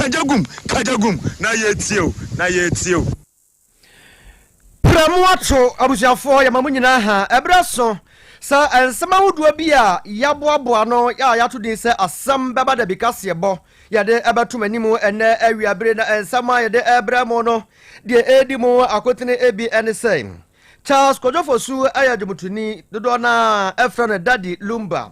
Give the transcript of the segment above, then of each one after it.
Kagya gum, kagya gum, na yɛtie o, na yɛtie o. Prɛ mo ato, abusuafoɔ, yɛma mo nyinaa ha. Ɛberɛ so sɛ nsɛm ahodoɔ bi a yɛaboaboa ano a yɛato din sɛ Asɛm Bɛba Dabi Kaseɛbɔ yɛde ɛbɛto mo anim ɛnnɛ awiabere. Na nsɛm a yɛde ɛrebrɛ mo no, deɛ ɛredi mu akotene bi ne sɛ, Charles Kwadwo Fosu yɛ dwomtoni, dodoɔ no ara frɛ no Daddy Lumba.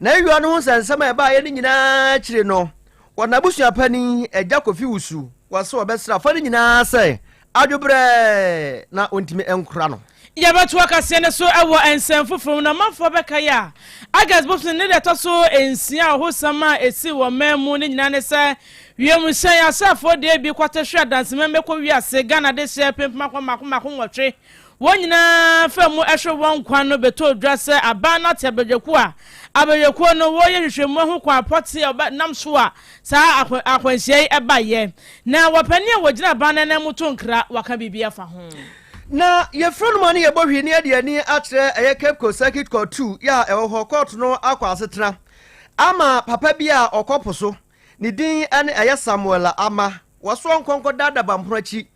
Na awia no ho nsɛnsɛm a ɛbaeɛ no nyinaa akyiri no, wɔn abusua panin, Agya Kofi Wusu, wɔ se wɔbɛsrɛ afa no nyinaa sɛ adwobrɛɛ na wɔntumi nkora no. Yɛbɛto akaseɛ no so wɔ nsɛm foforɔ mu na ɔmanfoɔ bɛkae a, August bosome ne da ɛtɔ so nsia ahosɛm a ɛsii wɔ ɔman mu no nyinaa ne sɛ wiemhyɛn asraafoɔ deɛ bi kɔte hwe adanseman bɛkɔ wiase Ghana dehyeɛ pempem akɔ mmaako mmaako nwɔtwe. Wɔn nyinaa faa mu hwere wɔn nkwa no bɛtɔɔ dwa sɛ aban no ate abadwakuo a abadwakuo no wɔreyɛ nhwehwɛmu ahu kwan pɔtee a wɔnam so a saa akwanhyia yi baeɛ. Na wɔpanin a wɔgyina aban no anan mu to nkra waka biribi afa ho. Na yɛfrɛ no ma no yɛbɔ hwee na yɛde ani akyerɛ ɛyɛ Cape Coast Circuit Court 2 yɛ a ɛwɔ hɔ. Kɔɔto no akɔ asetena ama papa bi a ɔkɔ po so. Ne din ne ɛyɛ Samuel Ama. Wɔsoɔ nkɔnkɔ dada bampono akyi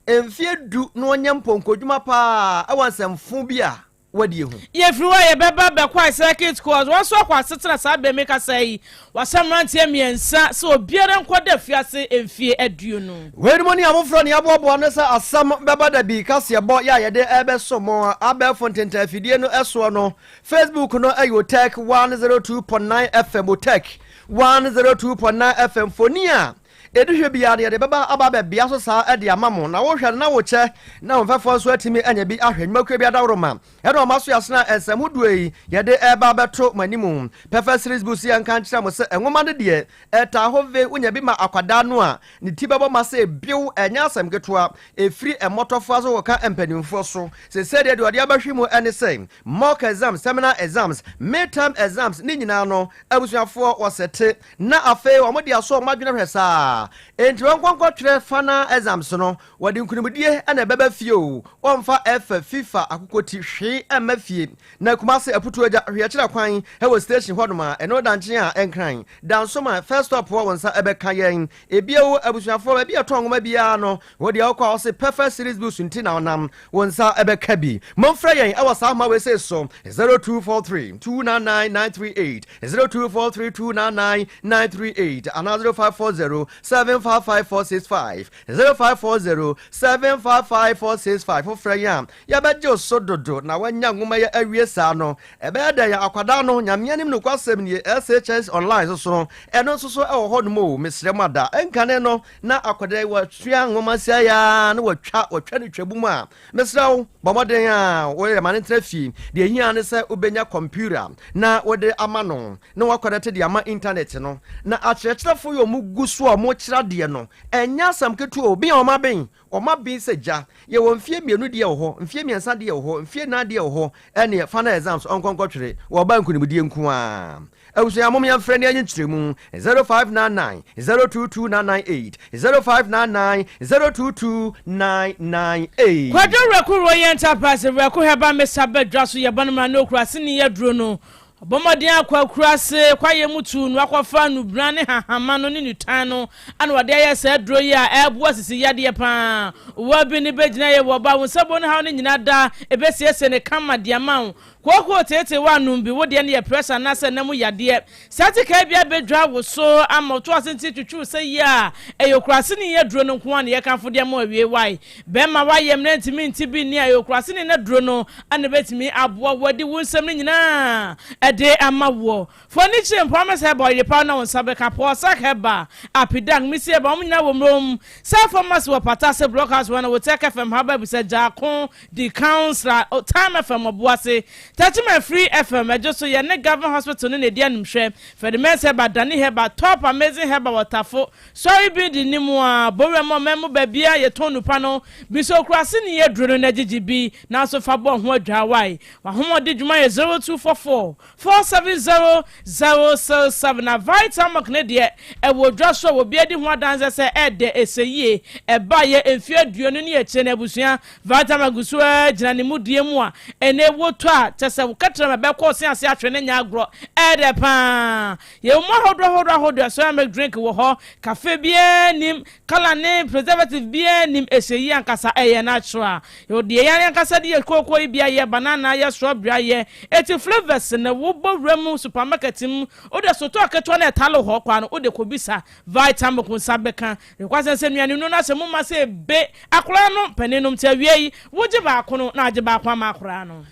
mfeɛ du na ɔnyɛ mpɔnkɔdwuma paa wɔ nsɛmfo bi a wadie ho. Yɛfiri hɔ a yɛbɛba Bɛkwae Circuit Court, wɔn nso akɔ asetena saa berɛ mekasa yi, wɔahyɛ mmeranteɛ mmiɛnsa sɛ obiara nkɔda afiase mfeɛ 20. Weinom ne afoforɔ ne yɛaboaboa ano sɛ asɛm bɛba da bi kaseɛbɔ yɛ a yɛde rebɛso mo abɛɛfo ntentan afidie no soɔ no. Facebook no yɛ Otec 102.9 FM, Otec 102.9 FM mfoni a Ɛdi hwɛ biara no, yɛde bɛba aba abɛbea so saa de ama mo, na wohwɛ no na wokyɛ, na wo mfɛfoɔ nso atumi anya bi ahwɛ. Nnwumakuo bi adaworoma ɛna wɔn aso yɛasena nsɛm hodoɔ yi yɛde reba abɛto mo anim. Perfect Series Books yɛnka nkyerɛ mo sɛ nwoma no deɛ ɛtaa hɔ ve, wonya bi ma akwadaa no a, ne ti bɛbɔ ma sɛ biw, ɛnyɛ asɛm ketewa, ɛfiri mmɔtɔfoa so kɔka mpanimfoɔ so. Seesei deɛ deɛ ɔde abɛhwe mu ne sɛ mock exams, seminar exams, mid-term exams ne nyinaa no abusuafoɔ wɔsɛte Na afei wɔde asɔ wɔn adwene hwɛ saa. Enti wɔnkɔ nkɔtwerɛ final exams no, wɔde nkunimdie na ɛbɛba fie o, wɔmfa ɛfa FIFA akokɔti hwee mma fie. Na Kumase Aputuo Agya hwee akyira kwan wɔ station hɔnom a, ɛno da nkyen a Nkran, Dansoman, first stop hɔ wo nsa bɛka yɛn. Ebio abusuafoɔ baabi a yɛtɔn nwoma biara no, wo deɛ wokɔ a wɔse Perfect Series Books nti na wonam. Wo nsa bɛka bi. Momfrɛ yɛn wɔ saa ahoma wei sei so, 0243 299 938, 0243 299 938 anaa 0540 755 465, 0540 755 465. Wofrɛ yɛn a, yɛbɛgye wo so dodo na woanya nwoma yi awie saa no. Ɛbɛyɛ dɛn a akwadaa no, Nyame anim nokwasɛm nie, SHS Online nso so no, ɛno nso so wɔ hɔnom o, mesrɛ mo ada. Ɛnkane no, na akwadaa yi wasua nwoma sia yi ara na watwa watwa ne twabu mu a, mesrɛ wo, bɔ mmɔden a woyɛ ma no ntena fie. Deɛ ehia ne sɛ wobɛnya kɔmputa na wode ama no na wakɔnɛte de ama intanɛt no. Na akyerɛkyerɛfo yi a wɔgu so a wɔkyerɛ adeɛ no, ɛnyɛ asɛm ketewa o, ben a wɔaben, wɔaben sɛ gya. Yɛwɔ mfeɛ mmienu deɛ wɔ hɔ, mfeɛ mmiɛnsa deɛ wɔ hɔ, mfeɛ nnan deɛ wɔ hɔ, ɛnneɛ final exams ɔnkɔ nkɔtwere, wɔba nkunimdie nko ara. Abusua mom yɛmfrɛ ne yɛnye nkyerɛmu 0599 022 998 0599 022 998. Kwadwo Werɛko Royal Enterprise Werɛko Herbal Mixture ba dwa so yɛ bɔne ma ne okura sini aduro no. Ɔbɔ mmɔden akɔ akuraase kwaeɛ mu tuu no akɔfa nnubena ne hahama no ne nitan no ana wɔde ayɛ saa aduro yi a ɛboa sisi yadeɛ paa. Owɔ bi ne bɛgyina yɛ wɔ ba wo nsa bɔ no haw no nyina da ɛbɛsiesie ne kama de ama wo. Kookoo teetee woanom bi, wo deɛ no yɛ pressure anaasɛ nna mu yadeɛ. Saa tikae bi abɛdwa wo so ama wo to ase nti twitwiw sɛ yie a, ɛyɛ okuraseni aduro no nko ara na yɛkamfo de ama wo awiei wae. Bɛrima woayɛ mmerɛ ntumi nte bi nni a, ɛyɛ okuraseni n'aduro no na ɛbɛtumi aboa wo adi wo nsɛm no nyinaa de ama woɔ. Fa w'ani kyerɛ Promise Herbal, Yerepa na wo nsa bɛka, Pɔɔsak Herbal, Apidank, Misi Herbal, wɔn nyinaa wɔ Mmrom. Sɛ Pharmacy wɔ Pata ase, Block House hɔ na Wotec FM Herbal Bisa Gyako, Di Councillor, Time FM Ɔboase, Techiman Free FM, Ɛdwo so, yɛne Government Hospital no na ɛdi animhwɛ, Ferdimens Herbal, Dani Herbal, Top Amazing Herbal wɔ Tafo, Sɔre bi de ne mu a, Bowura mu ɔman mu baabiara yɛtɔn nnupa no, bisa okuraseni aduro no na gyegye bi, nanso fa bɔ ho adwaa wae. W'ahomɔde dwuma yɛ 0244. 470 067 Na Vitamilk no deɛ, ɛwɔ dwa so a obi adi ho adanseɛ sɛ ɛdɛ, ɛsɛ yie. Ɛbaeɛ mfeɛ 20 ne akyire no, abusua, Vitamilk gu so ara gyina ne mudie mu a ɛnnɛ wotɔ a, kyerɛ sɛ wo kɛtrɛma bɛkɔ wo se ase ahwɛ no nyɛ agorɔ. Ɛdɛ pa ara. Yɛwɔ mu ahodoɔ ahodoɔ ahodoɔ, soya milk drink wɔ hɔ, cafe biara nnim, colour ne preservative biara nnim, ɛsɛ yie ankasa, ɛyɛ natural. Yɛwɔ deɛ yɛn ankasa de yɛ kooko yi bi ayɛ, banana ayɛ, strawberry ayɛ, eti flavours no wobɔ wura mu supermarket mu, wode sotɔɔ ketewa no a ɛtale hɔ koraa no wode kɔbisa Vitamilk wo nsa bɛka. Nokwasɛm sɛ nnuane nnuro no ahyɛ mu ma sɛ ebe akwadaa no panin nom nti awiei wogye baako no na agye baako ama akwadaa no.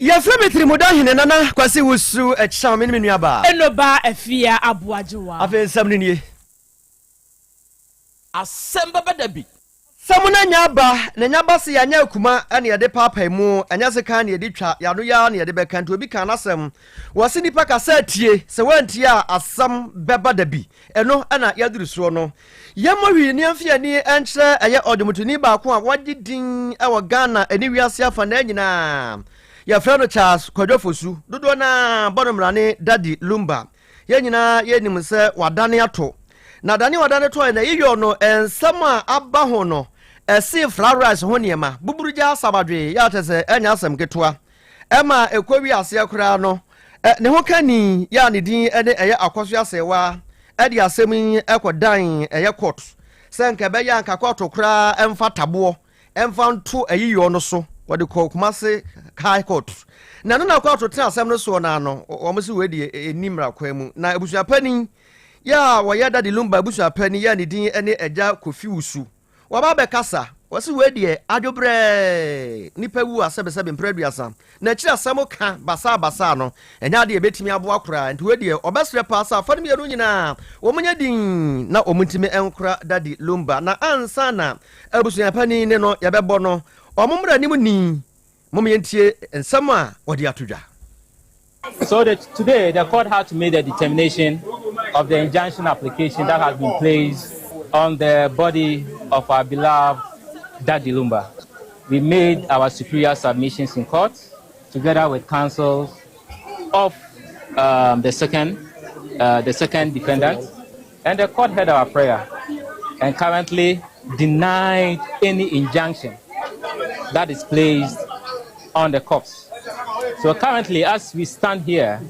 Yɛfrɛ me Tirimuda Hene Nana Kwasi Wusu Ɛkyɛw, me ne me nuabaa. Enoba Afia Aboagyewa. Afei nsɛm no nie. Asɛm bɛba da bi. Asɛm no anya aba, na anya ba se yɛanyɛ akuma na yɛde paapae mu, ɛnyɛ sekan na yɛde twa, yɛn ano yi ara na yɛde bɛka, nti obi kaa n'asɛm. Wɔse nipa kasa a tie, sɛ woantie a asɛm bɛba da bi. Ɛno na yɛaduru soɔ no. Yɛmmɔ hwii na yɛmfa yɛn ani nkyerɛ ɛyɛ ɔdwomtoni baako a wagye din wɔ Ghana ne wiase afanaa nyinaa. Yɛfrɛ no Charles Kwadwo Fosu. Dodoɔ no ara bɔ no mmrane Daddy Lumba. Yɛn nyinaa yɛnim sɛ wadane ato. Na dane a wadane toɔe no, ɛyeyɔɔ no nsɛm a aba ho no, ɛsee fried rice ho nneɛma, buburugya asabadwee, yɛ a kyerɛ sɛ ɛnyɛ asɛm ketewa. Ɛma ɛkɔwie aseɛ koraa no, ne ho kani yɛ a ne din ne ɛyɛ Akɔso Asɛɛwa de asɛm yi kɔdan ɛyɛ court sɛ nka ɛbɛyɛ a nka kɔɔto koraa mfa taboɔ mfa nto ayiyɔ no so. Wɔde kɔɔ Kumasi High Court. Na ɛno na kɔɔto tena asɛm no soɔ no ano, wɔn se wei deɛ ɛnni mmara kwan mu. Na abusuapanin yɛ a wɔyɛ Daddy Lumba abusuapanin yɛ a ne din ne Agya Kofi Wusu, Waba abɛkasa, wɔse wei deɛ adwo brɛɛ, nipa wu a sɛbesɛbe mprɛ 30, na akyiri asɛm ka basaa basaa no, ɛnyɛ adeɛ a ɛbɛtumi aboa koraa, nti wei deɛ ɔbɛsrɛ paa sɛ afa no mmienu nyinaa wɔn nyɛ dinn na wɔn ntumi nkora Daddy Lumba, na ansa na abusua panin ne no yɛbɛbɔ no, wɔn mmra anim ni, mom yɛntie nsɛm a wɔde ato dwa. So the, today, the court had to make the determination of the injunction application that has been placed on the body of our beloved Daddy Lumba. We made our superior submissions in court together with counsels of the second, the second defendant, and the court heard our prayer and currently denied any injunction that is placed on the corpse. So currently, as we stand here,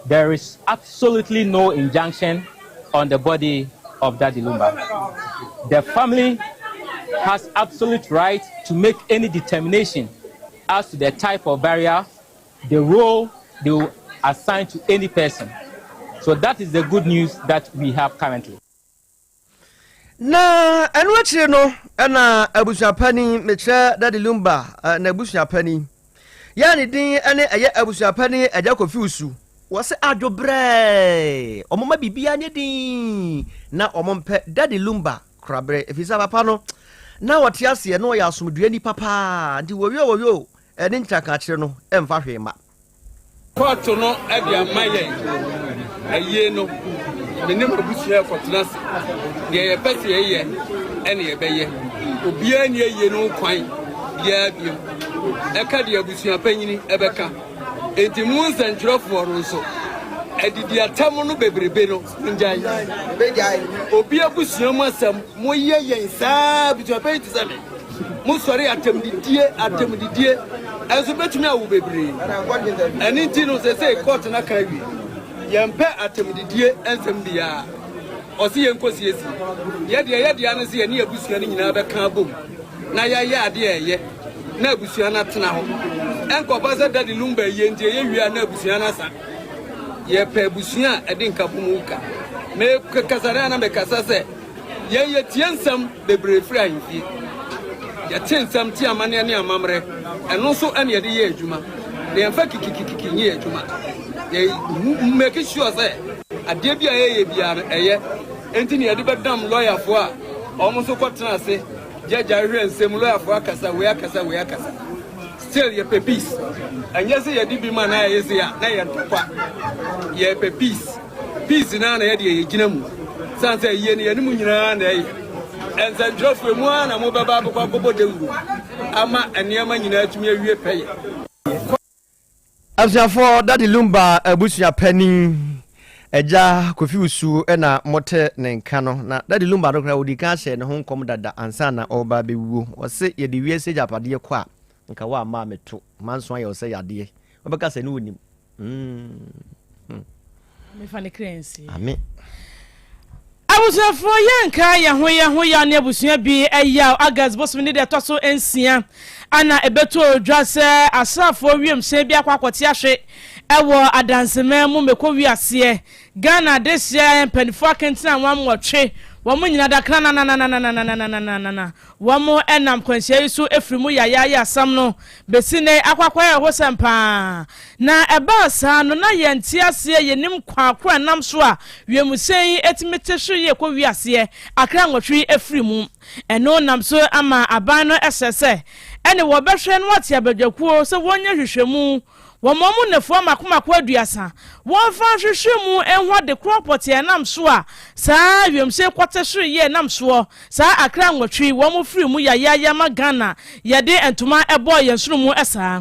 there is absolutely no injunction on the body of Daddy Lumba. The family has absolute right to make any determination as to the type of burial, the role they will assign to any person. So that is the good news that we have currently. Na ɛno akyire no na abusuapanin, mekyerɛ Daddy Lumba n'abusuapanin, yɛ a ne din ne ɛyɛ abusuapanin Agya Kofi Osu, wɔse adwo brɛɛ, wɔn ma biribiara nyɛ din na wɔn mpɛ Daddy Lumba koraberɛ, ɛfiri sɛ papa no na ɔte aseɛ na ɔyɛ asomdwoeɛ nipa paa, nti wɔyoo wɔyoo ne nkyerɛkakyerɛ no mfa hwee mma. Kɔɔto no de ama yɛn ayie no, me ne m'abusua rekɔtena ase. Deɛ yɛpɛ sɛ yɛyɛ ɛne yɛbɛyɛ. Obiara nni ayie no ho kwan biara biom. Ɛka deɛ abusua panyini ɛbɛka. Enti mo nsɛntwerɛfoɔ no nso, adidi atam no bebrebe no, mongyae. Obi abusua mu asɛm, moyɛ yɛn saa, abusua panyin te sɛ me. Mosɔre atɛmdidie, atɛmdidie ɛnso bɛtumi awo bebree. Ɛno nti no sɛsei court no aka awie. Yɛmpɛ atɛmdidie nsɛm biara. Ɔse yɛnkɔ siesie. Yɛ deɛ yɛ dea ne sɛ yɛne abusua no nyinaa bɛka abom na yɛayɛ adeɛ a ɛyɛ na abusua no atena hɔ. Ɛnkɔba sɛ Daddy Lumba ayie nti ɛyɛ wie a na abusua no asa. Yɛpɛ abusua a ɛde nkabom ka. Mekasa no a na mekasa sɛ Yɛn yɛtie nsɛm bebree firi ahemfie. Yɛte nsɛm te amanneɛ ne amammerɛ. Ɛno nso ɛna yɛde yɛ adwuma. Na yɛmfa kikikikiki nyɛ adwuma. Yɛ make sure sɛ adeɛ bi a yɛyɛ biara no ɛyɛ. Enti na yɛde bɛdam lɔyafoɔ a wɔn nso kɔtena ase gyagya hwehwɛ nsɛm, lɔyafoɔ akasa, wei akasa, wei akasa. Still yɛpɛ peace. Ɛnyɛ sɛ yɛde bi ma na yɛyɛ sei a na yɛ ntɔkwa. Yɛpɛ peace. Peace no ara na yɛdeɛ yɛgyina mu. Sane sɛ ayie no yɛne mo nyinaa na ɛyɛ. Nsɛntwerɛfoɔ emu ara na mobɛba abɛkɔ akɔbɔ dawuro ama nneɛma nyinaa atumi awie pɛyɛ. Abusuafoɔ, Daddy Lumba abusua panin, Agya Kofi Wusu na mote ne nka no. Na Daddy Lumba no koraa ɔdii kan hyɛɛ ne ho nkɔm dada ansa na ɔreba abɛwuo. Ɔse yɛde wiase agyapadeɛ kɔ a, nka woamma ammɛto. Manso ayɛ wo sɛ yadeɛ. Wobɛka sɛ ne wonim. Mm. Mefa ne kra nsie. Ame. Abusuafoɔ yɛnka yɛn ho yɛn ho yaw ne abusua bi yaw. August bosome ne deɛ ɛtɔ so nsia ana ɛbɛtɔ dwa sɛ asraafoɔ wiemhyɛn bi akɔ akɔte ahwe ɛwɔ adanseman mu mekɔ wiaseɛ. Ghana adehyeɛ mpanimfoɔ akentena wɔn nwɔtwe wɔn nyina da kranananananananananana Wɔnam kwanhyia yi so firi mu yayaaya asɛm no bɛsi nnɛ yi akɔ akɔyɛ awerɛhosɛm pa ara. Na ɛbaa saa no, na yɛnte aseɛ, yɛnnim kwan ko a ɛnam so a wiemhyɛn yi tumi te hwe yie kɔ wiaseɛ akra nwɔtwe yi firi mu. Ɛno nam so ama aban no hyɛ sɛ ɛne wɔbɛhwɛ na wɔate abadwakuo sɛ wɔnyɛ nhwehwɛmu Wɔma wɔn nnafua mmaako mmaako aduasa. Wɔmfa nhwehwɛ mu nhu ade korɔ pɔtee a ɛnam so a saa wiemhyɛn kɔte hwere yɛ nam soɔ. Saa akra nwɔtwe yi, wɔn firi mu yayaaya ma Ghana yɛde ntoma bɔɔ yɛn sono mu saa.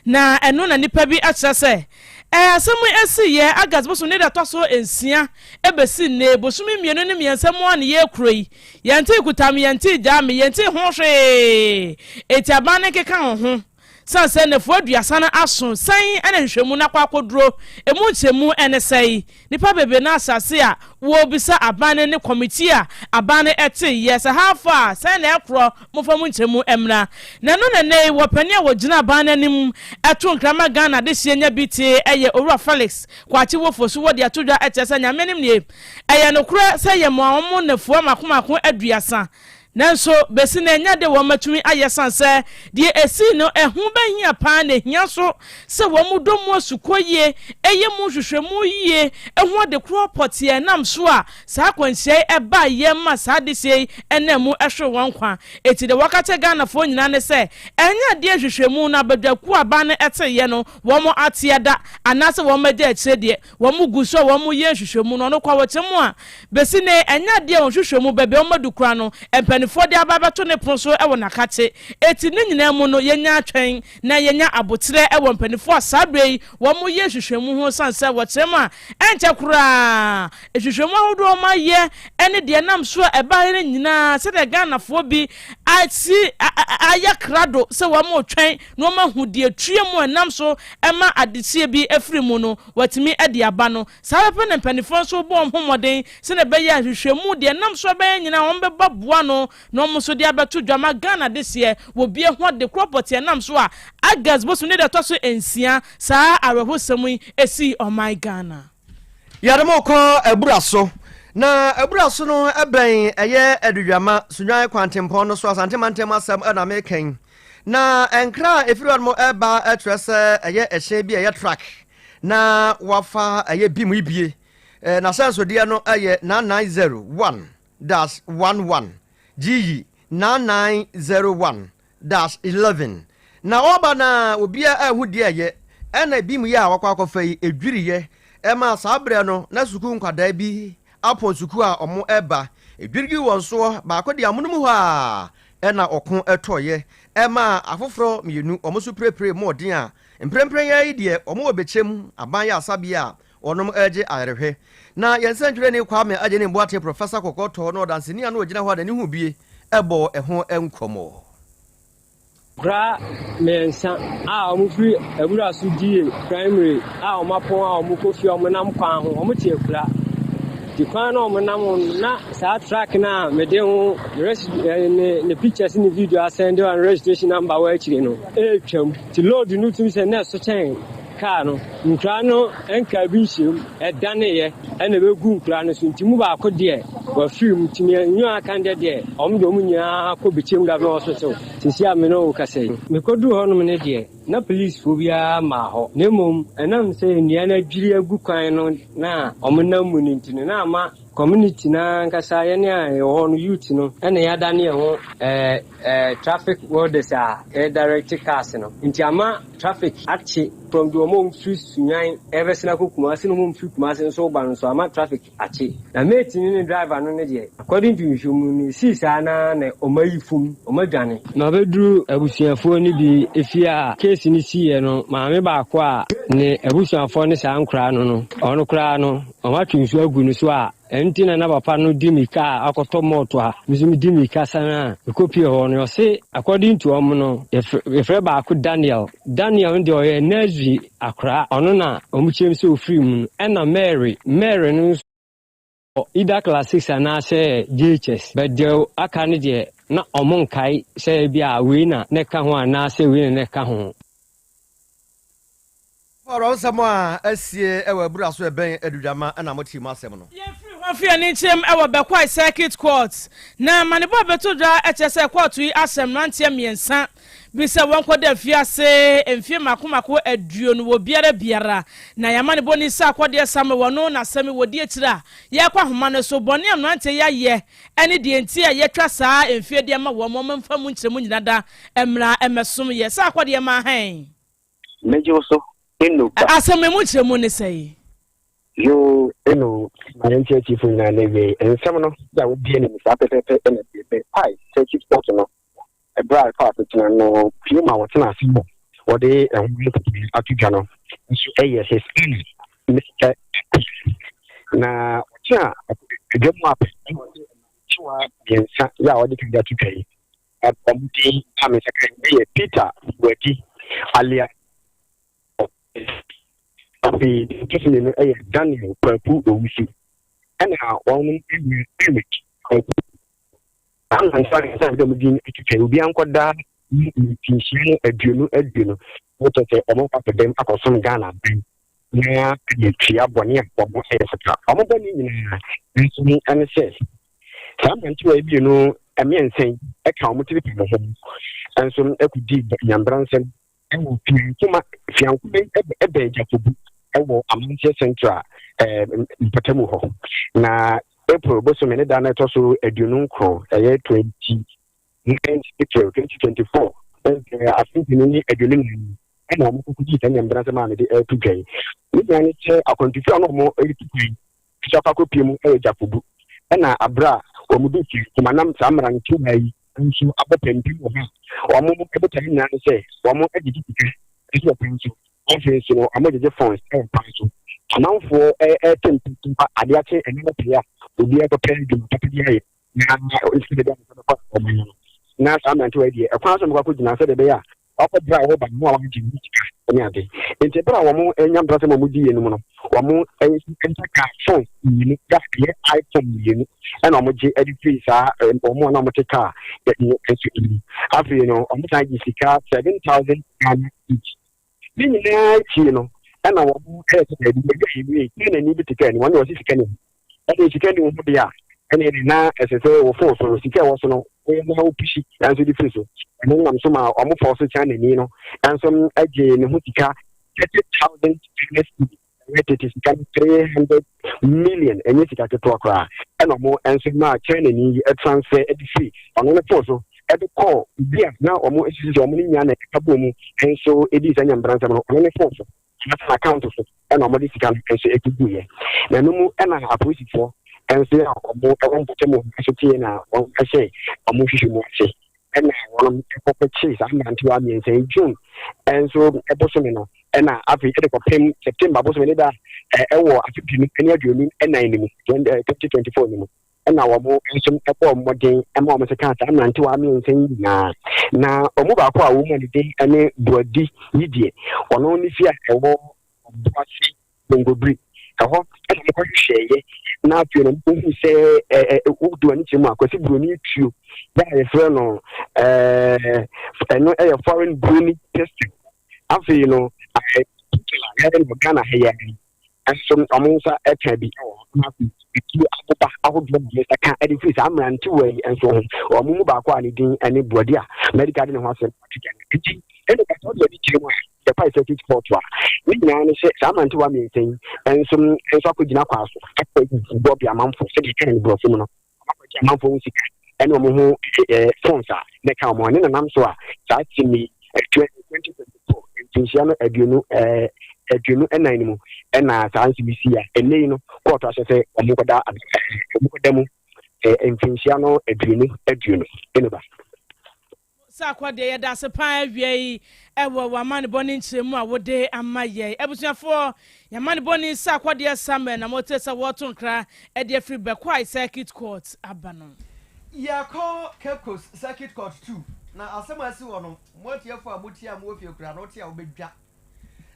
Na ɛno na nnipa bi akyerɛ sɛ ɛɛ asɛm yi siiɛ August bosome ne da ɛtɔ so nsia bɛsi nnɛ bosome mmienu ne mmiɛnsa mu a ne yɛrekuro yi. Yɛntee kutam, yɛntee gyaa me, yɛntee ho hwee. Enti aban no nkeka wɔn ho. Sane sɛ nnafua aduasa no aso, sɛn na nhwehwɛmu no akɔ akɔduro? Emu nkyɛmu ne sɛn? Nnipa bebree no ahyɛ ase a wɔrebisa aban no ne kɔmitii a aban no te yɛ sɛ how far, sɛn na ɛkorɔ, momfa mu nkyɛmu mmra. Na ɛno na nnɛ yi wɔpanin a wɔgyina aban no anim to nkra ma Ghana adehyeɛ nya bi te yɛ Owura Felix Kwakye Wofosu wɔde ato dwa kyerɛ sɛ Nyame anim nie, ɛyɛ nokorɛ sɛ yɛmaa wɔn nnafua mako mako aduasa Nanso, besi nnɛ ɛnyɛ ade a wɔatumi ayɛ esiane sɛ deɛ esii no ɛho bɛhia paa na ehia nso sɛ wɔdɔ mu asukɔ yie, yɛ mu nhwehwɛmu yie, hu ade korɔ pɔtee a ɛnam so a saa akwanhyia yi baeɛ ma saa adehyeɛ yi nam mu hwere wɔn nkwa. Enti deɛ wɔka kyerɛ Ghanafoɔ nyinaa ne sɛ ɛnyɛ adeɛ nhwehwɛmu no abadwakuo a aban no teeɛ no wɔn ate ada anaasɛ wɔn agya akyire deɛ Wɔgu so a wɔyɛ nhwehwɛmu no, ɔno kɔ awɔkyɛ mu a, bɛsi nnɛ yi, ɛnyɛ adeɛ a wɔn nhwehwɛmu baabi a wɔadu koraa no, mpanimfoɔ de aba abɛto ne pono so wɔ n'akakye. Enti ne nyinaa mu no, yɛnya atwɛn na yɛnya aboterɛ wɔ mpanimfoɔ a saa berɛ yi wɔyɛ nhwehwɛmu ho ɛsiane sɛ wɔkyerɛ mu a, ɛnkyɛ koraa nhwehwɛmu ahodoɔ a wɔayɛ ne deɛ ɛnam so a ɛbaeɛ no nyinaa sɛdeɛ Ghanafoɔ bi asi ayɛ krado sɛ wɔretwɛn na wɔahu deɛ ɛtua mu a ɛnam so ma adehyeɛ bi firi mu no, wɔatumi de aba no. Saa pɛpɛ na mpanimfoɔ nso rebɔ wɔn ho mmɔden sɛdeɛ ɛbɛyɛ a nhwehwɛmu deɛ ɛnam so ɛbɛyɛ nyinaa wɔn bɛba boa ano na wɔn nso de abɛto dwa ma Ghana dehyeɛ wɔ bie ho ade korɔ pɔtee ɛnam so a August bosome ne da ɛtɔ so nsia saa awerɛhosɛm yi ɛsii ɔman Ghana. Yɛde mo kɔ abura so. Na abura so no bɛn ɛyɛ Aduduama, Sunyani kwantempɔn no so, Asante mantam asɛm na meka yi. Na nkra a ɛfiri hɔnom reba kyerɛ sɛ ɛyɛ ɛhyɛn bi a ɛyɛ truck na wafa ɛyɛ bim yi bie. N'ahyɛnsodeɛ no yɛ 9901-11 GE 9901-11. Na ɔreba no a obiara anhu deɛ ɛyɛ. Ɛna bim yi a wakɔ akɔfa yi ɛdwiriiɛ ɛma saa berɛ no na sukuu nkwadaa bi apɔn sukuu a wɔreba. Ɛdwirigii wɔn soɔ, baako deɛ amonom hɔ ara Ɛnna ɔko tɔeɛ maa afoforɔ mmienu, wɔn nso pirepiree mu ɔden a mprempren ara yi deɛ wɔwɔ Bɛkyɛm aban ayaresabea a wɔnom regye ayarehwɛ. Na yɛn sɛntwerɛni Kwame Agyenim Boateng Professor Kɔkɔɔtɔ ne ɔdanseni a na ɔgyina hɔ a n'ani hu bie bɔɔ ɛho nkɔmmɔ. Nkwadaa mmiɛnsa a wɔfiri abura so die primary a wɔapɔn a wɔkɔ fie a wɔnam kwan ho, wɔte akura. Nti kwan no a wɔnam ho no, na saa truck no a mede ho ne ne pictures ne video asɛn de ne registration number wɔ akyire no ɛretwam. Nti load no tumi sɛ na ɛso kyɛn kaa no. Nkuraa no nkaa bi nhyiam ɛdaneeɛ ɛna ɛbɛgu nkuraa no so. Nti mu baako deɛ wafiri mu. Nti mmienu a aka no deɛ deɛ wɔn deɛ wɔn nyinaa kɔ Bikyem Government Hospital seesei a me ne wo rekasa yi. Mekɔduruu hɔnom no deɛ na polisfoɔ biara mmaa hɔ na mmom ɛnam sɛ nnua no adwiri agu kwan no na wɔnam mu no nti no na ama. Community no ankasa yɛne a yɛwɔ hɔ no youth no na yɛadane yɛn ho traffic warders a yɛ direct cars no nti ama traffic akye from deɛ wɔn a wɔfiri Sunyani ɛrebɛsene akɔ Kumasi ne wɔn a wɔfiri Kumasi nso reba no nso ama traffic akye. Na mate no ne driver no no deɛ according to nhwehwɛmu no ɛsii saa no ara na wɔayi fam, wɔadwane. Mabɛduru abusuafoɔ no bi fie a case no siiɛ no, maame baako a ne abusuafoɔ ne saa nkoraa no no, ɔno koraa no, Wɔatwe nsu agu no so a ɛno nti na na papa no di mirika a akɔtɔ malt a me nso medi mirika san a mekɔpie hɔ no ɔse according to wɔn no yɛfrɛ baako Daniel Daniel no deɛ ɔyɛ nursery akora ɔno na wɔn kyerɛ mu sɛ ɔfiri mu no ɛna Mary Mary no nso either class 6 anaasɛ JHS but deɛ aka no deɛ na wɔn nkae sɛ ebi a wei na na ɛka ho anaasɛ wei na na ɛka ho. Awerɛhosɛm a asie wɔ abura so ɛbɛn Adugyama na mote mu asɛm no. Yɛfiri hɔ fii anikyerɛm wɔ Bekwai Circuit Court, na amanebɔ a ɛbɛto dwa kyerɛ sɛ kɔɔto yi ahyɛ mmeranteɛ mmiɛnsa bi sɛ wɔnkɔda afiase mfeɛ mmaako mmaako 20 wɔ biara biara. Na yɛn amanebɔni Sarkodie Samuel wɔ no n'asɛm yi wɔdi akyire a yɛrekɔ ahoma no so. Bɔne a mmeranteɛ yi ayɛ ne deɛ nti a yɛatwa saa mfeɛ de ama wɔn, wɔmfa mu nkyerɛmu nyina da mmra mmɛsom yɛ. Sarkodie maa hɛn. Megye wo so, Eno ba. Asɛm yi mu nkyerɛmu ne sɛn? Yoo, Eno, ma yɛnkyerɛ atiefo nyinaa n'awiei nsɛm no a wobue no mu saa pɛpɛɛpɛ na ɛte. Bekwai Circuit Court no, bere a ɛkɔɔ asetena no pue ma wɔtena ase a wɔde ɛho nhyehyɛe ato dwa no nso yɛ His Honor Mister Appiah. Na ɔtena dwa mu apɛ na ɔde mmerantewa mmiɛnsa yɛ a wɔde kan de ato dwa yi Wɔn din a me nsa ka yi yɛ Peter Boadi alias Afei deɛ ɔtɔ so mmienu yɛ Daniel Kwaku Owusu ɛna wɔn nua Eric Kwaku. Saa mmerantewa no nsa a mede wɔn din atwitwa yi, obiara nkɔda mu mfinhyia no 20 20, na kyerɛ sɛ wɔn akɔ dɛm akɔsom Ghana aban na yɛtua bɔne a wɔn ayɛ so ka. Wɔn bɔne nyinaa nso ne sɛ Saa mmerantewa yi mmienu mmiɛnsa yi ka wɔn tiri pɛ ho nso kɔdii nyamebransɛm wɔ Fiankoma. Fiankoma yi bɛn Gyakobu wɔ Amanseɛ Central mpɔtamu hɔ. Na April bosome ne da no ɛtɔ so 29, ɛyɛ 29 April 2024, afe 2024 ɛna wɔn kɔkɔdii saa nyamebransɛm a mede ɛreto dwa yi. Ne nyinaa ne sɛ akwantufo a na wɔn retu kwan nso akɔ akɔpue mu wɔ Gyakobu. Ɛna aberɛ a wɔn de firi Kuma nam saa mmerantewa yi nso abɔ pampim wɔ hɔ a, wɔn botaeɛ nyinaa ne sɛ wɔn gyegye sika nso wɔ kwan so. Afei nso no, wɔn gyegye phones wɔ kwan so. Amanfoɔ ɛrete mpampa adeɛ akye nneɛma pii a obiara kɔpɛ adwuma papa bi ayɛ na sɛdeɛ ɛbɛyɛ a bɛkɔ wɔn ano no. Na saa mmerantewa yi deɛ, ɛkwan so na wɔkɔ akɔgyina sɛdeɛ ɛbɛyɛ a Wɔakɔ bere a wɔba no a wɔagye wɔn sika ne ade. Enti bere a wɔanya mprasɛm a wɔdiiɛ no mu no, wɔn nsa kaa fon mmienu, a ɛyɛ iPhone mmienu, ɛna wɔgye de firii saa wɔn a na wɔte kaa no nso mu. Afei no, wɔsan gye sika 7,000 Ghana each. Ne nyinaa akyi no, ɛna wɔn ɛyɛ sɛ baabi baabi a yɛwie, China ni bi te kaa ni, wɔn de wɔsi sika ni ho. Ɛde sika ni wo ho deɛ a, ɛne de na ɛsɛ sɛ wo fon so no, sika ɛwɔ so no, woyɛ na wopusi nso de firi so. Ɛno nam so ma wɔn fɔɔ so China ni no nso gye ne ho sika 30,000 China cedi, ɛyɛ tete sika no 300 million, ɛnyɛ sika ketewa koraa. Ɛna wɔn nso maa China ni yi transfer de firi ɔno ne fon so de kɔɔ obi a na wɔn sisi sɛ wɔn ne nyinaa na ɛka bɔ mu nso di saa nyambransɛm no, ɔno ne fon so. Anaasɛ n'account so na wɔde sika no nso guiɛ. Na ɛno mu na apolisifoɔ nso a wɔwɔ mpɔtam hɔ nso teɛ na wɔhyɛ wɔn nhwehwɛmu ase na wɔn kɔkɔkyee saa mmerantewa mmiɛnsa yi June nso bosome no na afei ɛde kɔpem September bosome ne da ɛwɔ afe 2024 no mu 2024 no mu. Ɛnna wɔn nso bɔɔ mmɔden ma wɔn nsa kaa saa mmerantewa mmiɛnsa yi nyinaa. Na wɔn mu baako a wɔn mu ne din ne Boadi yi deɛ, ɔno ne fie a ɛwɔ Ɔboase Bongobiri. Ɛhɔ na wɔkɔhwehwɛeɛ, na afei no wɔhuu sɛ wode w'ani kyerɛ mu a, Kwasi Buroni tuo yɛ a yɛfrɛ no ɛno yɛ foreign Buroni pistol. Afei no, pistol a yɛayɛ no Ghana ha yi ara yi, nso wɔn nsa ka bi wɔ hɔ na afei etuo aboba ahodoɔ na wɔn nsa ka de firi saa mmerantewa yi nso ho. Wɔn mu baako a ne din ne Buadi a Mɛdika de ne ho asɛm ato dwa no. Nti ɛna kasa ɔde ani kyerɛ mu a. Bekwai Circuit Court a ne nyinaa ne sɛ saa mmerantewa mmiɛnsa yi nso nso akɔgyina kwaa so akɔbɔ bi amanfo sɛdeɛ ɛka no borɔfo mu no akɔgye amanfoɔ ho sika ɛne wɔn ho ɛɛ phones a na ɛka wɔn ne nanam so a saa asɛm yi 2024 mfinhyia no aduonu ɛɛ 24 no mu ɛna saa nsɛm yi si a ɛnɛ yi no kɔɔto ahyɛ sɛ wɔn kɔda wɔn kɔda mu ɛɛ mfinhyia no 20 20 ɛna ba. Sakwa deɛ, yɛda ase paa awia yi ɛwɔ w'amanebɔ ne nkyerɛmu a wode ama yɛ. Abusuafoɔ, yɛamanebɔ ne Sakwa deɛ Samuel na mote sɛ wɔto nkra ɛde afiri Bɛkwae Circuit Court aba no. Yɛkɔ Cape Coast Circuit Court 2 na asɛm a asi wɔ no, mo atiefo a motie a mowɔ fie kura no, wote a wobɛdwa.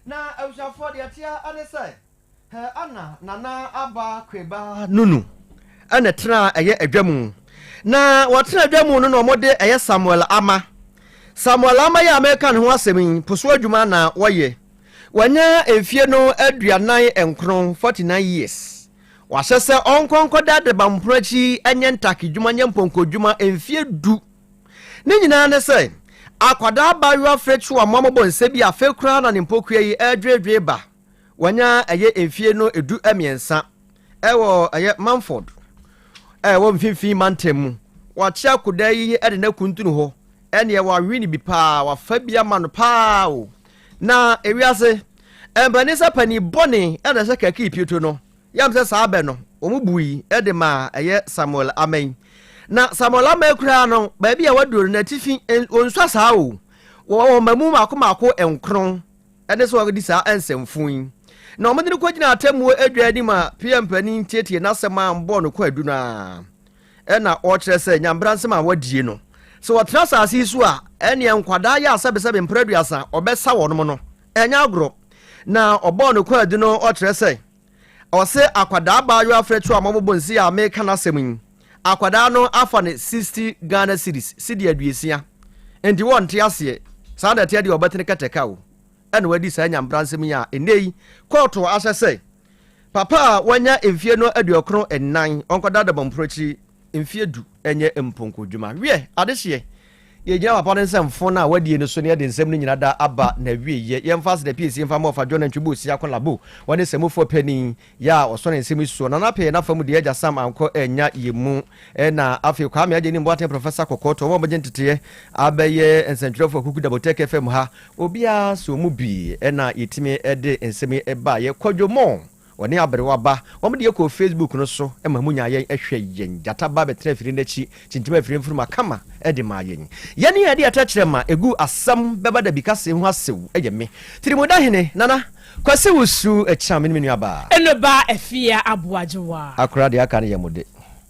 Na abusuafoɔ, deɛ ɛteɛ ne sɛ hɛ ana Nana Aba Kweba Nunu ɛna tena ɛyɛ adwa mu. Na wɔtena adwa mu no na wɔde ɛyɛ Samuel Ama. Samuel Ama yi a meka ne ho asɛm yi, poso adwuma na wɔyɛ. Wanya mfie no 49, 49 years. Wahyɛ sɛ ɔnkɔ nkɔda adebampono akyi nyɛ ntake dwuma, nyɛ mpɔnkɔ dwuma mfie 10. Ne nyinaa ne sɛ akwadaa abaayewa frɛkyi a moamobɔ nsa bi afei koraa na ne mpokua yi ɛredwedwe ba. Wanya ɛyɛ mfie no 13 ɛwɔ ɛyɛ Manford ɛwɔ Mfimfini Mantam mu. Wakye akodaa yi de n'akuntunu hɔ ɛneɛ wawe ne bi paa, wafa bi ama no paa o. Na ewiase mpanin sɛ panin bɔne ɛna ɛhyɛ kakii pieto no yam sɛ saa bɛ no wɔn bui de ma ɛyɛ Samuel Amɛn. Na Samuel Amɛn koraa no, baabi a waduro no n'atifi onsua saa o. Wɔwɔ mmamu mako mako nkron ɛne sɛ wɔde saa nsɛmfo yi. Na wɔde no kɔgyina atemmuo adwa anim a PM panin tietie n'asɛm a mbɔɔ no kwaadu no a ɛna ɔkyerɛ sɛ nyambra nsɛm a wadie no, sɛ wɔtena asase yi so a, ɛneɛ nkwadaa yɛ asɛbesɛbe mpere 30 ɔbɛsa wɔnom no ɛnyɛ agorɔ. Na ɔbɔɔ no kwaadu no, ɔkyerɛ sɛ ɔsɛ akwadaa abaayewa frɛkyew a mɔbobɔ nsi a meka n'asɛm yi, akwadaa no afa ne 60 Ghana cedis, sidi 60, nti wɔnte aseɛ saa na ɛteɛ deɛ ɔbɛtene kɛtɛka o. Ɛna wadi saa nyambra nsɛm yi a ɛnnɛ yi kɔɔto ahyɛ sɛ papa a wanya mfie no 94 ɔnkɔda dabɔmpono akyi mfie 10 ɛnyɛ mpɔnkɔdwuma. Wiɛ, adehyeɛ, yɛgyina papa no nsɛmfo no a wadie no so ne yɛde nsɛm no nyina da aba na wieyɛ. Yɛmfa aseda piesie mfa ma ɔfa John Antwi Bosia Kɔlabo, wɔne sɛmufoɔ panin yɛ a ɔsɔ ne nsɛm yi soɔ. Nana Pɛyɛ n'afa mu deɛ Agya Sam ankɔ annya yɛ mu. Ɛna afei Kwame Agye ne Mboaten Professor Kɔkɔɔto, wɔn a wɔgye nteteɛ abɛyɛ nsɛntwerɛfoɔ Akuku Dabotec FM ha, obiara so mu bi ɛna yɛtumi de nsɛm yi baeɛ. Kwadwo Mo wɔne aberewa ba, wɔn deɛ kɔɔ Facebook no so ma mu nyaa yɛn hwɛ yɛn. Gyata ba bɛtena afiri no akyi, kyinkyim afiri mfuruma kama de maa yɛn. Yɛne yɛde ɛtɛkyerɛ ma ɛgu asɛm bɛba dabi kaseɛ ho asew yɛ me. Tirimuda hene Nana Kwasi Wusu Akyang me ne me nua baa. Eno ba Afia Aboagyewa. Akora deɛ aka no yɛ mo de.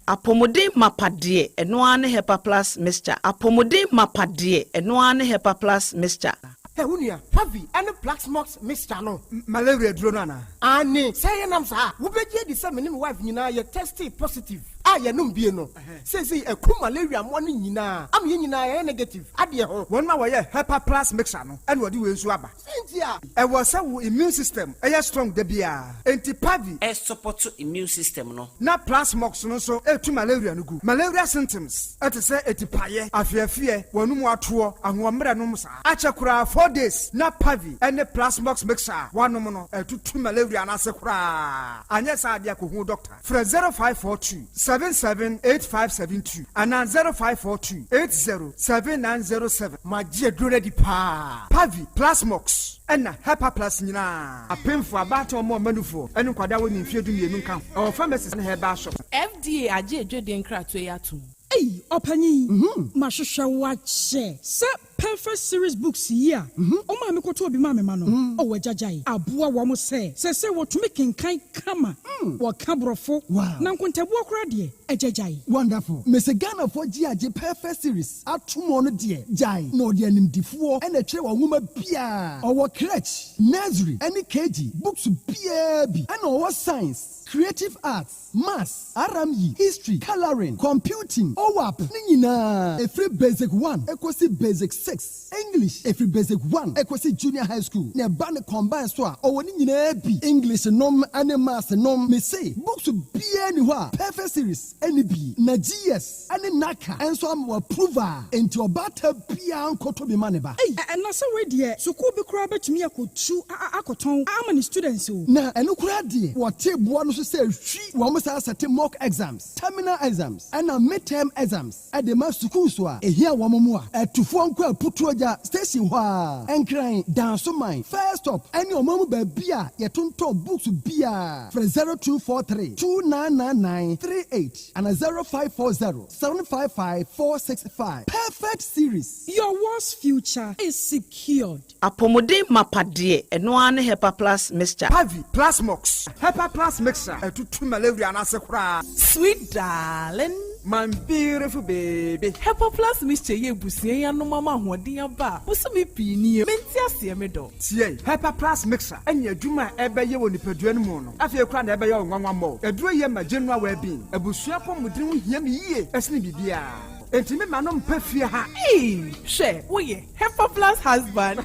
Apɔmuden mapa deɛ, ɛno ara ne Hepa Plus Mixture. Apɔmuden mapa deɛ, ɛno ara ne Hepa Plus Mixture. Hɛ, wo nua, Pavi ne Plaxmox mixture no. Malaria duro no anaa? Aane, sɛ yɛnam saa a, wobɛgye adi sɛ me ne me wife nyinaa yɛ testee positive a yɛnom bie no. Seesei ɛku malaria mmoa no nyinaa ama yɛn nyinaa yɛayɛ negative adeɛ ho. Wɔn a wɔyɛ Hepa Plus mixture no na wɔde wei nso aba. Sɛ nti a. Ɛwɔ sɛ wo immune system yɛ strong da biara, enti Pavi. Ɛsupɔto immune system no. Na Plasmox no nso ɛtu malaria no gu. Malaria symptoms te sɛ atipaeɛ, afeafeɛ, w'anum atoɔ, ahoɔmmerɛ nom saa. Akyɛ koraa 4 days na Pavi ne Plasmox mixture a woanom no atutu malaria no ase koraa. Anyɛ saa adeɛ a, kɔhu doctor. Frɛ 0542 778572 anaa 0542 807907. Magye aduro no adi paa. Pavi, Plasmox ɛna Hepa Plus nyinaa. Apemfo, abaatan, ɔmo ɔmanufoɔ ne nkwadaa a wɔnni mfeɛ 12 nka ho. Ɛwɔ pharmacies ne herbal shops. FDA agye adwadie nkratoɔ yi atom. Ei, ɔpanyin, mahwehwɛ wo akyɛ sɛ Perfect Series books yi a ɔmaa me kɔtɔɔ bi maa me ma no, ɔwɔ agyagyae aboa wɔn sɛ wɔtumi kenkan kama, wɔka borɔfo, na nkontabuo koraa deɛ, agyagyae. Wonderful. Mese Ghanafoɔ gye agye Perfect Series ato mu no deɛ gyae na ɔde animdifoɔ ɛna ɛtwerɛ wɔn nwoma biara. Ɔwɔ crèche, nursery ɛne KG books biara bi, ɛna ɔwɔ science, creative arts, maths, RME, history, colouring, computing, OWAP ne nyinaa, ɛfiri basic 1 ɛkɔsi basic 6. 6, English, ɛfiri Basic 1 ɛkɔsi Junior High School, na ɛba no combine so a, ɔwɔ ne nyinaa bi, English nom ne Maths nom. Mese, books biara nni hɔ a Perfect Series nni bi, na GS ne NaCCA nso ama wɔ approve a, enti ɔbaatan biara nkɔtɔ bi ma ne ba. Ei, na sɛ wei deɛ, sukuu bi koraa bɛtumi akɔtu akɔtɔn ama ne students o. Na ɛno koraa deɛ, wɔte boɔ no so sɛ hwi, wɔn san sɛte mock exams, terminal exams, ɛna mid-term exams de ma sukuus a ɛhia wɔn mmoa. Atufoɔ nkɔ Aputuogya station hɔ ara, Nkran, Dansoman, First Stop ne ɔman mu baabi a yɛtontɔn books biara. Frɛ 0243 2999 38 anaa 0540 755 465. Perfect Series. Your world's future is secured. Apɔmuden mapa deɛ, ɛno ara ne Hepa Plus Mixture. Pavi, Plasmox, Hepa Plus Mixture ɛtutu malaria no ase koraa. Sweet darling. My beautiful baby. Hepa Plus Mixture yi abusua yi anom ama ahoɔden aba a bosome pii nie. Mente aseɛ me dɔ. Tie, Hepa Plus Mixture ɛne adwuma a ɛbɛyɛ wɔ nipadua no mu no, afei koraa na ɛbɛyɛ wo nwanwa mmɔ. Aduro yi ma general well-being. Abusua apɔmuden ho hia me yie ɛsene biribiara. Enti me ma no mpa fie ha. Eii hwɛ woyɛ Hepa Plus husband.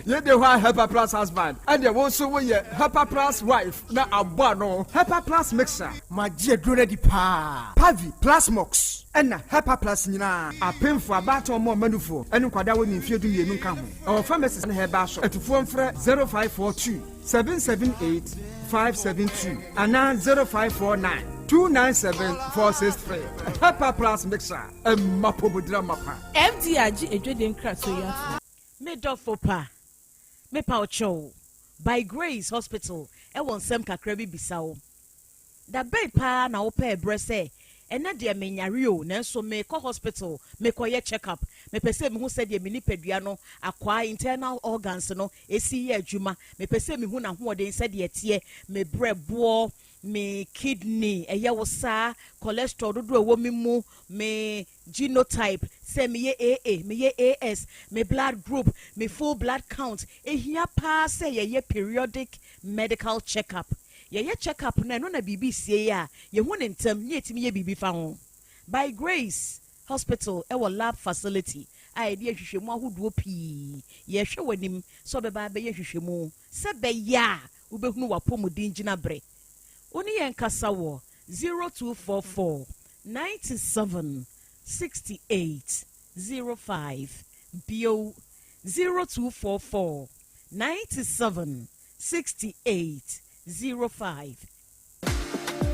Yɛde hɔ a Hepa Plus husband, ɛdeɛ wo nso woyɛ Hepa Plus wife na abɔ ano. Hepa Plus Mixture. Magye aduro no adi paa. Pavi, Plasmox, ɛna Hepa Plus nyinaa. Apemfo, abaatan, ɔmo ɔmanufoɔ, ɛne nkwadaa a wɔnni mfeɛ 12 nka ho. Ɛwɔ pharmacies ne herbal shop. Atufoɔ mfrɛ 0542 778 572 anaa 0549 297 463. Hepa Plus Mixture, ɛma pomodira mapa. FDA agye adwadie nkratoɔ yi atom. Me dɔfo pa, mepa wo kyɛw, By Grace Hospital wɔ nsɛm kakra bi bisa wo. Da bɛn paa na wopɛɛ berɛ sɛ, ɛnnɛ deɛ menyare o, nanso merekɔ hospital mekɔyɛ check up, mepɛ sɛ mehu sɛdeɛ me nipadua no akwaa, internal organs, no si yɛ adwuma, mepɛ sɛ mehu n'ahoɔden sɛdeɛ ɛteɛ, me berɛboɔ, me kidney, ɛyɛ wo saa, cholesterol dodoɔ a ɛwɔ me mu, me genotype, sɛ meyɛ AA, meyɛ AS, me blood group, me full blood count. Ɛhia paa sɛ yɛyɛ periodic medical check up. Yɛyɛ check up no a, ɛno na biribi sie a, yɛhu no ntɛm na yɛtumi yɛ biribi fa ho. By Grace Hospital wɔ lab facility a yɛde yɛ nhwehwɛmu ahodoɔ pii. Yɛrehwɛ w'anim sɛ wobɛba abɛyɛ nhwehwɛmu sɛ ɛbɛyɛ a wobɛhunu w'apɔmuden gyinaberɛ. Wo ne yɛn nkasa wɔ 0244 97 68 05. Bio, 0244 97 68 05.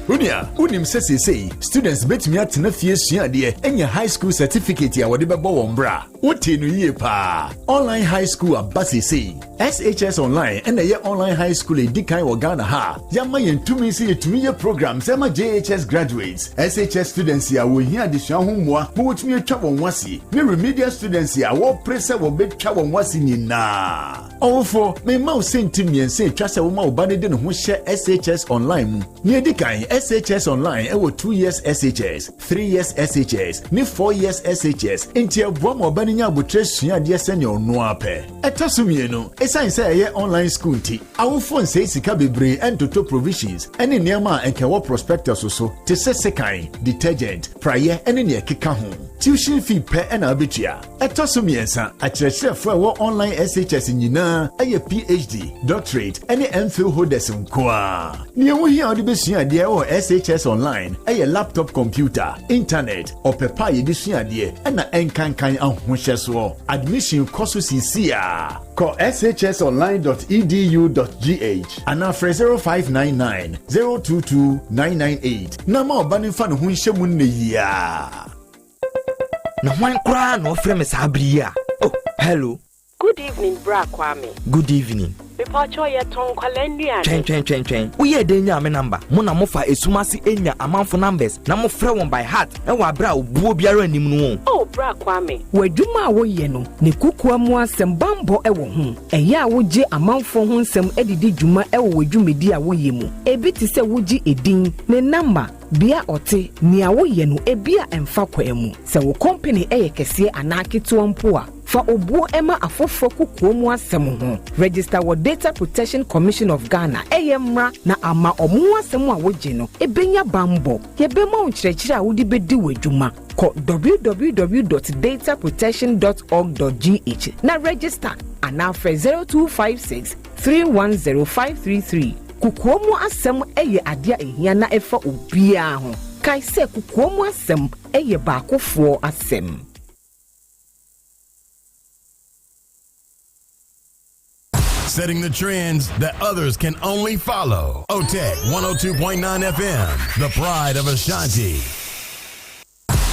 Onua, wonim sɛ seesei students betumi atena fie asua adeɛ anya high school certificate a wɔde bɛbɔ wɔn bra? Wotee no yie paa. Online high school aba seesei. SHS Online ɛna ɛyɛ online high school a ɛdi kan wɔ Ghana ha a yɛama yɛn tumi sɛ yɛtumi yɛ programs ɛma JHS graduates, SHS students a wɔhia adesua ho mmoa ma wɔtumi atwa wɔn ho ase, ne remedial students a wɔpere sɛ wɔbɛtwa wɔn ho ase nyinaa. Ɔwofo, mema wo sɛnti mmiɛnsa a etwa sɛ woma wo ba no de ne ho hyɛ SHS Online mu. Nea edi kan, SHS Online wɔ 2 years SHS, 3 years SHS, ne 4 years SHS, enti ɛboa ma ɔba no nya aboterɛ sua adeɛ sɛnea ɔno ara pɛ. Ɛtɔ so mmienu, esiane sɛ ɛyɛ online school nti, awofo nsɛe sika bebree ntotɔ provisions ne nneɛma a anka ɛwɔ prospectus so te sɛ sekan, detergent, praeɛ ne nea ɛkeka ho. Tuition fee pɛ na wubetua. Ɛtɔ so mmiɛnsa, akyerɛkyerɛfo a ɛwɔ online SHS nyinaa yɛ PhD, Doctorate, ne MPhil holders nko ara. Nea ɛho hia a wode besua adeɛ wɔ SHS Online yɛ laptop computer, intanɛt, ɔpɛ pa a yɛde sua adeɛ, ɛna ɛnkankan ahohyɛsoɔ. Admission kɔ so seesei ara. Kɔ shsonline dot edu dot gh anaa frɛ 0599 022 998 na ma ɔba no mfa ne ho nhyɛ mu nnɛ yi ara. Na hwan koraa na ɔfrɛ me saa bere yi a? Oh, hello. Good evening bra Kwame. Good evening. Mepakyɛw yɛtɔn nkwadaa nnuane. Twɛn twɛn twɛn twɛn. Woyɛɛ dɛn nyaa me number? Mo na mofa esum ase nya amanfo numbers na mofrɛ wɔn by heart wɔ abere a obuo biara nnim no o. Oh bra Kwame. W'adwuma a woyɛ no, ne kokoa mu asɛm bammɔ wɔ ho. Ɛyɛ a wogye amanfoɔ ho nsɛm de di dwuma wɔ w'adwumadi a woyɛ mu. Ebi te sɛ wogye edin, ne namba, Bea ɔte, nea woyɛ no ebia ɛmfa kwan mu. Sɛ wo kɔmpene yɛ kɛseɛ anaa ketewa mpo a, Fa obuo ma afoforɔ kokoa mu asɛm ho. Register wɔ Data Protection Commission of Ghana, ɛyɛ mmra na ama ɔmo ho asɛm a wogye no ɛbɛnya banbɔ. Yɛbɛma wo nkyerɛkyerɛ a wode bɛdi w'adwuma. Kɔ www dot dataprotection dot org dot gh na register anaa frɛ 0256 310 533. Kokoa mu asɛm yɛ adeɛ a ɛhia na ɛfa obiara ho. Kae sɛ kokoa mu asɛm yɛ baakofoɔ asɛm. Setting the trends that others can only follow. OTEC 102.9 FM, the pride of Ashanti.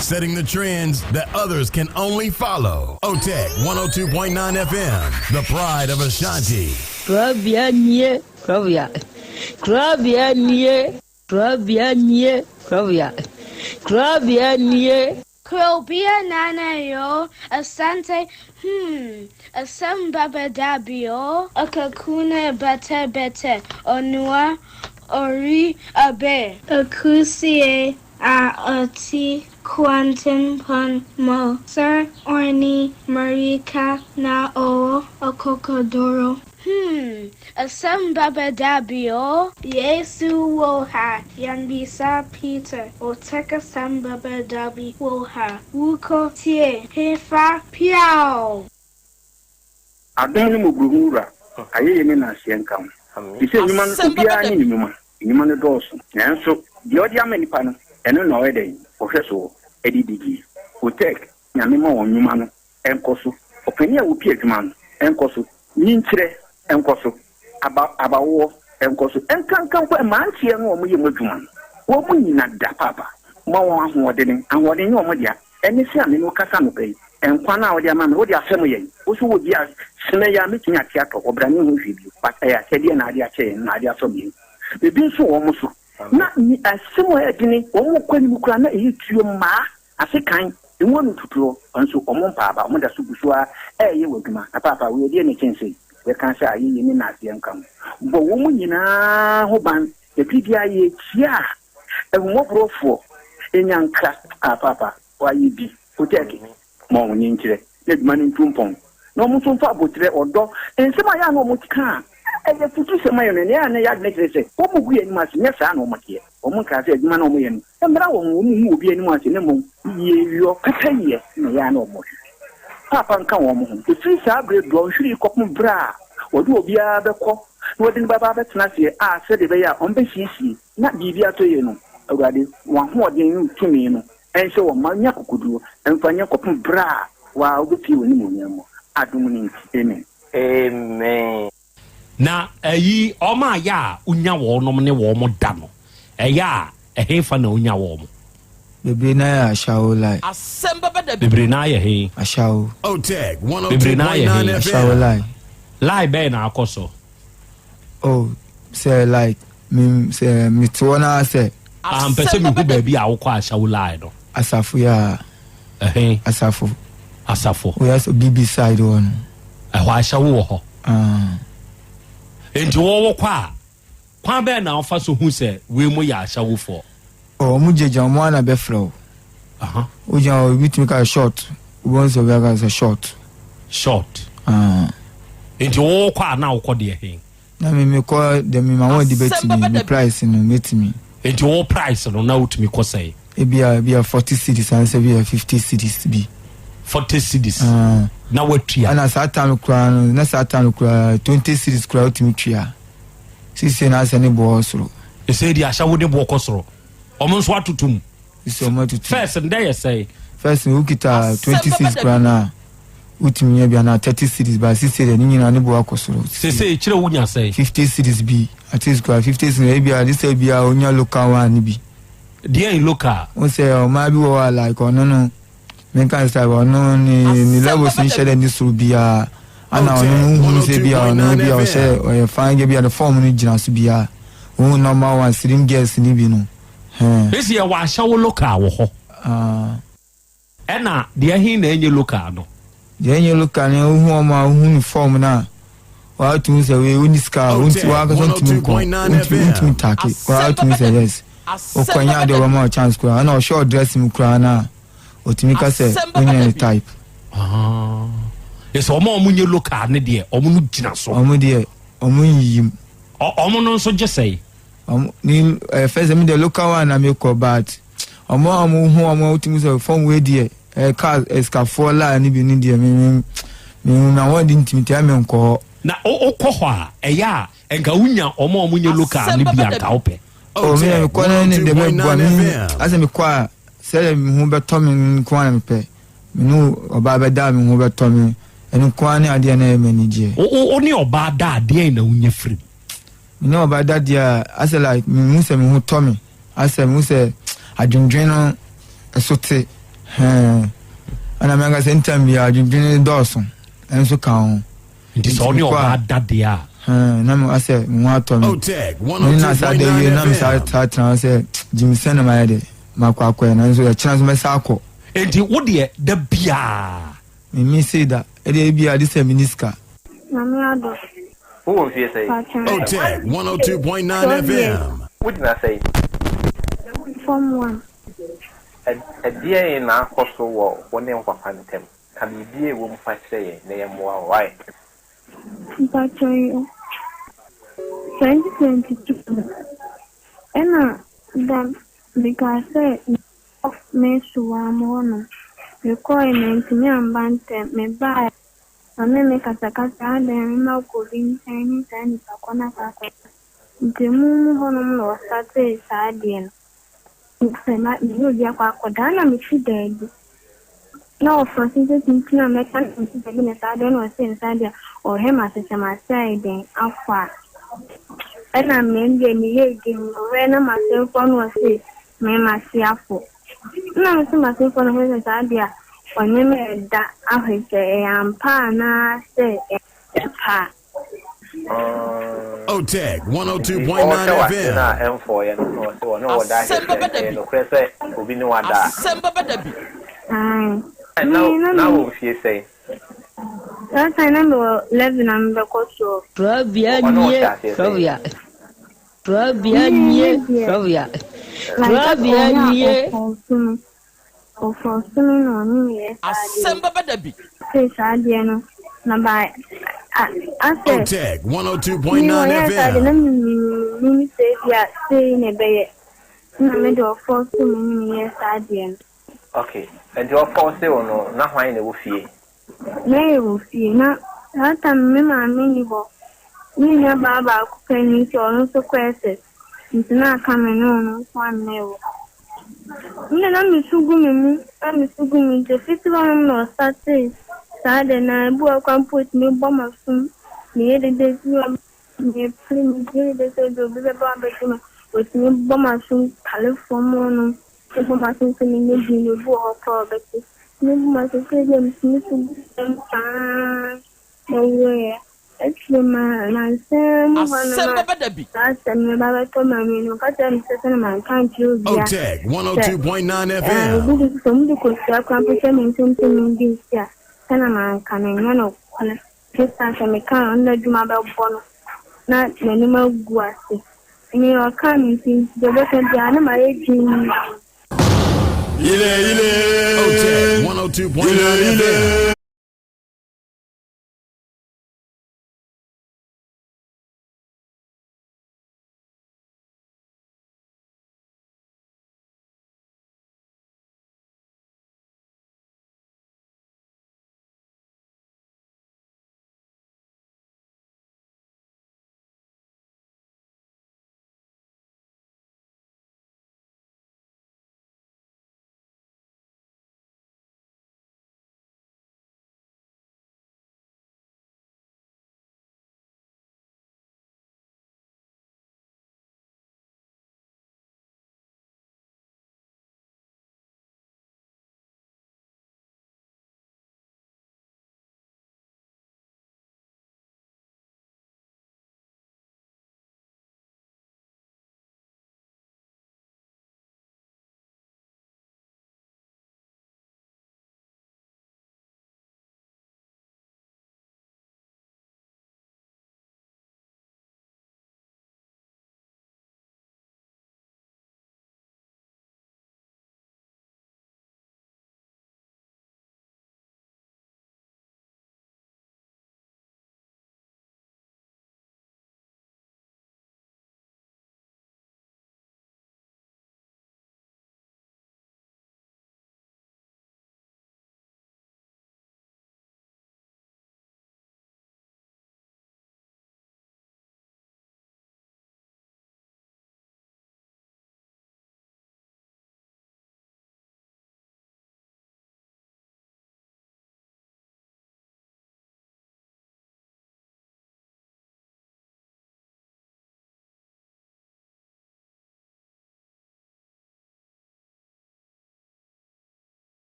Setting the trends that others can only follow. OTEC 102.9 FM, the pride of Ashanti. Kurabea nie, kurabea. Kurabea nie, kurabea nie, kurabea. Kurabea nie. Krobea Nana yo, Asante hmm, Asem Baba Dabio, Akakuna Bete Bete, Onua Ori Abe. Akusie a ɔte kwantempɔn mu sɛ ɔne mmirika na ɔwɔ akokoduru. Hmm, asɛm bɛba da bi o. Yesu wɔ ha, yɛmmisa Peter, ɔtɛk asɛm bɛba da bi wɔ ha, wokɔ tie hefa piaw. Adom ne mmɔborɔhunu Wura, ayɛyie ne nnaaseɛ nka wo. Te sɛ nnwuma no, obiara ne ne nnwuma. Nnwuma no dɔɔso, nanso deɛ ɔde ama nnipa no, ɛno na ɔyɛ dɛn? Ɔhwɛ soɔ de di. Otec, Nyame ma wɔn nnwuma no nkɔ so. Ɔpanin a ɔpi adwuma no nkɔ so. Nyinkyerɛ nkɔ so. Aba, abawoɔ nkɔ so. Nkanka mpo mmeranteɛ no a wɔyɛ mu adwuma no, wɔn nyina da paapa. Ma wɔn ahoɔdene. Ahoɔden nyɛ wɔn dea. Ɛne sɛ a me ne wo kasa anɔpa yi, nkwa no a wode ama me, wode afɛm yɛn. Wo nso wɔ bi a, semɛ yi ara mɛtumi ate atɔ, ɔbra ne ho hwee bio. But ɛyɛ akyɛdeɛ na ade akyɛ yɛn, na ade afɛm yɛn. Ebi nso wɔ wɔn so. Na asɛm a ɛyɛ dene, wɔn kɔ anim koraa na ɛyɛ tuo mmaa. Ase kan, emu ano tutuɔ, nso wɔn mpaa aba, wɔn da so gu so ara reyɛ wɔn adwuma. Na paapa, wei ɛdeɛn na ɛkyɛn sei? Yɛka sɛ ayɛyie ne naaseɛ nka ho. Bɔ wɔn nyinaa ho ban, na bere biara yɛkyia a, ahummɔborɔfoɔ nya nkra. Ah, paapa, woayɛ bi. Otɛɛke, ma wɔn nkyerɛ, na adwuma no ntu mpɔn, na wɔn nso mfa aboterɛ, ɔdɔ, nsɛm a ɛyɛ a na wɔka a ɛyɛ afutusɛm ma yɛn no, ɛnea na ɛyɛ adwene kyerɛ sɛ wɔgu yɛn anim ase, nyɛ saa na wɔteɛ. Wɔnkaa sɛ adwuma no a wɔyɛ no mmra wɔn ho, wɔnhu obi anim ase, na mmom yieyɔ, pɛpɛyɛ na ɛyɛ a na wɔhwehwɛ. Paapa nka wɔn ho. Ɛfiri saa berɛ dɔnhwere yi kɔpem berɛ a wɔde obiara bɛkɔ na wɔde no bɛba abɛtena aseɛ a sɛdeɛ ɛbɛyɛ a wɔbɛsiesie na biribi atɔ yie no, Awurade, wɔn ahoɔden ne wo tumi no nhyɛ wɔn ma wɔnya akokoɔduro mfa nyɛ kɔpem berɛ a wo ara wobɛpue w'animuonyam mu. Adom no nti, amen. Amen. Na ayi wɔn a yɛ a wonya wɔnom ne wɔn da no, ɛyɛ a ɛhefa na wonya wɔn? Bebree no ara yɛ ashawo lie. Asɛm bɛba da bi. Bebree no ara yɛ he? Ashawo. Bebree no ara yɛ he? Ashawo lie. Lie bɛn na akɔ so? Oh, sɛ like me sɛ mete hɔ na sɛ. Ah, mpɛ sɛ mehu baabi a wokɔ ashawo lie no. Asafo yɛ a. Ɛhe? Asafo. Asafo. Oyɛ sɛ BB side hɔ no. Ɛhɔ ahyɛ wo wɔ hɔ. Ah. Enti wɔwɔ kɔ a, kwan bɛn na wofa so hu sɛ wei mo yɛ ahyɛwofoɔ? Oh, wɔn gyinagyina wɔn ara na bɛfrɛ wo. Wogyina hɔ, ebi tumi ka short. Wobɛhu sɛ obi aka sɛ short. Short. Ah. Enti wɔwɔ kɔ a na wokɔ deɛ he? Na me mekɔ deɛ me ma wɔn de bɛtumi me price no mɛtumi. Nti wo price no na wotumi kɔ sɛn? Ebia ebia 40 cedis ansa bi a 50 cedis bi. 40 cedis ah. na watua. Ɛna saa time koraa no na saa time koraa 20 cedis koraa wotumi tua. Sisi na asɛ ne boɔ soro. Ɛsɛ di ahyɛ wo de boɔ kɔ soro. Wɔn nso atoto mu. Sisi wɔn atoto. First ndɛ yɛ sɛn? First no wokita 20 cedis koraa na. Wotumi nya bi anaa 30 cedis but sisei deɛ ne nyinaa ne bo akɔ soro. Sesei kyerɛ wonya sɛn? 50 cedis bi at least koraa 50 cedis ebi a de sɛ bi a onya local one no bi. Deɛn local? Wo sɛ ɔmaa bi wɔ hɔ a like ɔno no menka ne sɛ ɔno ne ne levels nhyɛ dɛ ne soro biara ana ɔno no wohunu sɛ bi a ɔno bi a ɔhyɛ ɔyɛ fine girl bi a ne form no gyina so biara wohu normal one slim girls ne bi no. Esi yɛwɔ ahyɛwo local wɔ hɔ. Ah. Ɛna deɛ he na ɛnyɛ local no? Deɛ ɛnyɛ local no wohu wɔn a wohu no form no a wɔatumi sɛ wei wonni sika a wonti wankasa ntumi nkɔ wontumi wontumi take wɔatumi sɛ yes wokɔ nyɛ adeɛ ɔbɛma wo chance koraa ɛna ɔhwɛ ɔdress mu koraa no a ɔtumi ka sɛ wonyɛ ne type. Ah. Ɛsɛ ɔmo a ɔmo nyɛ local ne deɛ ɔmo no gyina so. Ɔmo deɛ ɔmo nyiyim. Ɔmo no nso gye sɛe. Ɔmo ni ɛɛ fɛsɛ mi deɛ local one na mi kɔ but ɔmo a ɔmo hu ɔmo a wotumi sɛ fɔm wei deɛ ɛɛ car ɛsikafoɔ laa ne bi ne deɛ mi mi mi hu na wɔn de ntumi tia mi nkɔ hɔ. Na wokɔ hɔ a ɛyɛ a nka wonya ɔmo a ɔmo nyɛ local ne bi a nka wopɛ. Oh mi deɛ mi kɔ ne ne deɛ bɛ bua mi asɛ mi kɔ a sɛdeɛ mi ho bɛtɔ mi nko ara na mi pɛ. Me ne ɔbaa bɛda a me ho bɛtɔ me, ɛno nko ara ne adeɛ a na ɛyɛ me anigyeɛ. Wo wo wo ne ɔbaa da a deɛn na wonya firi mu? Me ne ɔbaa da deɛ a, asɛ like mehu sɛ me ho tɔ me, asɛ mehu sɛ adwendwen no ɛso te, hɛn. Ɛna me ankasa ntam biara adwendwen no dɔɔso, ɛnso ka ho. Nti sɛ ɔne ɔbaa da deɛ a. Hɛn, na me asɛ me ho atɔ me. Me ne no asa da wie na me saa saa tena hɔ sɛ gyimsɛn na mayɛ de makɔ akɔyɛ nanso ɛkyena nso mɛsa akɔ. Enti wo deɛ da biaa. Me me sei da, ɛdeɛ ebia gye sɛ menni sika. Nyame adom. Wo wɔ mfie sɛn? Otec 102.9 FM. Wo gyina sɛn? Form one. Ɛdeɛn na akɔ so wɔ wo ne wo papa ntam? Ka biribi a ɛwɔ mu fa kyerɛ yɛn na yɛmmoa wo, wai? Mpakyɛw yo. 2022 no, ɛna da mekaa sɛ mekɔ Mesuwaa mu hɔ nom. Mekɔɔe mantumi amba ntɛm. Mebaeɛ ɔne me kasakasa adɛn mema wokɔ obi nkyɛn ne saa nipa kɔ no akɔ akɔka. Nti emu mu hɔ nom na ɔstartee saa adeɛ no. Sɛ me ne obi akɔ akɔda na mete baabi na ɔfa so sɛ tenten a mɛka na mete baabi na saa deɛ na ɔse no saa deɛ ɔhwɛ m'ase sɛ m'ase ayɛ dɛn afɔ a ɛna me deɛ meyɛ din ɔhwɛ na m'asemfoɔ na ɔse me m'ase afɔ ɛna me se m'asemfoɔ na ɔhwɛ sɛ saa deɛ ɔne me ɛda ahwɛ sɛ ɛyɛ ampa anaa sɛ ɛyɛ pa a. Otec 102.9 Ɔrehyɛ w'ase FM. no a ɛmfɔeɛ no na ɔse ɔne wo da Asɛm ahwɛ bɛba sɛ da ɛyɛ bi. nokorɛ sɛ obi ne wo ada a. Asɛm bɛba da bi. Ae. Na Me na na me wɔ mfie sɛn? That time na mewɔ 11 a mebɛkɔ 12. Korabea Ɔne wo nie, hyɛ aseɛ sɛn? korabea. Korabea Me nie, me deɛ korabea. like Korabea ɔyɛ a nie. ɔfɔɔso me. Ɔfɔɔso me na ɔne me yɛ saa adeɛ Asɛm no. bɛba da bi. Sei saa adeɛ no na by a asɛ Otec me 102.9 ɔyɛɛ saa adeɛ na FM. me menim sɛ ebi a sei na ɛbɛyɛ na me de ɔfɔɔso me ne me yɛɛ saa adeɛ no. Ok, nti ɔfɔɔse wo no na hwan na ɛwɔ fie? Na yɛwɔ fie na saa time no me maame nni hɔ. Me nua baa baako pɛ ni nti ɔno nso kɔ SS nti na aka me ne ɔno nko ara na ɛwɔ hɔ. Me deɛ na me su gu me mu na me su gu me nti ɛfiti hɔ nom na ɔstartee saa deɛ na ebi wɔ hɔ koraa mpo ɔtumi bɔ m'asom meyɛ dede bi wɔ hɔ mepere meyɛ dede sɛ ebi obi bɛba abɛgye me ɔtumi bɔ m'asom tale fam hɔ nom bɔ m'asom sɛ menyɛ din obi wɔ hɔ koraa ɔbɛte tumi bɔ m'asom sɛ ebi a metumi su gu fam saa na ɔwuiɛ. Akyiri ma nnansa mu hɔ no Asɛm ma bɛba da bi. saa asɛm no ba bɛtɔ Maame no, ɔka kyerɛɛ me sɛ sɛnea manka ankyerɛ obiara Otec sɛ 102.9 ɛɛ FM. obi de sɛ wɔde kosua koraa mpo hyɛ me nsam sɛ mendi nsi a, sɛnea manka no ɛnyɛ nokorɛ. Esiane sɛ meka a ɔno n'adwuma bɛbɔ no na n'anim agu ase. Nea ɔkaa no nti, deɛ ɔbɛka biara na mayɛ dinn. Otec 102.9 FM.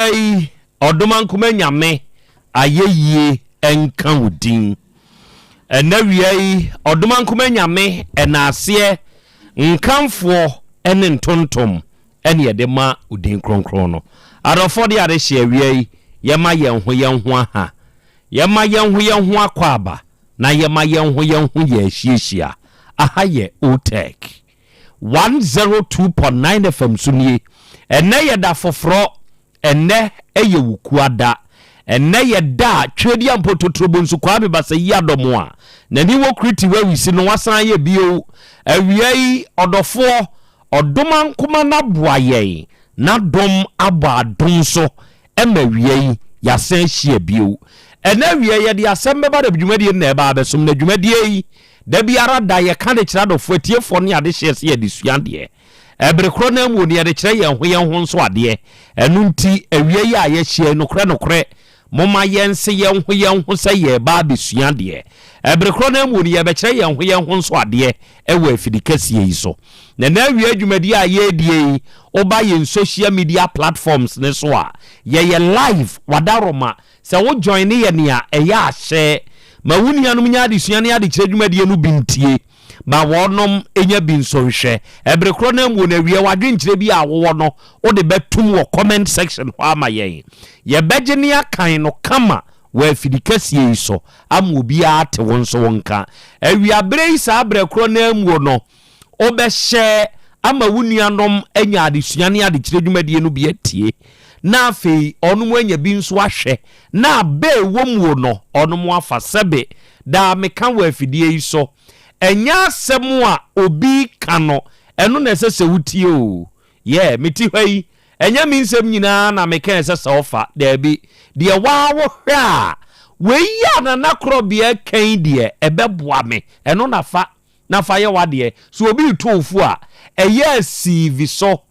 yi, Ɔdomankoma Nyame, ayɛyie nka wo din. Ɛnnɛ awia yi, Ɔdomankoma Nyame, ɛnaaseɛ, nkamfoɔ ne ntontom ne yɛde ma wo din kronkron no. Adɔfoɔ de adehyeɛ awia yi, yɛma yɛn ho yɛn ho aha, yɛma yɛn ho yɛn ho akwaaba, na yɛma yɛn ho yɛn ho yɛ ahyiahyia. Aha yɛ OTEC. 102.9 FM so nie. Ɛnnɛ yɛ da foforɔ, ɛnnɛ yɛ Wukua da. Ɛnnɛ yɛ da a Tweaduampɔ Totorobonsu Kwame Basayi Adɔm a n'ani wɔ Kriti Wawisi no wasan ayɛ bio. Awia yi, ɔdɔfoɔ, Ɔdomankoma no aboa yɛn, n'adom abɔ adom so ma awia yi yɛasan ahyia bio. Ɛnnɛ awia yi yɛde asɛm bɛba na dwumadie no na ɛba abɛsom na dwumadie yi da biara da yɛka de kyerɛ adɔfoɔ atiefoɔ ne adehyeɛ sɛ yɛde sua adeɛ. Ɛbere korɔ no ara mu no yɛde kyerɛ yɛn ho yɛn ho nso adeɛ. Ɛno nti awia yi a yɛahyia yi nokorɛ nokorɛ momma yɛnse yɛn ho yɛn ho sɛ yɛreba abɛsua adeɛ. Ɛbere korɔ no ara mu no yɛrebɛkyerɛ yɛn ho yɛn ho nso adeɛ wɔ afidi kɛseɛ yi so. Na ɛnɛ awia dwumadie a yɛredie yi, woba yɛn social media platforms no so a, yɛyɛ live, wadaroma. Sɛ wo joine yɛn a, ɛyɛ a hyɛ ma wo nuanom nya adesua ne adekyerɛ dwumadie no bi ntie. Ma wɔnom nya bi nso nhwɛ. Ɛbere korɔ no ara mu no, awia w'adwenkyerɛ bi a wowɔ no, wode bɛtom wɔ comment section hɔ ama yɛn. Yɛbɛgye ne akan no kama wɔ afidi kɛseɛ yi so ama obiara ate wo nso wo nka. Awiaberɛ yi saa berɛ korɔ no ara muo no, wobɛhyɛ ama wo nuanom anya adesua ne adekyerɛ dwumadie no bi atie, na afei ɔnom anya bi nso ahwɛ, na abɛ a ɛwɔ muo no ɔnom afa. Sɛbe daa meka wɔ afidie yi so, ɛnyɛ asɛm a obi reka no, ɛno na ɛsɛ sɛ wotie o. Yeah, mete hɔ yi, ɛnyɛ me nsɛm nyinaa na meka a ɛsɛ sɛ ɔfa, daabi. Deɛ waa wohwɛ a, wei a Nana Korɔbea reka yi deɛ, ɛbɛboa me, ɛno na fa, na fa yɛ w'adeɛ. Sɛ obi reto wo fo a, ɛyɛ a sieve so,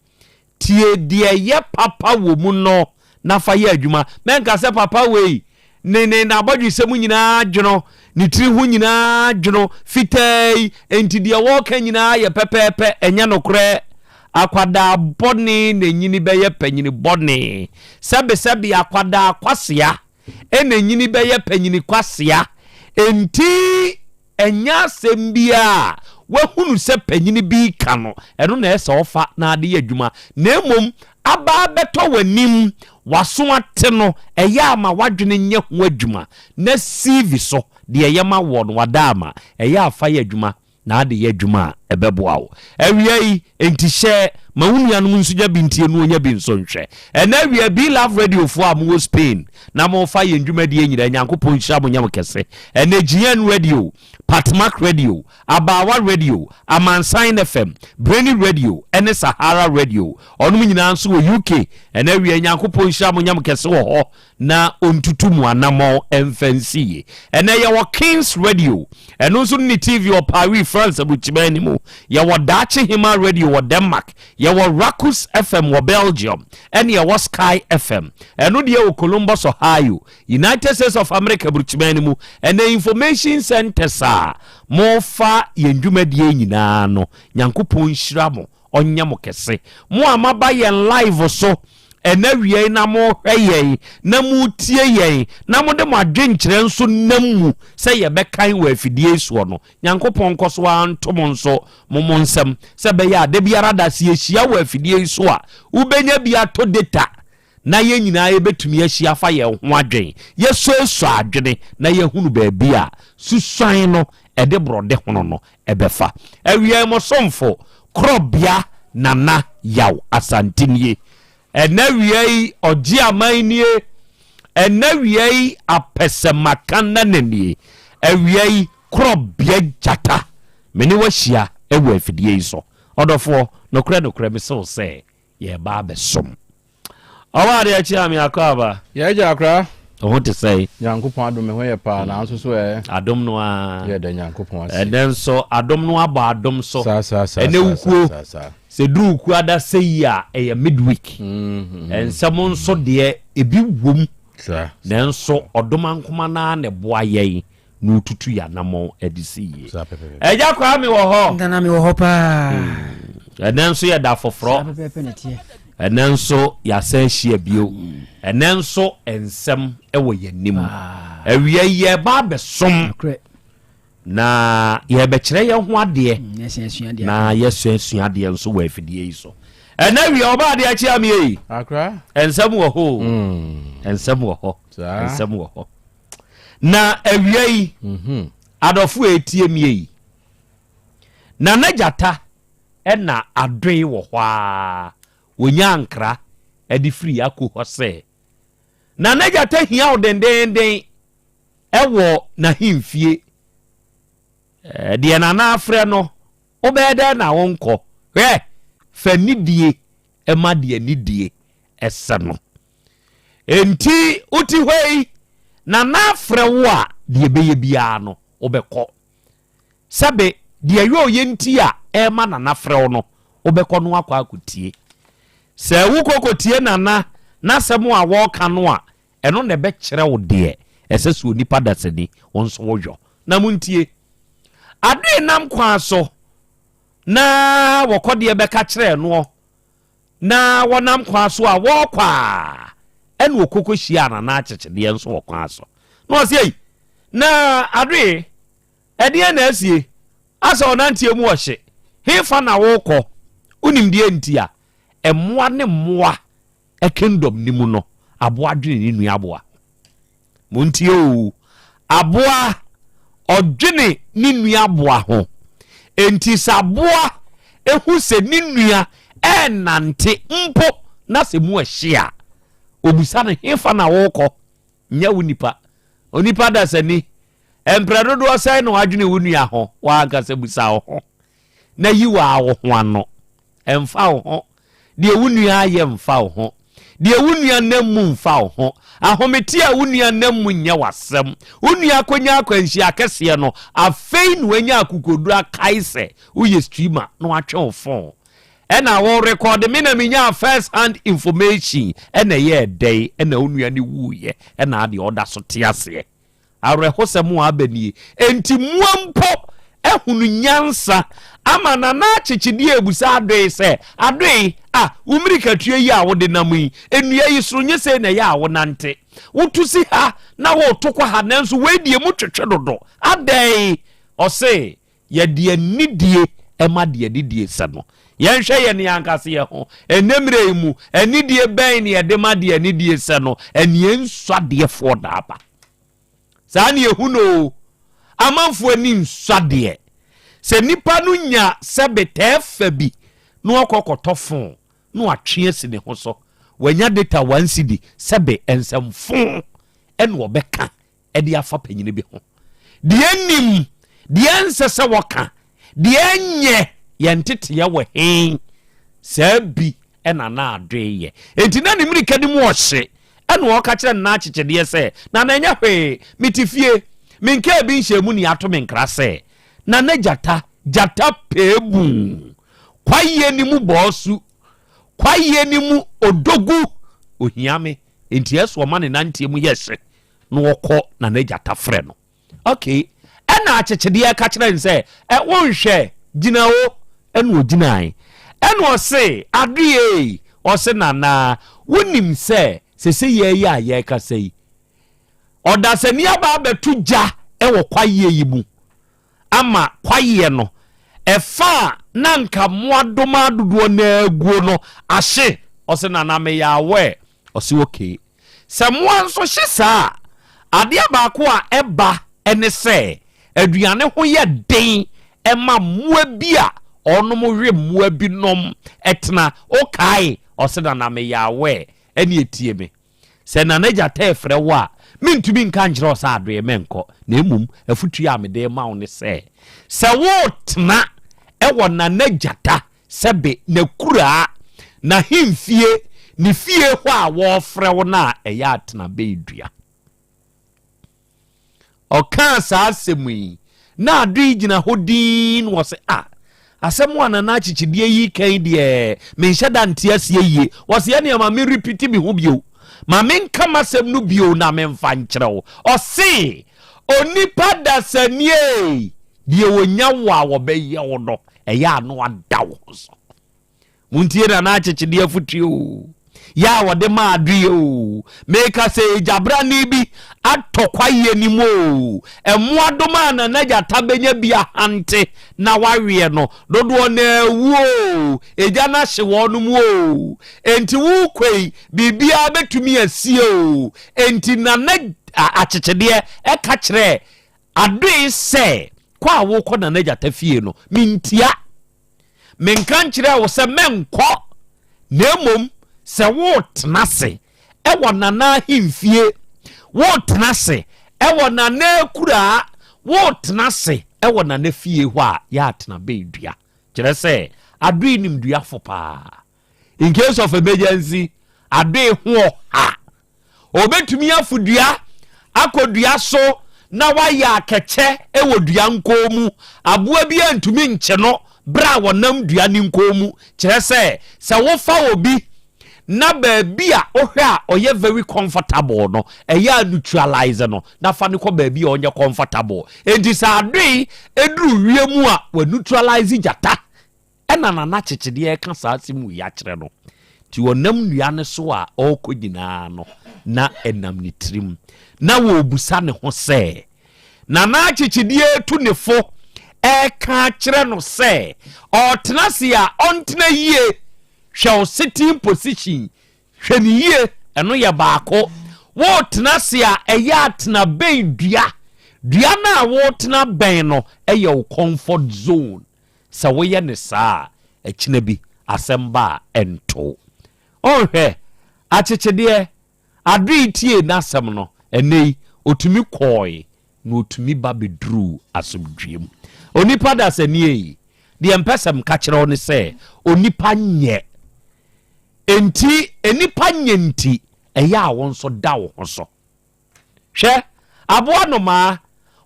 tie deɛ ɛyɛ papa wɔ mu no na fa yɛ adwuma. Mɛnka sɛ papa wei, ne ne n'abɔdwesɛm nyinaa dwono, ne tiri ho nyinaa dwono, fitaa yi, enti deɛ wɔreka nyinaa yɛ pɛpɛɛpɛ, ɛnyɛ nokorɛ. Akwadaa bɔne na nyini bɛyɛ panyini bɔne. Sɛbesɛbe akwadaa kwasea na nyini bɛyɛ panyini kwasea. Enti Ɛnyɛ asɛm biara a wahunu sɛ panyin bi reka no, ɛno na ɛsɛ sɛ ɔfa na ade yɛ adwuma, na mmom aba abɛtɔ w'anim, w'aso ate no, ɛyɛ a ma w'adwene nyɛ ho adwuma na sieve so deɛ ɛyɛ ma woɔ no, wada ama, ɛyɛ a fa yɛ adwuma na ade yɛ adwuma a ɛbɛboa wo. Awia yi, enti hyɛ ma wo nuanom nso nya bi ntie na wɔnya bi nso nhwɛ. Ɛnnɛ awia, Be Love Radio foɔ a mowɔ Spain na mofa yɛn dwumadie nyinaa, Nyankopɔn nhyira mo nyɛ mo kɛse. Ɛnnɛ GN Radio, Patmak Radio, Abaawa Radio, Amansan FM, Brainy Radio ɛne Sahara Radio, ɔnom nyinaa nso wɔ UK. Ɛnnɛ awia, Nyankopɔn nhyira mo nyɛ mo kɛse wɔ hɔ. na ɔntutu mo anammɔn mfa nsi yie. Ɛnnɛ yɛwɔ Kings Radio, ɛno nso ne TV wɔ Paris, France aburukyiman no mu. Yɛwɔ Daakye Hema Radio wɔ Denmark, yɛwɔ Rakus FM wɔ Belgium, ɛne yɛwɔ Sky FM, ɛno deɛ wɔ Columbus, Ohio, United States of America aburukyiman no mu. Ɛnnɛ information centers a mofa yɛn dwumadie nyinaa no, Nyankopɔn nhyira mo. ɔnyɛ mo kɛse. Mo a moaba yɛn live so ɛnɛ awia yi na mohwɛ yɛn na motie yɛn na mode mo adwenkyerɛ nso nam mu sɛ yɛbɛkan wɔ afidie yi soɔ no, Nyankopɔn nkɔ so ara nto mo nso mo mo nsam sɛ ɛbɛyɛ a da biara da sɛ yɛhyia wɔ afidie yi so a wobɛnya bi atɔ data na yɛn nyinaa yɛbɛtumi ahyia afa yɛn ho adwen, yɛsuasua adwene na yɛahunu baabi a susuan no ɛde borɔde hono no ɛbɛfa. Awiai mo somfo Korɔbea Nana Yaw Asante nie. Ɛnɛ awia yi ɔgye aman nie. Ɛnɛ awia yi apɛsɛmaka nana nie. Awia yi Korɔbea Gyata me ne wo ahyia wɔ afidie yi so. Ɔdɔfoɔ, nokorɛ nokorɛ mese wo sɛ Yɛreba abɛsom. Ɔwɔ adeɛ akyi a me akɔ aba. Yɛ agya akora. Wo ho te sɛn? Nyankopɔn adom me ho yɛ paa nanso so ɛ. Adom no ara. Yɛ da Nyankopɔn ase. Ɛnɛ nso adom no abɔ adom so. Saa saa saa Ɛnɛ saa wukuo saa saa. sɛ duru wukuo ada sɛ yi a ɛyɛ midweek. Nsɛm nso deɛ ebi wom. Saa. Nanso ɔdom ankoma no ara na ɛboa yɛn na ɔtutu yɛn anammɔn de si yie. Agya Kwame wɔ hɔ. Nana mewɔ hɔ paa. Ɛnɛ nso yɛ da foforɔ. Saa pɛpɛɛpɛ na ɛteɛ. Ɛnɛ nso yɛasan ahyia bio. Ɛnɛ nso nsɛm wɔ yɛn anim. Awia yi yɛreba abɛsom na yɛrebɛkyerɛ yɛn ho adeɛ mm, na yɛsuasua adeɛ nso wɔ afidie yi so. Ɛnɛ awia ɔba adeɛ akyi amie yi. Nsɛm wɔ hɔ mm. Nsɛm wɔ hɔ. Nsɛm wɔ hɔ. Na awia yi mhm. adɔfo a etie mie yi. Nana Gyata na adoe wɔ hɔ ara, wɔnyaa nkra de firii Ako hɔ sɛ, Nana Gyata hia wo dendeenden wɔ n'ahemfie. Deɛ Nana afrɛ no, wobɛyɛ dɛn na wonkɔ? Hwɛ, fa nidie ma deɛ nidie sɛ no. Enti wote hɔ yi, Nana afrɛ wo a, deɛ ɛbɛyɛ biara no, wobɛkɔ. Sɛbe, deɛ ɛyɛ ɔyɛ nti a ɛrema Nana frɛ wo no, wobɛkɔ no akɔ akɔtie. Sɛ wokɔ kɔtie Nana n'asɛm a wɔreka no a, ɛno na ɛbɛkyerɛ wo deɛ ɛsɛ sɛ onipa dasani wo nso woyɔ. Na montie. Adoe nam kwan so na wɔkɔ deɛ bɛka kyerɛɛ noɔ na wɔnam kwan so a wɔrekɔ a ɛna ɔkɔkɔ hyiaa Nana Akyekyedeɛ nso wɔ kwan so. Na ɔse ei, na Adoe, ɛdeɛn na asie? Asɛ ɔnanteɛ mu ɔhye, hefa na worekɔ? Wonim deɛ nti a? Mmoa ne mmoa kingdom no mu no, aboa dwene ne nua aboa. Montie oo, aboa ɔdwene ne nua aboa ho. Enti sɛ aboa ehu sɛ ne nua ɛrenante mpo na sɛ mu ɛhye a, obisa no hefa na wokɔ? Nyɛ wo nipa. Onipa dasani, mprɛ dodoɔ sɛn na wadwene wo nua ho? W'ankasa bisa wo ho na yi waa wo ho ano. Ɛmfa wo ho. Deɛ wo nua ayɛ mfa wo ho. Deɛ wo nua nam mu mfa wo ho. Ahomete a wo nua nam mu nyɛ w'asɛm. Wo nua akɔnya akwanhyia akɛseɛ no, afei na wanya akokoduro akae sɛ woyɛ streamer na watwe wo phone. Ɛna wo rekɔde me na menyaa first hand information ɛna ɛyɛɛ dɛn ɛna wo nua no wuiɛ ɛna adeɛ ɔda so te aseɛ. Awerɛhosɛm a aba nie. Enti mmoa mpo ahunu nyansa ama Nana Akyekyedeɛ rebisa Adoe sɛ, Adoe, ah, wo mmirikatuo yi a wode nam yi, nnua yi soro nyɛ sei na ɛyɛ a wonante. Woto si ha na woreto kɔ ha nanso wei deɛ mu twetwe dodo. Adɛn? Ɔse, Yɛde anidie ma deɛ anidie sɛ no. Yɛnhwɛ yɛn ankasa yɛn ho. Ɛnnɛ mmerɛ yi mu, anidie bɛn na yɛde ma deɛ anidie sɛ no? Ɛneɛ nsɔ adeɛfoɔ na aba. Saa ne yɛhu no o. Amanfoɔ ani nsɔ adeɛ. Sɛ nipa no nya sɛbe tɛɛfa bi na ɔkɔ kɔtɔ fon na watwe asi ne ho so, wanya data one cedi, sɛbe nsɛmfo ɛna ɔbɛka de afa panyin bi ho. Deɛ nnim, deɛ ɛnsɛ sɛ wɔka, deɛ ɛnyɛ yɛn nteteɛ wɔ he, saa bi na na adoe yɛ. Enti na ne mmirika no mu ɔhye, ɛna ɔka kyerɛ nana akyekyedeɛ sɛ, Nana ɛnyɛ hwee, mete fie, menkaa bi nhyɛɛ mu nea ato me nkra sɛ, Nana gyata, gyata pɛɛ kwaeɛ no mu bɔɔsu, kwaeɛ no mu odogu, ohia me, enti ɛsɛ ɔma ne nanteɛ mu yɛ hye. na ɔkɔ na n'agya tafrɛ no okay ɛna akyekyedeɛ ka kyerɛ no sɛ ɛ wonhwɛ gyina o ɛna ogyinae ɛna ɔse adoe ɔse nana wonim sɛ sese yɛ yi a yɛrekasa yi ɔdasani aba abɛto gya ɛwɔ kwaeɛ yi mu ama kwaeɛ no ɛfa a na nka mmoadoma dodoɔ no aguo no ahye ɔse nana meyɛ aware ɔse okay Sɛ mmoa nso hye saa a, adeɛ baako a ɛba ne sɛ aduane ho yɛ den ma mmoa bi a wɔnom we mmoa bi nom tena. Wokae? Ɔse Nana meyɛ aware ɛneɛ tie me. Sɛ Nana Gyata refrɛ wo a, mentumi nka nkyerɛ wo sɛ adoe menkɔ na mmom afutuo a mede rema wo ne sɛ, sɛ woretena wɔ Nana Gyata Sɛbe n'akuraa, n'ahemfie, ne fie hɔ a wɔrefrɛ wo no a ɛyɛ atenabɛn dua. Ɔkaa saa asɛm yi, na Ado yi gyina hɔ dinn na ɔse, ah, asɛm a Nana Akyekyedeɛ yi ka yi deɛ, menhyɛ da nte aseɛ yie. Ɔse, ɛneɛ ma me repeat me ho bio. Ma menka m'asɛm no bio na memfa nkyerɛ wo. Ɔse, onipa dasani ei, deɛ ɔnya wo a wɔbɛyɛ wo no, ɛyɛ a na wada wo ho so. Montie Nana Akyekyedeɛ afotuo o. Yɛ a wɔde maa adoeɛ o. Meka sɛ egyabrane bi atɔ kwaeɛ no mu o. Mmoadoma a Nana Gyata bɛnya bi ahante na waweɛ no, dodoɔ no ara awu o. Egya no ahye wɔnom o. Enti worekɔ yi, biribiara bɛtumi asie o. Enti Nana Akyekyedeɛ ka kyerɛɛ Adoe sɛ, Kɔ a worekɔ Nana Gyata fie no, mentia. Menka nkyerɛɛ wo sɛ mɛnkɔ, na mmom sɛ woretena ase wɔ Nana ahemfie, woretena ase wɔ Nana akuraa, woretena ase wɔ Nana fie hɔ a, yɛ atena bɛn dua. Kyerɛ sɛ, Adoe nim duafo paa. In case of emergency, Adoe ho ɔha. Obetumi afu dua akɔ dua so na wayɛ akɛkyɛ wɔ dua nkɔn mu. Aboa biara ntumi nkye no bere a ɔnam dua no nkɔn mu. Kyerɛ sɛ, sɛ wofa obi na baabi a wohwɛ a ɔyɛ very comfortable no, ɛyɛ a neutralize no na fa no kɔ baabi a ɔnyɛ comfortable. Enti sɛ adoe duru wiem a, waneutralize gyata. Ɛna Nana Kyekyedeɛ reka saa asɛm wei akyerɛ no. Nti ɔnam nnua no so a ɔrekɔ nyinaa no, na ɛnam ne tirim. Na wɔrebisa ne ho sɛ, Nana Akyekyedeɛ retu ne fo reka akyerɛ no sɛ ɔretena ase a ɔntena yie, hwɛ wo sitting position, hwɛ no yie, ɛno yɛ baako. Woretena ase a ɛyɛ a tena bɛn dua. Dua no a woretena bɛn no yɛ wo comfort zone. Sɛ woyɛ no saa a, ɛkyena bi, asɛm ba a, ɛnto wo. Ɔnhwɛ, akyekyedeɛ, Adoe tiee n'asɛm no, ɛnnɛ yi, ɔtumi kɔɔe, na ɔtumi ba bɛduruu asomdwoeɛ mu. Onipa dasani ei, deɛ mpɛ sɛ meka kyerɛ wo ne sɛ, onipa nyɛ. Enti, nnipa nyɛ nti, ɛyɛ a wo nso da wo ho so. Hwɛ, aboa nomaa,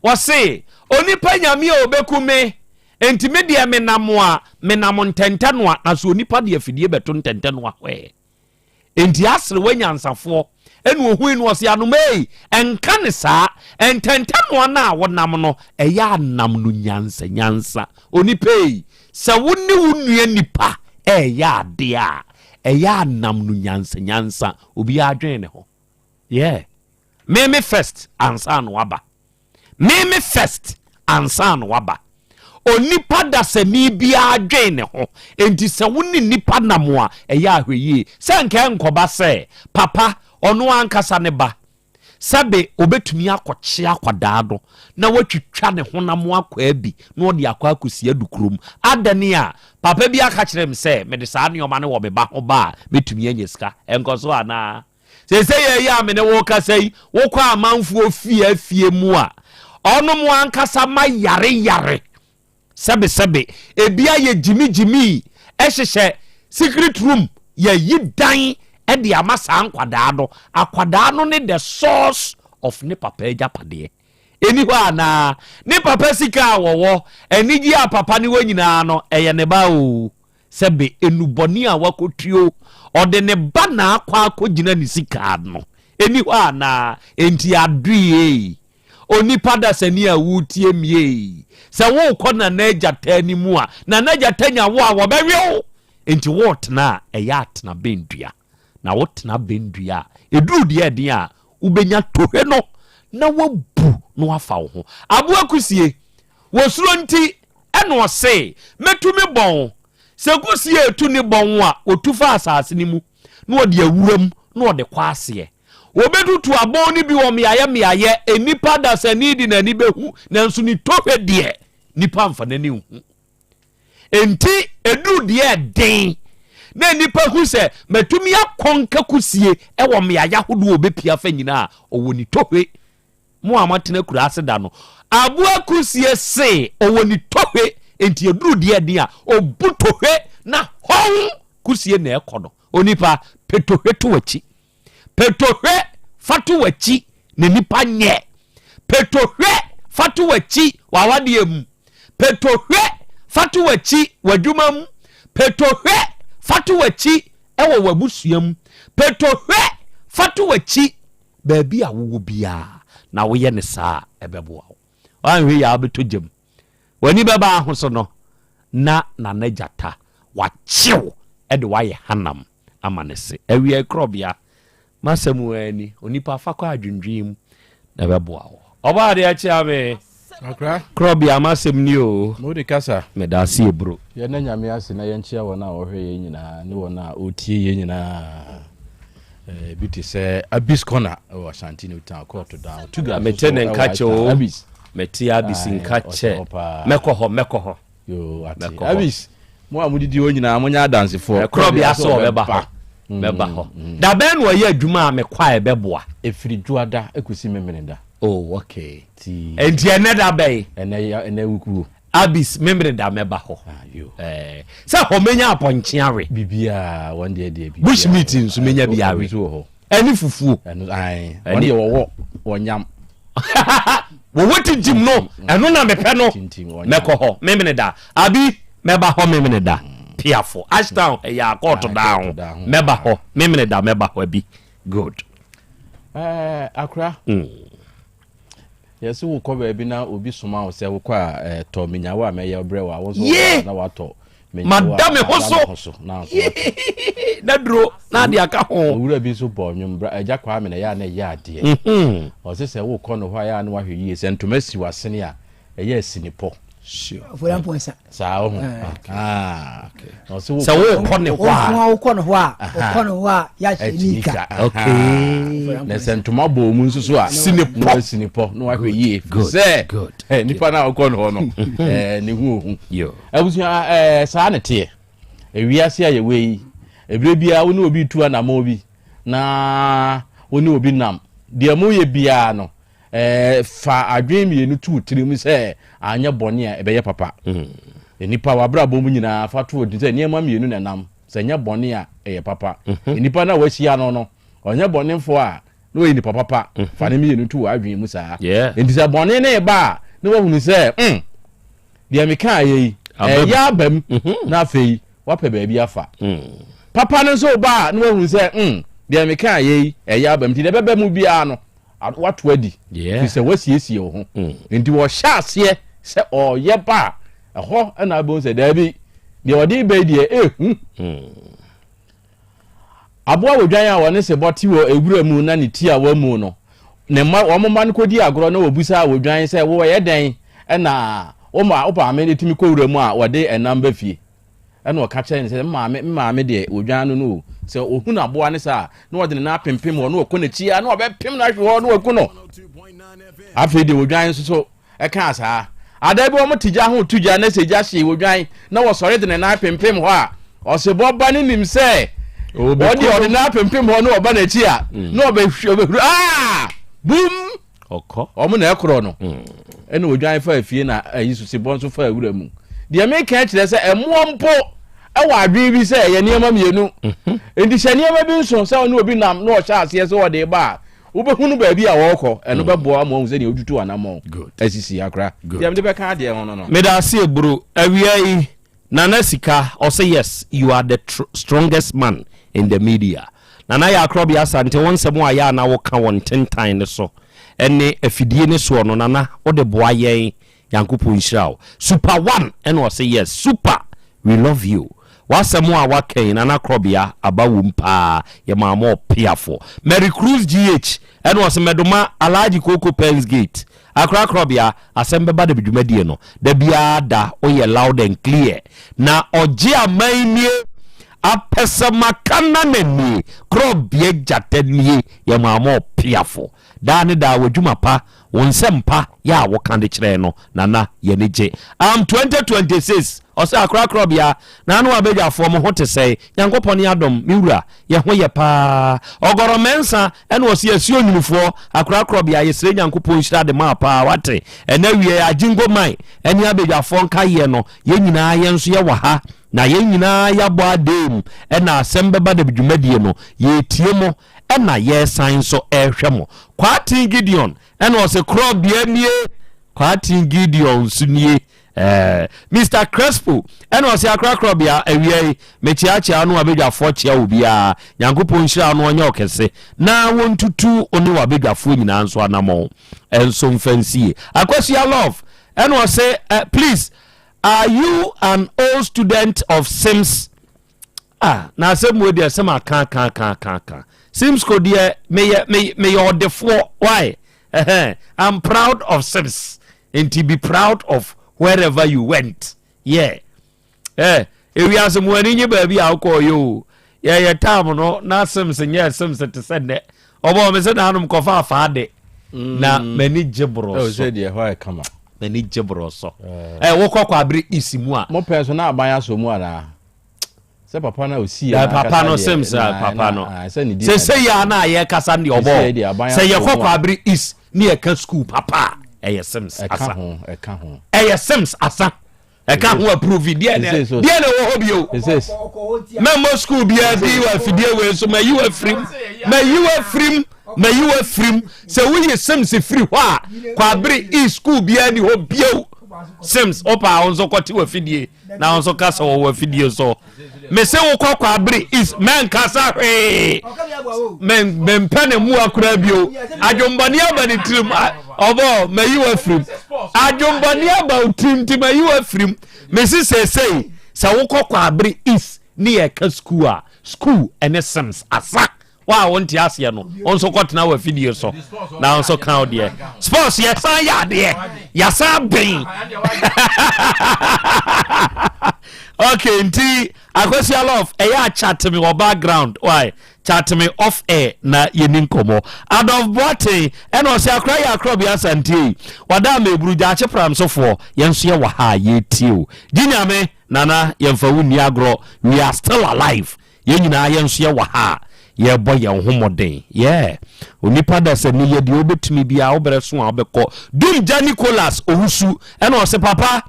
wɔse, Onipa nyame a ɔbɛku me, enti me deɛ menam a, menam ntɛntɛnoa, na so onipa de afidie bɛto ntɛntɛnoa hɔ ɛ? Enti aserewa nyansafoɔ ɛna ohui no ɔse, anoma ei, ɛnka ne saa, ntɛntɛnoa no a wonam no, ɛyɛ anam no nyansa nyansa. Onipa ei, sɛ wo ne wo nua nipa ɛɛyɛ adeɛ a, ɛyɛ anam no nyansa nyansa, obiara dwen ne ho. Yeah. Me me first ansa na waba. Me me first ansa na waba. Onipa dasani biara dwen ne ho. Enti sɛ wo ne nipa nam a ɛyɛ ahwɛyie. Sɛ nka ɛnkɔba sɛ papa ɔno ankasa ne ba sɛbe obetumi akɔkye akwadaa no na watwitwa ne honam akwaa bi na ɔde akɔ akɔsi adukurom. Adɛn a papa bi aka kyerɛ me sɛ mede saa nneɛma no wɔ me ba ho ba a mɛtumi anya sika. Ɛnkɔ so anaa? Seesei yɛ yi a me ne wo rekasa yi, wokɔ amanfoɔ fie afie mu a, ɔnom ankasa ma yare yare sɛbesɛbe, ebi ayɛ gyimi gyimi, ɛhyehyɛ secret room, yɛyi dan de ama saa nkwadaa no. Akwadaa no ne the source of ne papa agyapadeɛ. Ɛni hɔ anaa? Ne papa sika a wɔwɔ, anigye a papa ne wɔ nyinaa no, ɛyɛ ne ba o. Sɛ be nnubɔne a wakotuo, ɔde ne ba na akɔ akɔgyina ne sika ano. Ɛni hɔ anaa? Enti adoe ei, onipa dasani a woretie me ei, sɛ worekɔ Nana Agyata anim a, Nana Agyata nya wo a, wɔbɛwe wo. Enti woretena a, ɛyɛ a tena bɛn dua. Na wotena bɛn dua a, ɛduru deɛ ɛden a, wobɛnya tohwe no na woabu na wafa wo ho. Aboa kusie, Wɔsuro nti ɛna ɔse, Mɛtu me bɔn. Sɛ kusie retu ne bɔn a, ɔtu fa asase no mu, na ɔde awura mu, na ɔde kɔ aseɛ. Wɔbɛtutu abɔn no bi wɔ mmeaeɛ mmeaeɛ, nnipa dasani de n'ani bɛhu, nanso ne tohwɛ deɛ, nnipa mfa n'ani nhu. Enti ɛduru deɛ ɛden na nnipa hu sɛ matumi akɔnka kusie wɔ mmeaeɛ ahodoɔ a ɔbɛpia afa nyinaa a, ɔwɔ ne tohwe. Mo a moatena akuraase da no, aboa kusie se ɔwɔ ne tohwe, enti ɛduru deɛ ɛden a, ɔbu tohwe na hɔn kusie na ɛkɔ no. Onipa, pɛ tohwe to w'akyi. Pɛ tohwe fa to w'akyi na nipa nyɛ. Pɛ tohwe fa to w'akyi w'awadeɛ mu. Pɛ tohwe fa to w'akyi w'adwuma mu. Pɛ tohwe fa to w'akyi wɔ w'abusua mu. Pɛ tohwe fa to w'akyi Baabi a wowɔ biara na woyɛ no saa a, ɛbɛboa wo. Woanhwɛ yie a wobɛtɔ gya mu. W'ani bɛba ahoso no, na Nana Gyata wakye wo. de wayɛ hanam ama ne se. Awiei korɔbea, m'asɛm ara ni, onipa fa kɔ adwendwen mu na ɛbɛboa wo. Ɔbaa adeɛ kyea me. Akra. Korɔbea, m'asɛm ni o. Mode kasa. Meda ase eburo. Yɛnna Nyame ase na yɛnkyea wɔn a wɔhwɛ yɛn nyinaa ne wɔn a wɔtie yɛn nyinaa. Ebi te sɛ Abis Corner wɔ Ashanti New Town, Kɔɔto Down, Tuga nso Mete so ne wɔ nka kyɛ Town. o. Abis. Mete Abis Ae, nka ɔhyɛ kyɛ. hɔ paa. Mɛkɔ hɔ, mɛkɔ hɔ. Yoo, ate. Mɛkɔ hɔ. Abis, mo a modidi hɔ nyinaa monyɛ adansefoɔ. Korɔbea sɛ ɔbɛba hɔ. Mm, Mɛba hɔ. mm. Da bɛn na ɔyɛ adwuma a mekɔ a ɛbɛboa? Ɛfiri Dwoada kɔsi Memeneda. Oh, okay. Ti. Enti ɛnɛ da bɛn? Ɛnɛ ya ɛnɛ wukuo. Abis Memeneda mɛba hɔ. Ah, eh, sɛ hɔ menya apɔnkye awe. Biribiara wɔn deɛ deɛ biribiara. Bush meat nso menya bi awe. Nso wɔ hɔ. Ɛne fufuo. Ɛno ae. Wɔn deɛ wɔwɔ wɔnyam. Wɔwɔ tintim no ɛno na mepɛ no. Mɛkɔ hɔ Memeneda. Abi mɛba hɔ Memeneda. Piafo Ashtown ɛyɛ akɔɔto daa ho. Mɛba hɔ Memeneda mɛba hɔ abi. Good. Ɛɛ akora. Yɛse wokɔ baabi na obi soma wo sɛ wokɔ a eh, tɔ menyawo a mɛyɛ brɛ wo a wo nso wokɔ a na watɔ menyawo a Mada me ho mada so. me ho so na nso watɔ. Na duro na ade aka ho. Owura bi nso bɔɔ nnwom bra agya Kwame na ɛyɛ a na ɛyɛ adeɛ. Ɔse sɛ wokɔ no hɔ a ɛyɛ a na wahwɛ yie sɛ ntoma si w'asene a ɛyɛ asinipɔ. Ofori Amponsah. Saa ɔho. Sɛ wokɔ ne hɔ a. Wokɔ ne hɔ a. Wokɔ ne hɔ a yɛahyɛ nika. Okay. Na sɛ ntoma bɔ mu nso so a. Sinipɔ. Sinipɔ na wahwɛ yie. Sɛ nipa na wokɔ ne hɔ no ne ho ohu. Abusua saa ne teɛ. Ewiase a yɛwɔ yi ebire biara wo ne obi tu anamɔ bi na wo ne obi nam deɛ moyɛ biara no Fa adwene mmienu to wo tirim sɛ anyɛ bɔne a ɛbɛyɛ papa. Nnipa w'abrabɔ mu nyinaa fa to wo tirim sɛ nneɛma mmienu na ɛnam. Sɛ ɛnyɛ bɔne a, ɛyɛ papa. Nnipa no a wahyia no no, ɔnyɛ bɔnefoɔ a, na ɔyɛ nipa papa. Fa ne mmienu to w'adwene mu saa. Enti sɛ bɔne no reba a, na wahunu sɛ, mm, deɛ mekaeɛ yi, ɛyɛ aba mu, na afei wapɛ baabi afa. Papa no nso reba a, na wahunu sɛ, mm, deɛ mekaeɛ yi, ɛyɛ aba mu. Nti deɛ ɛbɛba mu biara no, wato adi firi sɛ wasiesie wo ho mm. nti wɔhyɛ aseɛ sɛ ɔyɛ ba a ɛhɔ na abɛhu sɛ daabi deɛ ɔde bɛ deɛ ɛhu mm. aboa wɔdwan a wɔne sebɔ te wɔ ewura mu na ne ti a wɔamu no ne mma wɔn mma no kɔdi agorɔ na wɔbusa wɔdwan sɛ wɔyɛ dɛn ɛna wɔn a wɔpaame no tumi kɔ wura mu a wɔde ɛnam ba fie Ɛnna ɔka kyerɛɛ no sɛ, Me maame, me maame deɛ, wɔdwan no no o. Sɛ ɔhunu aboa no saa a, na ɔde ne nan apempem hɔ, na ɔkɔ n'akyi ara, na ɔbɛpem no ahwe hɔ, na waku no. Afei deɛ odwan nso so ɛkaa saa. Ada bi wɔn te gya ho tu gya na sɛ gya hyee odwan na wɔsɔre de ne nan pempem hɔ a, ɔsebɔ ba no nim sɛ ɔde ɔde nan apempem hɔ na ɔba n'akyi a, na ɔbɛhuru aa bum. Ɔkɔ. Wɔn na ɛkorɔ no. Ɛna odwan faa fie na ayi so sebɔ nso faa wura mu. Deɛ meka kyerɛ sɛ ɛmoɔ mpo ɛwɔ adwene bi sɛ ɛyɛ nneɛma mmienu. Mhm. Nti hyɛ nneɛma bi nso sɛ ɔne obi nam na ɔhyɛ aseɛ sɛ ɔde ba a wobɛhunu baabi a wɔrekɔ ɛno mm. bɛboa ama wahu sɛdeɛ wotutu anammɔn asisi akora. Deɛ mede bɛka adeɛ ho no no. Meda ase eburu awia yi Nana Sika ɔsɛ yes you are the strongest man in the media. Nana Yaa Krɔbea Asante wo nsɛm a yɛ a na wo ka wɔ ntentan no so ne afidie no soɔ no Nana wo de boa yɛn Nyankopɔn nhyira wo. Super one ɛna ɔse yes super we love you w'asɛm a waka yi Nana Krɔbea aba wom paa yɛ maa mo ɔpeafoɔ. Mary Cruz GH ɛna ɔse Mɛdoma Alhaji Koko Pens Gate Akra Krɔbea asɛm bɛba da bi dwumadie no da biara da woyɛ loud and clear na ɔgye aman nie Apɛsɛmakana na nie, korɔbea gyata nie, yɛ maa mo ɔpeafo. Daa ne daa w'adwuma pa, wo nsɛm pa yɛ a woka de kyerɛ no, Nana y'ani gye. Am 2026, ɔsɛ akora korɔbea, Nana w'abadwafoɔ mo ho te sɛn? Nyankopɔn adom, me wura, yɛ ho yɛ paa. Ɔgɔrɔ Mɛnsa ɛna ɔse yɛsi onyinifoɔ, akora korɔbea, yɛsrɛ Nyankopɔn nhyira de maa paa, wate? Ɛnɛ awieɛ, Agyingo man ɛne abadwafoɔ nkaeɛ no, yɛn nyinaa yɛn nso yɛwɔ ha. Na yɛn nyinaa yɛabɔ adeem ɛna asɛm bɛba da bi dwumadie no yɛretie mo ɛna yɛresan nso ɛrehwɛ mo. Kwaaten Gideon ɛna ɔse korɔbea nie Kwaaten Gideon nso nie ɛɛ Mister Crespo ɛna ɔse akora korɔbea awia yi mekyeakyea no abadwafoɔ kyea obiara Nyankopɔn nhyira no ɔnyɛ ɔkɛse na wɔntutu wo ne wabadwafoɔ nyinaa nso anamɔn ɛnso mfa nsie Akosua Love ɛna ɔse eh, please Are you an old student of Sims? Ah, na asɛm wei deɛ sɛ maka aka aka aka aka. Simsco deɛ meyɛ meyɛ ɔdefoɔ why? Ɛhɛn, I'm proud of Sims. Nti be proud of wherever you went. Yeah. Eh, ewiase mu ani nye baabi a wokɔɔ yɛ o. Yɛyɛ tam no na Sims nyɛ Sims te sɛ nnɛ. Ɔbɔ me sɛ naanom kɔfa afaa de. Na mm. m'ani gye borɔ oh, so. Sɛ deɛ hɔ ayɛ kama. M'ani gye borɔ so. Eh, eh wokɔ kɔ abere isi mu a. Mo pɛn so na aban asɔ mu anaa? Sɛ papa no a osii yɛ papa no sɛm sɛ papa no sɛ sɛ yɛ a na yɛkasa ne ɔbɔ sɛ yɛkɔ kwabere east ne yɛka school papa a ɛyɛ sims asa ɛyɛ sims asa ɛka ho approve deɛ na deɛ na ɛwɔ hɔ bio mɛmmɔ school biara bi wɔ afidie wei so mayi wɔ afirim mayi wɔ afirim mayi wɔ afirim sɛ woyi sims firi hɔ a kwabere east school biara ni hɔ bio sims ɔpa a wo nso kɔte wɔ afidie na wo nso kasa wɔ w'afidie so mese wo kɔ kwabere is mɛnkasa hwee mempɛ ne mmoa koraa bio adwombɔne aba ne tirim ɔbɔ mayi w'afirim adwombɔne aba wo tirim nti mayi w'afirim mese seesei sɛ wokɔ kwabere is ne yɛka sukuu a sukuu ɛne sims asa Wo a wonte aseɛ no, wo nso kɔtena w'afidie so na wo nso ka wo deɛ. Sports yɛsan yɛ adeɛ, yɛsan ben. Okay, nti Akosua Love, ɛyɛ a chat me wɔ background, why? Chat me off air na yɛni nkɔmmɔ. Adolf Boateng, ɛna ɔsɛ akora yɛ akorɔ bi asantie yi. Wada ama eburu gyaakye pramsofoɔ, yɛn nso yɛwɔ ha a yɛtie o. Gye nyame, Nana, yɛmfa wo nni agorɔ, we are still alive. Yɛn nyinaa yɛn nso yɛwɔ ha a yɛrebɔ yɛn ho mmɔden. Yeah. Onipa da sɛ meyɛ deɛ wobɛtumi biara wo berɛ so a wobɛkɔ. Dum gya Nicholas Owusu ɛna ɔse papa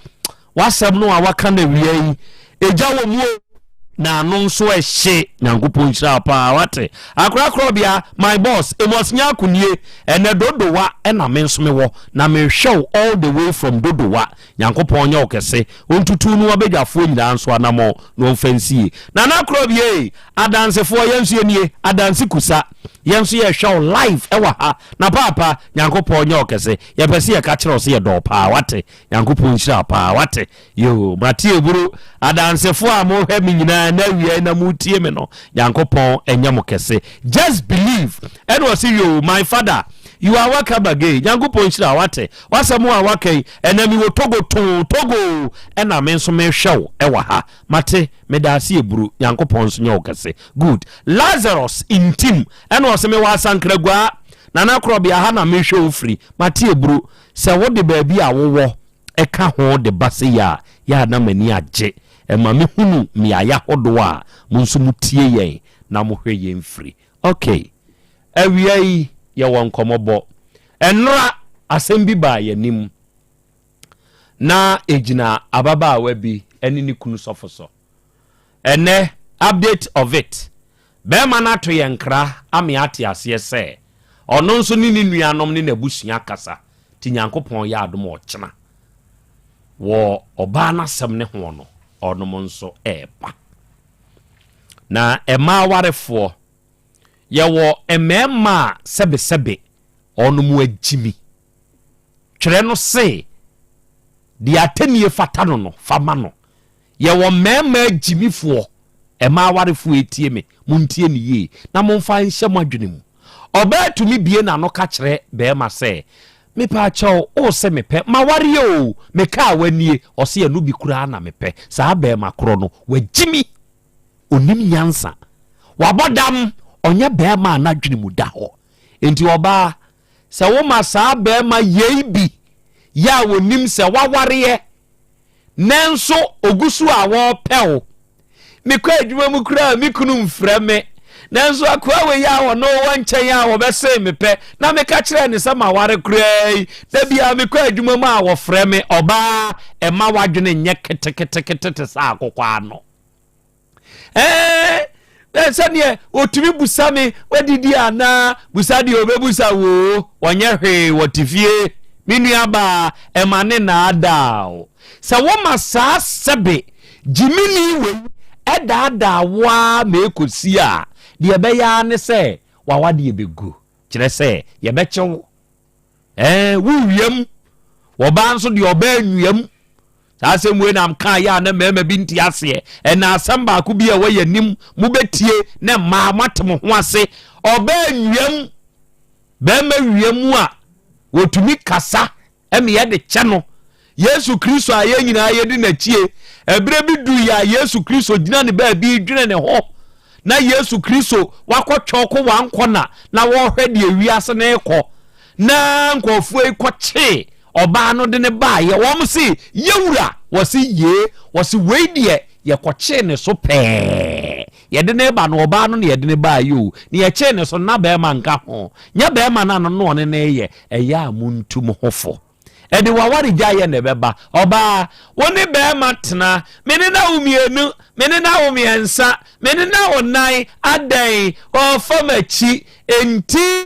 w'asɛm no a waka no awia yi egya wɔ mu o na ano nso ɛhye. Nyankopɔn nhyira wo paa wate. Akora korɔbea my boss Amos Nyarko nie ɛnɛ Dodowa ɛna me nso mewɔ na mehwɛ wo all the way from Dodowa. Nyankopɔn nyɛ wo kɛse, ɔntutu no abadwafoɔ nyinaa nso anamɔn na ɔmfa nsie. Nana Korɔbea ei, adansefoɔ yɛn nso yɛnie, adanse kusa, yɛn nso yɛhwɛ wo live ɛwɔ ha. Na paapa, Nyankopɔn nyɛ wo kɛse, yɛpɛ sɛ yɛka kyerɛ wo sɛ yɛdɔ wo paa, wate? Nyankopɔn nhyira wo paa, wate? Yoo, mate aburo. Adansefoɔ a mohwɛ me nyinaa ɛnɛ awia yi na motie me no, Nyankopɔn nyɛ mo kɛse. Just believe. Ɛna ɔse yoo, my father, you are welcome again. Nyankopɔn nhyira wo, wate? W'asɛm a waka yi, ɛnɛ mewɔ Togo too, Togo o, ɛna me nso mehwɛ wo ɛwɔ ha. Mate, medaase eburu, Nyankopɔn nso nyɛ wo kɛse. Good. Lazarus Ntim, ɛna ɔse mewɔ Asankraguaa, Nana Korɔbea ha na mehwɛ wo firi. Mate eburu, sɛ wode baabi a wowɔ ɛka ho de ba sei a, yɛ a na m'ani agye. Ɛma me hunu mmeaeɛ ahodoɔ a mo nso motie yɛn na mohwɛ yɛn firi. Ok. Awia yi yɛwɔ nkɔmmɔbɔ. Ɛnnora asɛm bi baa yɛn anim. Na ɛgyina ababaawa bi ne ne kunu sɔfo so. Ɛnnɛ, update of it, bɛrima no ato yɛn nkra ama yɛate aseɛ sɛ ɔno nso ne ne nuanom ne n'abusua kasa nti Nyankopɔn yɛ adom a ɔkyena wɔ ɔbaa no asɛm ne ho no ɔnom nso ɛreba. Na ɛma awarefoɔ Yɛwɔ mmarima a sɛbesɛbe wɔnom agyimi. Twerɛ no se, Deɛ atɛnnie fata no no, fa ma no. Yɛwɔ mmarima agyimifoɔ, mmaa awarefoɔ ɛtie me, montie no yie, na momfa nhyɛ mo adwene mu. Ɔbaa tumi bue n'ano ka kyerɛ barima sɛ, Mepaakyɛw, wo se mepɛ, mawareɛ oo, me kaa wanie, ɔse ɛno bi koraa na mepɛ. Saa barima korɔ no, wagyimi. Ɔnim nyansa. Wabɔ dam, ɔnyɛ barima a n'adwene mu da hɔ. Enti ɔbaa, sɛ woma saa barima yei bi yɛ a wɔnim sɛ wawareɛ, nanso ɔgu so a wɔrepɛ wo. Mekɔ adwuma mu koraa a, me kunu mfrɛ me. Nanso akoa wei a ɔno wɔ nkyɛn a wɔbɛsee me pɛ na meka kyerɛɛ no sɛ maware koraa yi, da biara mekɔ adwuma mu a wɔfrɛ me. Ɔbaa, mma w'adwene nyɛ keteketekete te sɛ akokɔ ano. Ɛɛ sɛdeɛ ɔtumi busa me wadidi anaa busa deɛ ɔbɛbusa woo ɔnyɛ hwee wɔte fie me nuabaa ɛma ne naadaa o sɛ woma saa sɛbe gyimini wei ɛdaadaa wo ara ma ɛkɔsi a deɛ ɛbɛyɛ ara ne sɛ wawadeɛ bɛgu kyerɛ sɛ yɛbɛkye wo ɛɛ wowiam wɔbaa nso deɛ ɔbaa nwiam. Saa asɛm wei na mkaa yɛ a na mmarima bi nte aseɛ. Ɛna asɛm baako bi a ɛwɔ yɛn anim, mobɛtie na mmaa moate mo ho ase. Ɔbaa nwiam, barima wia mu a, wɔtumi kasa ma yɛde kyɛ no. Yesu Kristo a yɛn nyinaa yɛdi n'akyie, ɛberɛ bi duiɛ a Yesu Kristo gyina ne baabi redwene ne ho. Na Yesu Kristo wakɔtwɔko wankɔ na na wɔrehwɛ deɛ wiase no rekɔ. Na nkurɔfoɔ yi kɔkyee ɔbaa no de no baeɛ. Wɔn se, Yɛwura! Wɔse, Yee! Wɔse, Wei deɛ yɛkɔkyee ne so pɛɛ. Yɛde no reba no, ɔbaa no na yɛde no baeɛ o. Na yɛkyee ne so no, na barima nka ho. Nyɛ barima no a no na ɔne no reyɛ. Ɛyɛ a montu mo ho fo. Ɛde w'awaregyaeɛ na ɛbɛba. Ɔbaa, wo ne barima tena. Me ne no awo mmienu, me ne no awo mmiɛnsa, me ne no awo nnan, adɛn, ɔrefa m'akyi, enti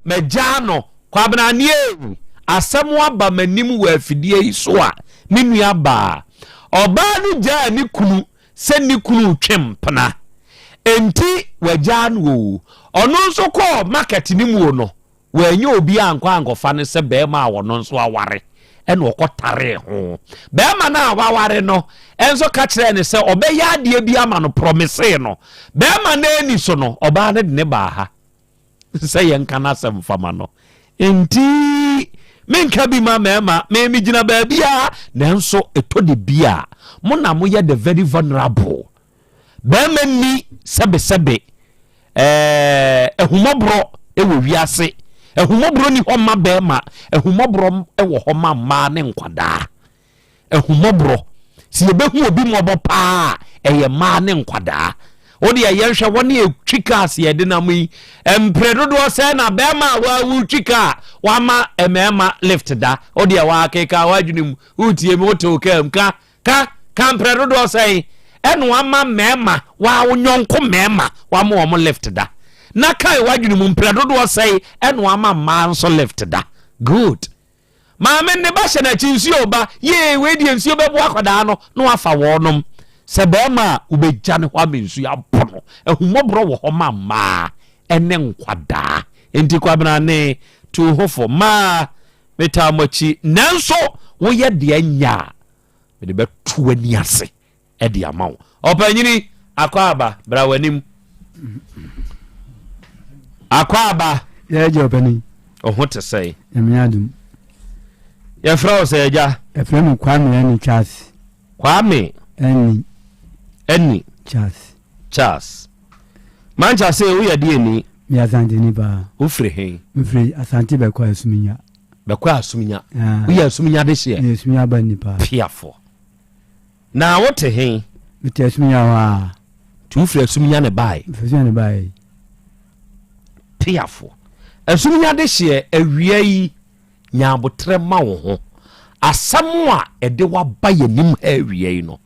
magyaa no. Kwabena nie, asɛm aba m'anim wɔ afidie yi so a, me nua baa. Ɔbaa no gyaa ne kunu sɛ ne kunu retwe mpena, enti wagyaa no o. Ɔno nso kɔɔ market no mu o no, Wannya obi ankɔ ankɔfa no sɛ barima a ɔno nso aware, ɛna ɔkɔtaree ho. Barima no a waware no nso ka kyerɛɛ no sɛ ɔbɛyɛ adeɛ bi ama no, prɔmisee no. Barima no anni so no, ɔbaa no de ne baa ha sɛ yɛnka n'asɛm mfa ma no. Enti menka bi ma mmarima, me megyina baabiara, nanso ɛtɔ de bi a, mo na moyɛ the very vulnerable. Barima nni sɛbesɛbe ɛɛ ahummɔborɔ wɔ wiase. Ahummɔborɔ ni hɔ ma barima, ahummɔborɔ wɔ hɔ ma mmaa ne nkwadaa. Ahummɔborɔ, sɛ yɛbɛhu obi mmɔbɔ paa a, ɛyɛ mmaa ne nkwadaa. Wo deɛ yɛnhwɛ wɔn a ɛtwi cars yɛde nam yi, mprɛ dodoɔ sɛ na barima a wɔretwi kaa wama mmarima lift da. Wo deɛ wɔakeka w'adwene mu, wotie mi, wote wo kaa mu ka Ka, ka mprɛ dodoɔ sɛn ɛna wama mmarima, waa wo nyɔnko mmarima, wama wɔn lift da. Na kae w'adwene mu mprɛ dodoɔ sɛn ɛna wama mmaa nso lift da. Good. Maame ne ba hyɛ n'akyi nsuo ba, yee wei deɛ nsuo bɛbo akwadaa no na wafa wɔnom. Sɛ barima a wobɛgya ne hɔ ama nsuo abɔ no, ahummɔborɔ wɔ hɔ ma mmaa ɛne nkwadaa. Enti Kwabena ne tu ho fo. Mmaa, Metaa mo akyi, nanso woyɛ deɛ nyɛ a, mede bɛto w'ani ase de ama wo. Ɔpanyini, akwaaba, bra w'anim. Akwaaba. Yɛagya ɔpanin. Wo ho te sɛn? Nyame adom. Yɛfrɛ wo sɛ agya? Yɛfrɛ me Kwame Ani Charles. Kwame. Ani. Ani. Charles. Charles. Mankyɛ se woyɛ deɛ ni? Meyɛ Asanteni paa. Wofiri he? Mefiri Asante Bɛkɔ Asuminya. Bɛkɔ Asuminya. Ah. Woyɛ Asuminya de hyeɛ? Meyɛ Asuminya ba ni paa. Piafoɔ. Na wote he? Mete Asuminya hɔ a. Nti wofiri Asuminya ne bae? Mefiri Asuminya ne bae. Piafoɔ. Asuminya de hyeɛ awia yi Nya aboterɛ ma wo ho. Asɛm a ɛde wo aba yɛn anim ha awia yi no,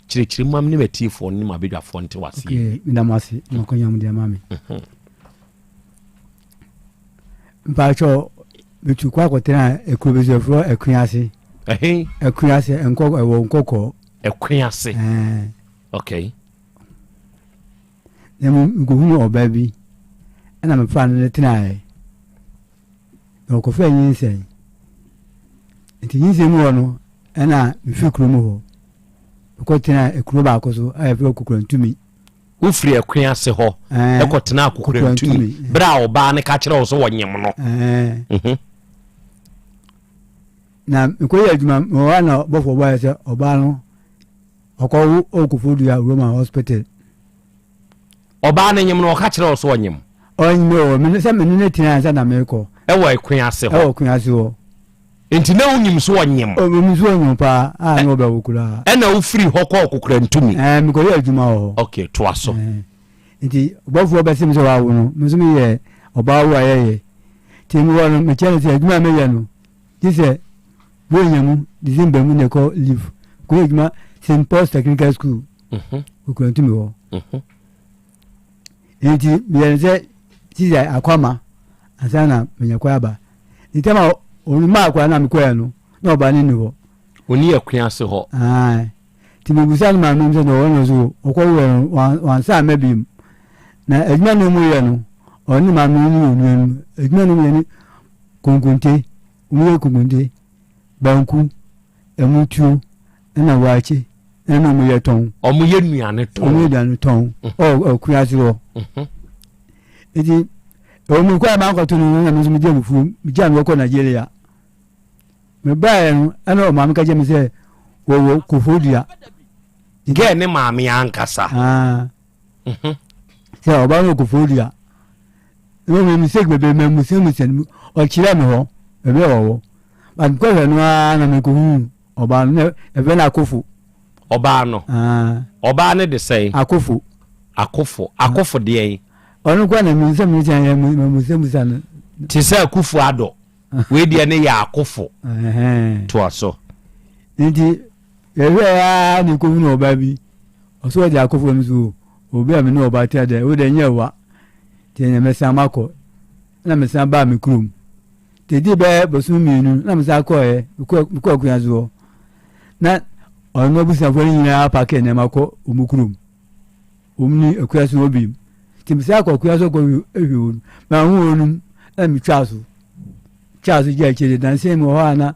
kyerɛkyerɛ mu ma me ne m'atiefoɔ ne m'abadwafoɔ nte w'aseɛ Okay, yie. meda mo ase na akwanya mo de ama me. Mpakyɛ metu kɔ akɔtena ekuro bi so ɛfrɛ Akuase. Ɛhe? Akuase, nkɔ ɛwɔ Nkɔkɔɔ. Akuase. Ɛɛ. Okay. Na mmom mekɔhunu ɔbaa bi ɛna mefaa no ne tenaeɛ. Na ɔkɔfaa nyinsɛn. Nti nyinsɛn mu hɔ no, ɛna mefiri kurom hɔ. Mekɔtenaa kuro baako so a yɛfrɛ Kokurantumi. Wofiri Akuase hɔ kɔtenaa Kokurantumi berɛ a ɔbaa no ka kyerɛ wo sɛ wɔnyem no. Mhm. Na mekɔyɛ adwuma mewɔ hɔ na bɔfoɔ bɔeɛ sɛ ɔbaa no ɔkɔwo wɔ Koforidua Roman Hospital. Ɔbaa no nyem no, ɔka kyerɛɛ wo sɛ ɔnyem? Ɔnyem o, me ne sɛ me ne no tena ansa na merekɔ. Ɛwɔ Ɛkwe ase hɔ? Ɛwɔ Ɛkwe ase hɔ. Nti na wonim sɛ ɔnyem? O, menim sɛ ɔnyem paa, a na ɔbɛwo koraa. Ɛna wofiri hɔ kɔɔ Kokorantumi? Ɛɛ, mekɔyɛɛ adwuma wɔ hɔ. Ok, toa so. Ɛɛ, nti ɔbɔfoɔ bɛse me sɛ wawo no, me nso meyɛ ɔbaa wo a yɛyɛ. Nti mewɔ no, mekyerɛ no sɛ adwuma a meyɛ no, gye sɛ Buronya mu, December mu na ɛkɔ leave. Mekɔyɛ adwuma St. Paul's Technical School. Mhm. Kokurantumi hɔ. Mhm. Nti meyɛ no sɛ sisa akwama ansa na manya kwan aba. Nti ama ɔno maa kwan na mekɔɛ no na ɔba no nni hɔ. Ɔni akua ase hɔ. Ae. Nti mebusa no maame sɛ na ɔwɔ no so ɔkɔ wɔ no wansa ama biom. Na adwuma no mu yɛ no ɔne maame no ne onua no adwuma no mu yɛ ne konkonte wɔn yɛ konkonte banku ɛmutuo. Ɛna waakye ɛna ɔmo yɛ tɔn. Ɔmo yɛ nnuane tɔn. Ɔmo yɛ nnuane tɔn. Ɔ ɔkuase hɔ. Eti ɛwɔ mu kɔ a maa nkɔto no na mi nso mi gye abufuo mi gya mi kɔ Nigeria. Mi baeɛ no ɛna ɔmaame ka kyerɛ mi sɛ wɔwɔ Koforidua. Gɛɛ ne maame ankasa. Sɛ ɔbaa no wɔ Koforidua. Ɛna ɔyɛ mistake bebree ma musamusa no mu ɔkyerɛ me hɔ baabi a ɔwɔ. But mekɔhwɛ no ara na mekɔhuu ɔbaa no na ɛfrɛ no Akofo. Ɔbaa no? Ɔbaa no de sɛn? Akofo. Akofo. Akofo deɛn? Ɔno koraa na menim sɛ mekyɛn yɛ musamusa no. Te sɛ Akufo Addo. Wei deɛ ne yɛ Akofo. Toa so. Nti yɛhwɛɛ ara na ɛkɔhunu ɔbaa bi. Ɔsɛ ɔde Akofo no so obi a me ne ɔbaa tea deɛ wo deɛ nyɛ wa. Nti ɛnna mɛsan makɔ. Ɛnna mesan baa me kurom. Nti ɛdii bɛyɛ bosome mmienu na mesan kɔeɛ, mekɔɔ akonnwa so hɔ. Na ɔno abusuafoɔ no nyinaa pake nneɛma kɔ wɔn kurom. Wɔn ni akua so hɔ bio. Nti mesan kɔ akua so kɔ hwɛ wɔn. Manhu wɔn na metwaa so. Twaa so gyaa akyire. Nansa mu wɔ hɔ a na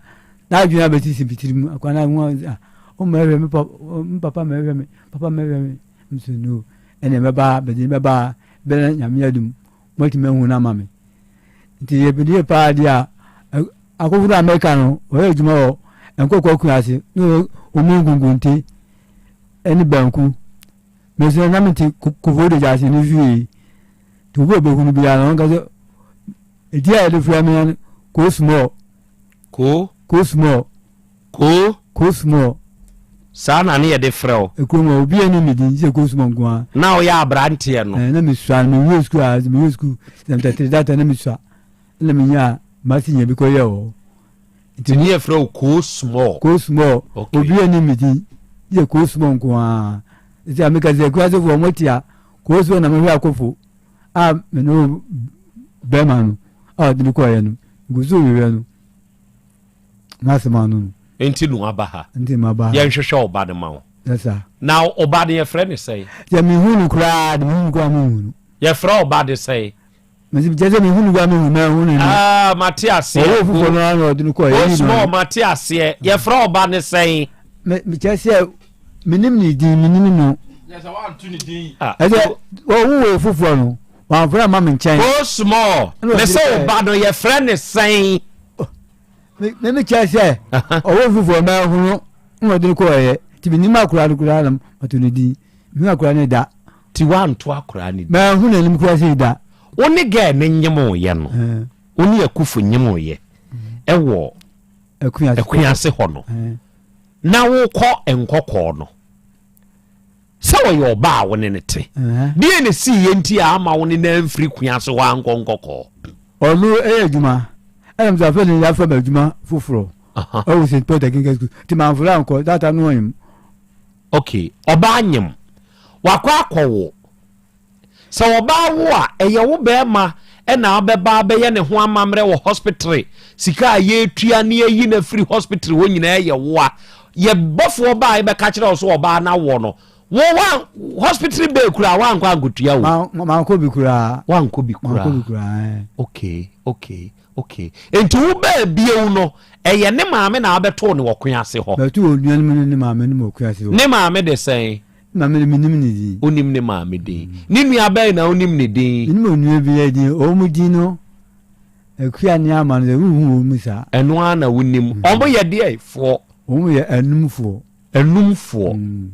n'adwene abɛsisi me tirim. Akwa no ho a, ɔmmɛhwɛ me papa mmɛhwɛ me, papa mmɛhwɛ me. Nso no, ɛnna mɛba, mede no bɛba, bɛrɛ Nyame adum, moatumi ahu no ama me. Nti yɛbɛdie paa deɛ a, akofo no a mɛka no, wɔyɛ adwuma wɔ nkɔkɔ akua ase, ne wɔn nkunkunte ne banku. Me nso na mete kofo de gya ase ne fie. Nti obi a ɔbɛhunu biara no, ɔnka sɛ, ɛdi a yɛde frɛ me no, koo small. Koo? Koo small. Koo. Koo small. Saa na ne yɛde frɛ wo. Ekurom hɔ obiara nnim me din gye sɛ Koo small nko ara. Na woyɛ aberanteɛ no. Ɛɛ na mesua no mewie sukuu a mewie sukuu sɛmtɛtiri data na mesua ɛna menyaa masi nya bi kɔyɛ wɔ hɔ. Nti ne yɛfrɛ wo Koo small. Koo small. Okay. Obiara nnim me din gye sɛ Koo small nko ara. Nti a meka sɛ akurasefoɔ wɔn te a Koo small na mehwɛ akofo a me ne wo bɛrima no a ɔde me kɔeɛ no ngu so hwehwɛ no. N'asɛm ano no. Nti na waba ha. Nti na maba ha. Yɛnhwehwɛ wo ba no ma wo. Yes sir. Na wo ba no yɛfrɛ no sɛn? Sɛ mehu no koraa de mehu no koraa mehu no. Yɛfrɛ wo ba de sɛn? Mesi kyɛ sɛ mehu no koraa mehu mehu no. Ah, mate aseɛ. Ɔwɔ foforɔ no ara na ɔde no kɔɔ. O small mate aseɛ. Yɛfrɛ wo ba ne sɛn? Me kyɛ sɛ menim ne din menim no. Ɛsɛ ɔwo wɔ foforɔ no wɔamfrɛ ma me nkyɛn. O small me sɛ wo ba no yɛfrɛ ne sɛn? Me me kyerɛ sɛ ɔwɔ foforɔ ma ɛhono na ɔde no kɔɔyɛ nti menim akora no koraa na mato ne din mehu akora no da. Ti wanto akora no din. Mahu n'anim koraa sɛ da. Wo ne gɛɛ no nyemoyɛ no wo ne akufo nyemoyɛ ɛwɔ akuase hɔ no na wokɔ nkɔkɔɔ no sɛ ɔyɛ ɔbaa a wo ne no te. Deɛ na ɛsiiɛ nti a ama wo ne no amfiri kuase hɔ ankɔ nkɔkɔɔ? Ɔno ɛyɛ adwuma ɛna mesɛ afei ne yɛafa me adwuma foforɔ ɛwɔ St. Paul Technical School nti mamforo ankɔ that time no ɔnyem. Ok, ɔbaa nyem wakɔ akɔwo Sɛ ɔbaa wo a, ɛyɛ wo bɛɛma na abɛba abɛyɛ ne ho amammerɛ wɔ hospitre, sika a yɛtua ne ayi no afiri hospitre hɔ nyinaa yɛ wo a. Yɛ bɔfoɔ baa yɛbɛka kyerɛ wo sɛ ɔbaa no awoɔ no, wo wa hospitre bɛɛ koraa woankɔ ankɔtua o. Mankɔ bi koraa. Woankɔ bi koraa. Mankɔ bi koraa. Okay, okay, okay. Enti wo baa bio no, ɛyɛ ne maame na abɛtoo no wɔ Koase hɔ? Bɛtoo onua no ne ne maame no wɔ Koase hɔ. Ne maame de sɛn? Ne maame de, mennim ne din. Wonnim ne maame din. Ne nua bɛn na wonim ne din? Mennim onua biara din. Wɔn mu din no, Akua ne Ama no deɛ, wonhu wɔn mu saa. Ɛno ara na wonim. Wɔn yɛ deɛ foɔ? Wɔn yɛ anumfoɔ. Anumfoɔ.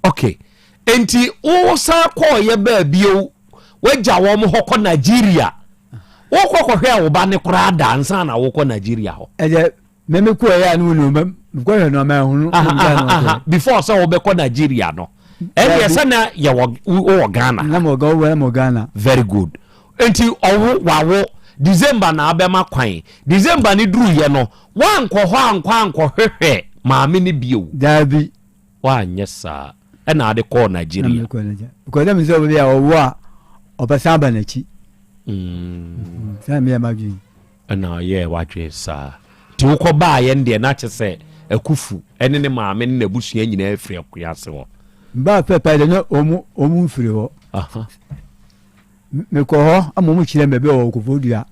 Ok. Enti wosan kɔɔyɛ baa bio, woagya wɔn hɔ kɔ Nigeria. Wokɔ kɔhwɛɛ wo ba no koraa da ansa na wokɔ Nigeria hɔ? Ɛdeɛ Me me kɔ yɛ a ne wunu me kɔ hwɛ no ama ehunu. Aha before sɛ wɔbɛkɔ Nigeria no ɛdeɛ sɛ na yɛ wɔ wɔ Ghana. Na mo wɔ na mo Ghana. Very good nti ɔwo wawo December na abɛma kwan December ne duru yɛ no wankɔ hɔ ankɔ ankɔ hwehwɛ maame ne bio. Daabi. Wanyɛ saa ɛna ade kɔɔ Nigeria. Na me kɔ Nigeria because na mi sɛ ɔbɛbi a ɔwo a ɔbɛsan aba n'akyi. Mm. Sɛ mi yɛ ma dwen. Ɛna ɔyɛɛ w'adwene saa. Nti wokɔ baayɛ no deɛ na kyɛ sɛ Akufu ɛne ne maame ne n'abusua nyinaa firi Akuase hɔ. Mbaa pɛ paa deɛ na ɔmo ɔmo mfiri hɔ. Mekɔ hɔ ama ɔmo kyerɛ me baabi a ɔwɔ Koforidua.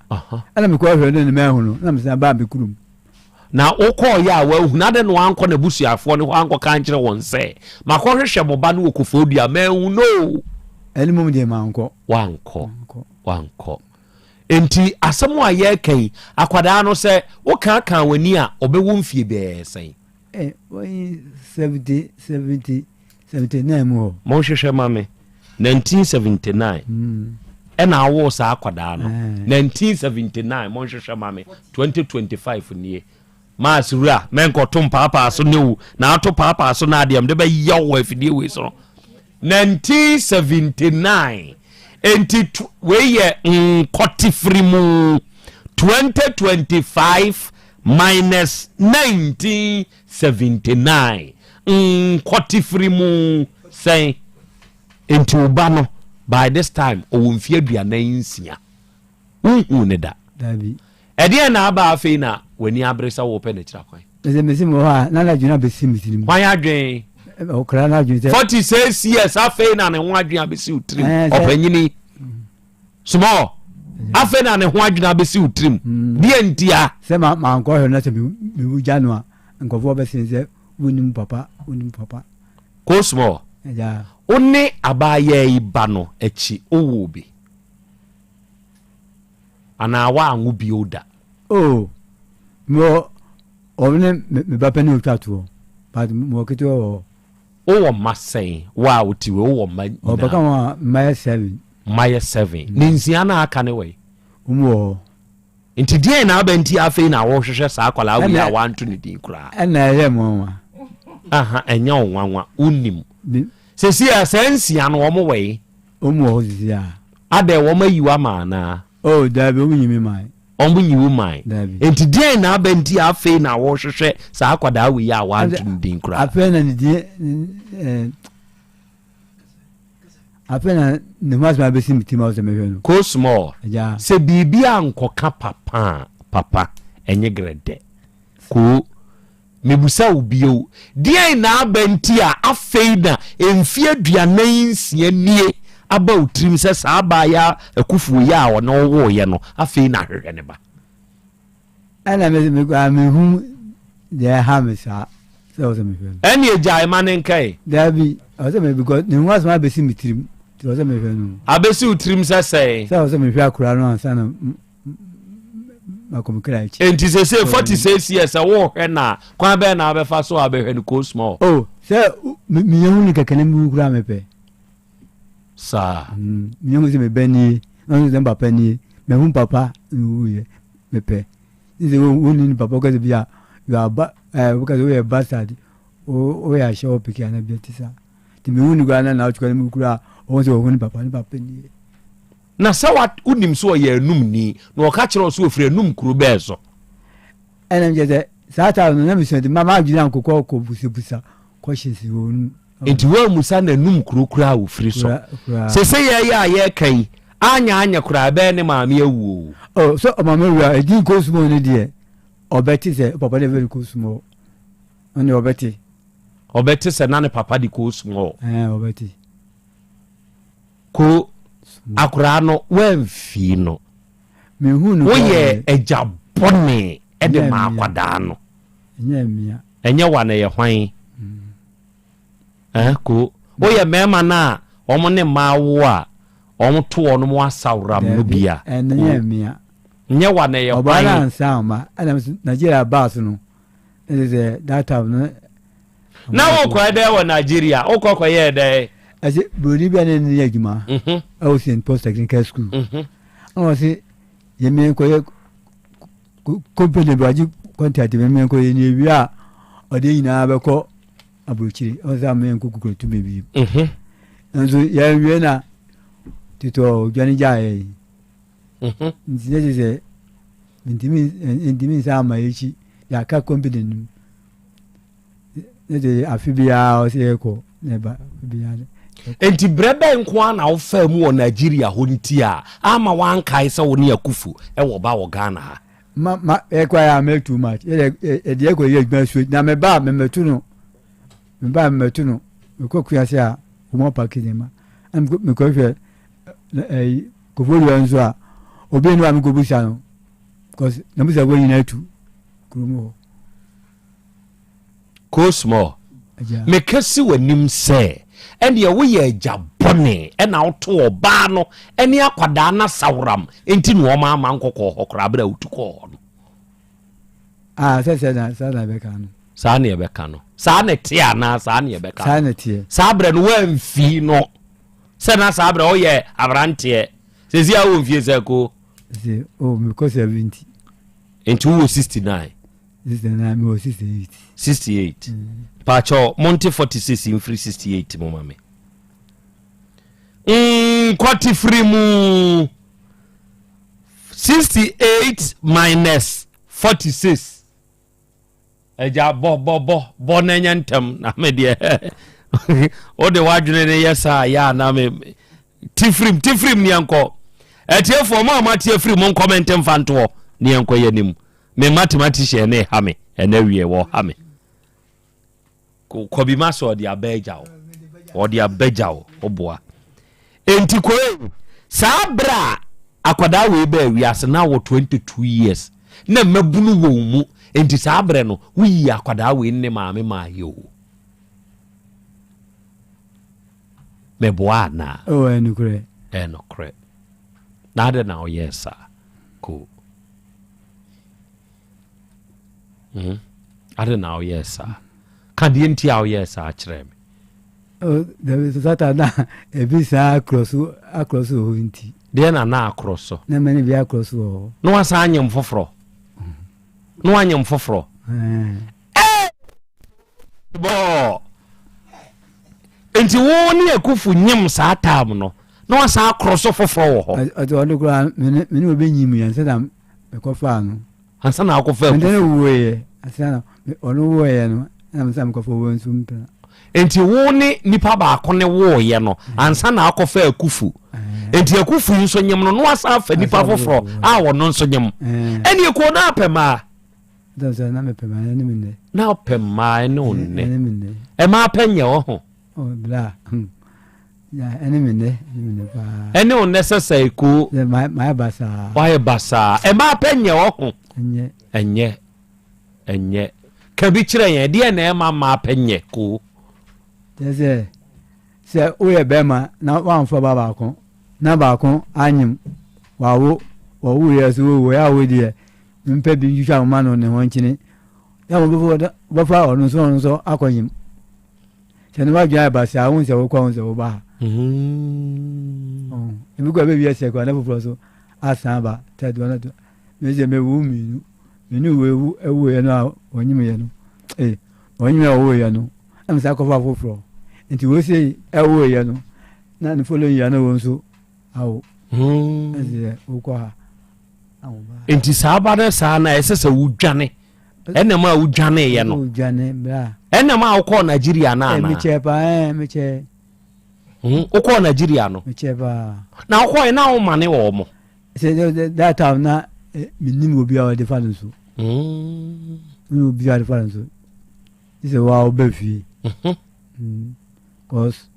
Ɛna mekɔ hwɛ no na mahu no na mesan baa me kurom. Na wokɔɔeɛ a woanhunu, adɛn na woankɔ n'abusuafoɔ no hɔ ankɔka ankyerɛ wɔn sɛ, Makɔhwehwɛ mo ba no wɔ Koforidua, manhu no o? Ɛno mmom deɛ mankɔ. Woankɔ, woankɔ. Enti asɛm a yɛreka yi, akwadaa no sɛ wokaakaa w'ani a, ɔbɛwɔ mfie bɛɛ sɛn? Eh, wɔyi 70, 70, 79 mu hɔ. Monhwehwɛ ma me. 1979 ɛna awoo saa akwadaa no. 1979 monhwehwɛ ma me. 2025 nie. Maas wura, mɛnkɔto mpaapaa so ne wo na ato paapaa so na adeɛ mede bɛyɛ wo afidie wei so no. 1979 enti wei yɛ nkɔte firi mu 2025 minus 1979 nkɔte firi mu sɛn? Enti wo ba no by this time ɔwɔ mfeɛ 46. Wonhuu no da? Dabi. Ɛdeɛn na aba afei na w'ani abere sɛ worepɛ n'akyiri akwan? Ɛsɛ mesi me hɔ a na n'adwene abɛsi me tirim. Hwan adwene? Ɔkora n'adwene sɛ. 46 years afei na ne ho adwene abɛsi wo tirim. Ɔpanyini. Small. Afei na ne ho adwene abɛsi wo tirim. Mm. Deɛ ntia? Sɛ ma mankɔ hwɛ no sɛ mewu gya no a nkurɔfoɔ bɛsen sɛ wonim papa wonim papa. Ko small. Wo ne abaayaa yi ba no akyi wowoo bi? Anaa woanwo bio da? Oh, mewɔ ɔno ne me ba panin otwa toɔ, but mewɔ ketewa wɔ hɔ. Wowɔ mma sɛn? Wo a wote wei, wowɔ mma nyinaa? Ɔbɛka ho a, mma yɛ seven. Mma yɛ seven. Ne nsia no a aka ne wɔ yi? Wɔn wɔ hɔ. Nti deɛn na aba nti afei na wohwehwɛ saa akwadaa wei a wanto ne din koraa? Ɛna ɛyɛ me nwanwa. Aha, ɛnyɛ wo nwanwa, wonim. Sɛsi a saa nsia no wɔn wɔ yi? Wɔn wɔ hɔ sisi a. Adɛn, wɔn ayi wo ama anaa? Oh, daabi, wɔn nyi me mae. Wɔn nyi wo mae. Daabi. Nti deɛn na aba nti a afei na wohwehwɛ saa akwadaa wei a wanto ne din koraa? Afei na ne din eh, afei na ne ho asɛm abɛsi me tirim a sɛ mehwɛ no. Ko small, sɛ biribi ankɔka papa a, papa, ɛnyɛ grɛdɛ. Ko. Mebisa wo bio, deɛn na aba nti a afei na mfeɛ 46 nie aba wo tirim sɛ saa abaayaa akufuo yi a ɔne wo woeɛ no, afei na ahwehwɛ ne ba? Ɛna me me koraa mehu deɛ ɛha me saa sɛ ɔsɛ mehwɛ no. Ɛnneɛ gyae ma ne nka ɛ. Daabi, ɔsɛ me because ne ho asɛm abɛsi me tirim nti ɔsɛ mehwɛ no. Abɛsi wo tirim sɛ sɛn? Sɛ ɔsɛ mehwɛ akora no ansa na Enti sese 46 years sɛ wohwɛ no a kwan bɛn na wobɛfa so a wobɛhwɛ no ko small. Oh sɛ meyɛ hu no kɛkɛ na mewu koraa mepɛ. Saa. Mm, meyɛ hu sɛ mebɛ nie na ɔno sɛ papa nie mahu papa mewuyɛ mepɛ. Sɛ wonni ne papa wokasɛ bi a you are ba eh, wokasɛ woyɛ bastard woyɛ ahyɛ wɔ peke ana bi te saa. Nti mehu no koraa na na wotwe koraa na mewu koraa ɔhu sɛ ɔhu ne papa ne papa nie. Na sɛ wa wonim sɛ ɔyɛ Anum ni, na ɔka kyerɛ wo sɛ ɔfiri Anum kuro bɛɛ so. Ɛna mekyerɛ sɛ saa time no na mesua nti ma m'adwene ankokɔ kɔ busabusa questions wɔ wɔn mu. Nti woammusa no Anum kuro koraa a ɔfiri so. Sese yɛyɛ a yɛreka yi, anyɛ anyɛ koraa ɛbɛyɛ ne maame awu o. Oh, sɛ ɔmaame awu a, ɛdin Kosmo no deɛ, ɔbɛte sɛ papa no yɛfrɛ no Kosmo. Ɔno deɛ ɔbɛte. Ɔbɛte sɛ na ne papa de Kosmo. Ɛɛ, ɔbɛte. Ko akoraa no woamfii no. Woyɛ agya bɔne de ma akwadaa no. Ɛnyɛ wa na ɛyɛ hwan? Mm. Ko woyɛ mmarima no a wɔn ne mmaa wo a wɔn to wɔn mo asawram no bi a. Nyɛ wa na ɛyɛ hwan? Ɔbaa no ansa ama ɛna Nigeria baa so no. Ɛsɛ sɛ that time no. Na wokɔɛ dɛ wɔ Nigeria wokɔ kɔyɛɛ dɛ. Ɛsɛ buroni bi a ne ne yɛ adwuma mhm. ɛwɔ St Paul's Technical School mhm. ɛna ɔse yɛmɛ nkɔyɛ company bi wagye contract yɛmɛ nkɔyɛ ne ewie a ɔde nyinaa bɛkɔ aburokyire ɔsɛ amɛ nkɔ kukuru tumi bi mhm. nso yɛnwie na titɔ odwane gyaeɛ yi. Nti na kyerɛ sɛ mentumi ntumi nsan ama akyi yɛaka company no mu na kyerɛ afe biara ɔsɛ yɛkɔ na ɛba afe biara. Nti berɛ bɛn nko ara na wofaa mu wɔ Nigeria hɔ nti a ama woankae sɛ wo ne Akuffo wɔ ba wɔ Ghana ha? Ma ma ɛkɔ ayɛ amɛ too much yɛde yɛde ɛkɔ yɛ adwuma suo na meba a mɛmɛto no meba a mɛmɛto no mekɔ kuase a wɔn apaki nneɛma ɛna mekɔ hwɛ ɛyi Koforidua nso a obi nni hɔ a mekɔbisa no because n'abusuafoɔ nyinaa atu kurom hɔ. Ko small. Meka si w'anim sɛ ɛndeɛ woyɛ agya bɔne ɛna woto ɔbaa no ɛne akwadaa no asaworam nti na wɔn ama nkɔkɔɔ hɔ koraa berɛ a wotu kɔɔ hɔ no. Ah, sɛ sɛ na saa na ɛbɛka no. Saa na ɛbɛka no. Saa na ɛteɛ anaa saa na ɛbɛka no. Saa na ɛteɛ. Saa berɛ no woamfii no sɛ na saa berɛ woyɛ aberanteɛ. Sɛsi a wɔ mfie sɛ ko. Sɛ oh mekɔ 70. Nti wowɔ 69. 69 mewɔ 68. 68. Mm. Paakyɛw monte 46 mfiri 68 mu ma me. Nkɔte firi mu. 68 minus 46 agya bɔ bɔ bɔ bɔ na ɛnyɛ ntɛm na me deɛ wode w'adwene no yɛ saa yɛ a na me tifirim tifirim ne yɛnkɔ atiefoɔ mo a moate afiri mo nkɔmɛnte mfa ntoɔ ne yɛnkɔ yɛ anim me mathematician ne ha me ɛnɛ wie wɔ ha me Kɔbi ma sɛ ɔde aba agya wo ɔde aba agya wo ɔboa enti koe saa berɛ a akwadaa wei baa wiase na wɔ 22 years na mmabunu wɔ wo mu enti saa berɛ no woyii akwadaa wei ne maame maa yɛ o meboa anaa oh, ɛnokorɛ ɛnokorɛ na adɛ na ɔyɛɛ saa ko Hmm? Ade na woyɛɛ saa? Ka deɛ nti a woyɛɛ saa kyerɛ me. Oh, dabi so sata na ebi saa akorɔ so akorɔ so wɔ hɔ nti. Deɛ na na akorɔ so. Na mɛ ne bi akorɔ so wɔ hɔ. Na wasan anyem foforɔ. Na wanyem foforɔ. Bɔɔ. Nti wo ne akufu nyem saa tam no na wasan akorɔ so foforɔ wɔ hɔ. Ɔte ɔno koraa me ne obi nyim yɛn sɛ na mekɔfaa no. Ansa na akɔfa akufu. Ɛnna wuiɛ ansa na ɔno wuiɛ no ɛna mesa mekɔfa wɔn nso mpena. Nti wo ne nipa baako ne woeɛ no ansa na akɔfa akufu. Nti akufu yi nso nyem no na wasan afa nipa foforɔ a ɔno nso nyem. Ɛne ekuo no apɛ mmaa. Na mepɛ mmaa ɛne me nnɛ. Na ɔpɛ mmaa ɛne wo nnɛ. Ɛmaa pɛ nyɛ wɔ ho. Oh, bla. Hmm. Ɛne me nnɛ, ɛne me nnɛ paa. Ɛne wo nnɛ sɛ sɛ ekuo. Mayɛ basaa. Wayɛ basaa. Ɛmaa pɛ nyɛ wɔ ho. Ɛnyɛ. Ɛnyɛ. Ɛnyɛ. Ka bi kyerɛ yɛn, ɛdeɛ na ɛma mmaa pɛ nyɛ koo. Kyerɛ sɛ, sɛ woyɛ bɛrima na woamfa ba baako, na baako anyem, wawo, wɔwoeɛ so wowo, yɛ a wo deɛ, mpɛ bi ntwitwa wo ma no ne ho nkyene. Yɛ a wɔbɛfa ɔno nso ɔno nso akɔnyem. Sɛ ne wadwene ayɛ basaa, wohu sɛ wokɔ, wohu sɛ woba ha. Mm. Ebi kɔ baabi ɛsɛ kɔ na foforɔ so asan aba third one to me sɛ mewu mmienu mmienu wo ewu ewuiɛ no a wɔnyim yɛ no ee wɔnyim yɛ wɔwuiɛ no ɛna sɛ akɔfa foforɔ nti wɔsi ɛwuiɛ no na ne following year na wɔn nso awo hmm. ɛsɛ wokɔ ha. Nti saa ba no saa na ɛsɛ sɛ wodwane. Ɛna ma wodwaneeɛ no. Ɛna ma wokɔɔ Nigeria no anaa? Mekyɛɛ paa ɛɛ mekyɛɛ. Hmm, wokɔɔ Nigeria no? Mekyɛɛ paa. Na wokɔɛ na womane wɔ mo? Sɛ that time na eh, menim obi a ɔde fa no so. Menim hmm. obi a ɔde fa no so. Sɛ wa wobɛ fie. Mhm. Hmm. Cause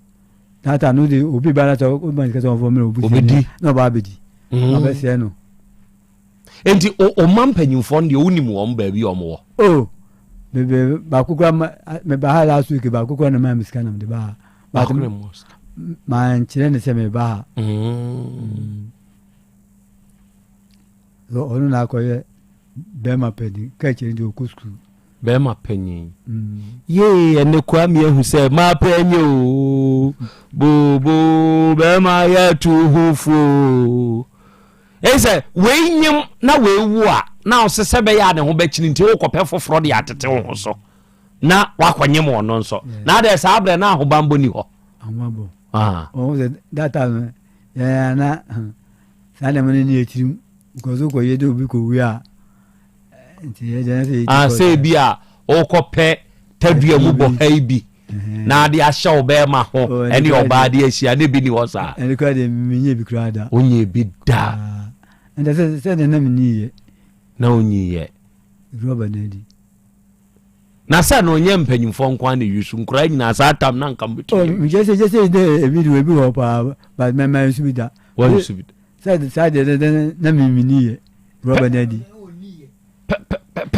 that time no de obi ba na sɛ woma sika sɛ ɔmfa mmerɛ obi na ɔba abɛdi. Na ɔbɛsɛe no. Enti o ɔma mpanyimfoɔ no deɛ wonim wɔn baabi a wɔwɔ. Oh, me me baako kura ma me ba ha last week baako kura na maa mi sika na me de ba ha. Baako na mu sika. Maa nkyerɛ ne sɛ me ba ha. Mm. So ɔno na akɔyɛ bɛrima panyin ka kyerɛ nti ɔkɔ sukuu. Bɛrima panyin. Mm. Yee ɛnɛ kura mi ehu sɛ maa panyin o booboo bɛrima yɛ tu ho fo. Eye sɛ wei nyem na wei wo a, na ɔse sɛ bɛyɛ a ne ho bɛkyini nti wokɔpɛ foforɔ de atete wo ho so na wakɔnyem ɔno nso. Na adɛ saa berɛ na ahobanbɔ ni hɔ. Ahobanbɔ. Ah. Ɔho sɛ that time no yɛn na saa nneɛma no ni atirim because wokɔyɛ de obi kɔwie a nti yɛ deɛ sɛ yɛdi Ah, sɛ bi a wokɔpɛ tadua mu bɔ ha yi bi na ade ahyɛ wo bɛrima ho oh, ɛne ɔbaa de ahyia ne bi ni hɔ saa. Ɛne kura deɛ menyɛ bi kura da. Wonyɛ bi da. Ah, ɛnta sɛ sɛ deɛ na menyiyɛ. Na wonyiyɛ. Rɔba na adi. Na sɛ na ɔnyɛ mpanyimfoɔ nko ara na eyi so nkoraa nyinaa saa tam na nka mbɛtumi. Oh, mekyɛ sɛ kyɛ sɛ dɛ ebi de ebi wɔ paa but mɛma nsu bi da. Wɔn nsu bi da. Sɛ saa deɛ na menyiyɛ rɔba na adi.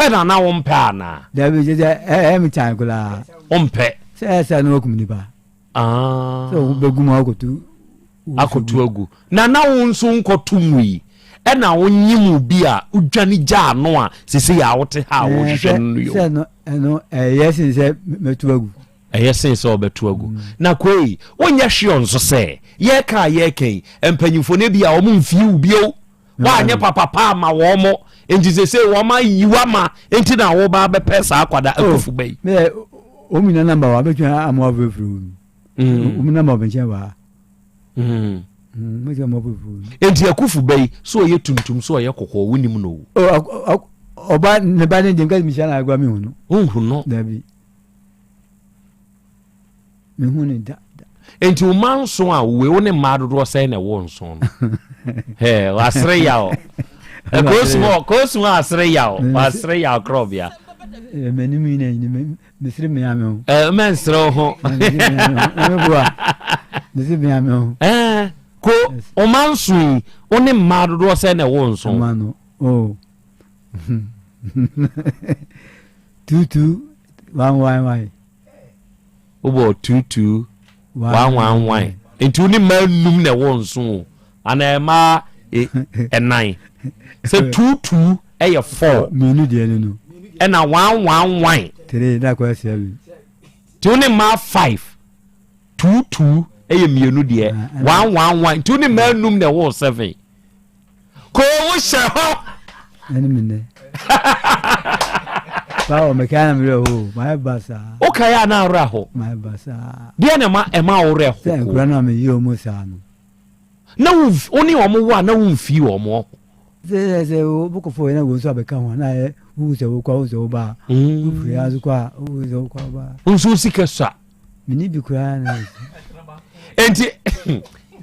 Pɛ na na wompɛ anaa? Dabi sɛ sɛ ɛyɛ me kyan koraa. Wompɛ. Sɛ ɛyɛ sɛ na wakum nipa. Ah. Sɛ wobɛgu mu akɔtu. Akɔtu agu. Na na wo nso nkɔto mu yi ɛna wonye mu bi a wodwane gyaa no a sese yɛ a wote ha a wohwehwɛ no no yɛ. Sɛ no ɛno ɛyɛ sen sɛ mɛtu agu. Ɛyɛ sen sɛ ɔbɛto agu. Na Kwei, wonyɛ sure nso sɛ yɛreka a yɛreka yi, mpanyimfoɔ no ebia wɔn mfii wo bio. Woanyɛ papa pa ama wɔn, nti seesei wɔn ayi wo ama, nti na woba abɛpɛ saa akwadaa oh, akufu ba yi. Mɛ wɔn nyinaa namba wa bɛtumi ama wafurafura wɔn. Wɔn namba wɔ nkyɛn wɔ ha. Bɛtumi ama wafurafura wɔn. Nti akufu ba yi, so ɔyɛ tuntum, so ɔyɛ kɔkɔɔ, wonim no o. Ɔba ne ba ne deɛ nka mehyia no agua mehu no. Wonhu no? Dabi. Mehu no da. Enti wo mma nson a wowei wo ne mmaa dodoɔ sɛn na ɛwɔ nson no? Hɛ, wasere yaw. Kosmo, kosmo asere yaw, wasere yaw korɔbea. M'anim yi na ɛnyini, mesere mmea me ho. Ɛ, mɛnsere wo ho. Meboa, mesere mmea me ho. Ɛɛ, ko, wo mma nson yi, wo ne mmaa dodoɔ sɛn na ɛwɔ nson? Mma no, oh. 2 2 1 1 1. Wobɔ 2 2 1 1 1. Nti wo ne mmaa num na ɛwɔ nson o anaa mmaa e, ɛnan sɛ 2 2 ɛyɛ 4. Mmienu deɛ no no. Ɛna 1 1 1. 3 na akɔyɛ 7. Nti wo ne mmaa 5 2 2 ɛyɛ mmienu deɛ 1 1 1 nti wo ne mmaa num na ɛwɔ 7. Koo wo hyɛ hɔ. Ɛne me nɛ. Báwo mekae na merɛ ho mayɛ basaa. Wokae a na awerɛ ho. Mayɛ basaa. Deɛ na ɛma ɛma wo werɛ ho. Sɛ nkura no a meyi wɔn saa no. Na wo wo ne wɔn wɔ a na womfii wɔn ho. Sɛ sɛ sɛ wokɔfo yɛ na wɔn nso abɛka ho a na ayɛ wohu sɛ wokɔ a wohu sɛ woba a. Wofiri ha nso kɔ a wohu sɛ wokɔ a woba a. Nso sika sua. Menni bi koraa na. Enti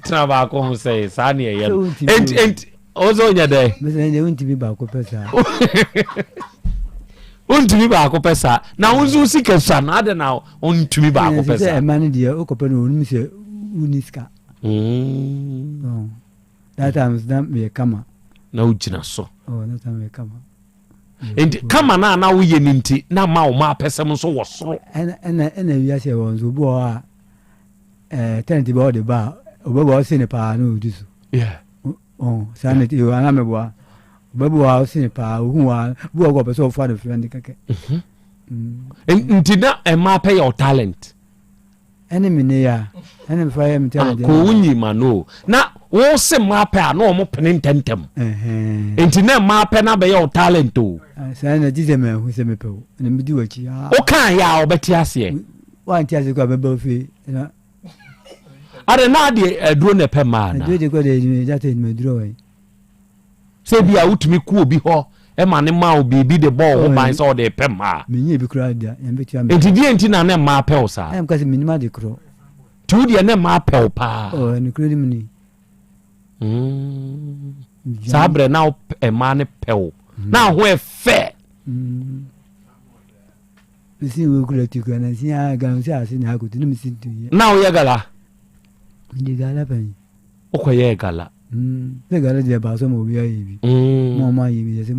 tena baako ho sɛ saa ne ɛyɛ no. Enti enti o sɛ onyɛ dɛ. Mesɛ deɛ wontumi baako pɛ saa. Wontumi baako pɛ saa. Na wo nso sika sua no adɛn na wontumi baako pɛ saa. Sɛ ɛma no deɛ wokɔpɛ no wɔnim sɛ wonni sika. Mm. That time na meyɛ kama. Na wogyina so. Oh, that time meyɛ kama. Nti kama no a na woyɛ no nti na ma wo ma apɛsɛm nso wɔ soro. Ɛna ɛna ɛna wiase wɔ nso obi wɔ hɔ a ɛɛ tɛnti bɛ ɔde ba a ɔbɛbɔ ɔse ne paa na ɔdi so. Yeah. Ɔn saa na ti ana mɛboa ɔbɛbɔ wa ɔse ne paa ohun wa bi wɔ hɔ ɔpɛ sɛ ɔfa no fɛ ne kɛkɛ. Mhm. Nti na ɛma pɛ yɛ talent. Ɛne me ne ya ɛne me fa yɛ me tɛlɛ deɛ. Ko wo nyi ma no na wo se mmaa pɛ a na wɔn pene ntɛntɛm. Nti na mmaa pɛ na bɛyɛ wo talent o. Saa na gye sɛ mɛ hu sɛ mepɛ wo na medi w'akyi. Wo kan yɛ a ɔbɛte aseɛ. Wante ase kɔ a bɛba ofie na. Ade na adeɛ aduro na ɛpɛ mmaa na. Aduro de kɔ de edwuma gya tɛ edwuma aduro wɔ yi. Sɛ bi a wotumi kɔ obi hɔ ma ne ma wo biribi de bɔ wo ho ban sɛ ɔde repɛ mmaa. Menyɛ bi koraa da, nyame bɛtua me. Nti deɛ nti na ne mmaa pɛ wo saa? Ɛna meka sɛ menim ade korɔ. Nti wo deɛ ne mmaa pɛ wo paa? Oh, nokorɛ nim ni. Mm. Saa berɛ na mmaa no pɛ wo. Mm. Na ho ɛfɛ. Mm. Mesi wo kura ti kura na si a gan si ase na akoto ne mesi ntu yɛ. Na woyɛ gala? Ndi gala pɛn. Wokɔyɛɛ gala? Sɛ gala deɛ ɛbaa so ma obi ayɛ bi. Ma ɔmo ayɛ bi sɛ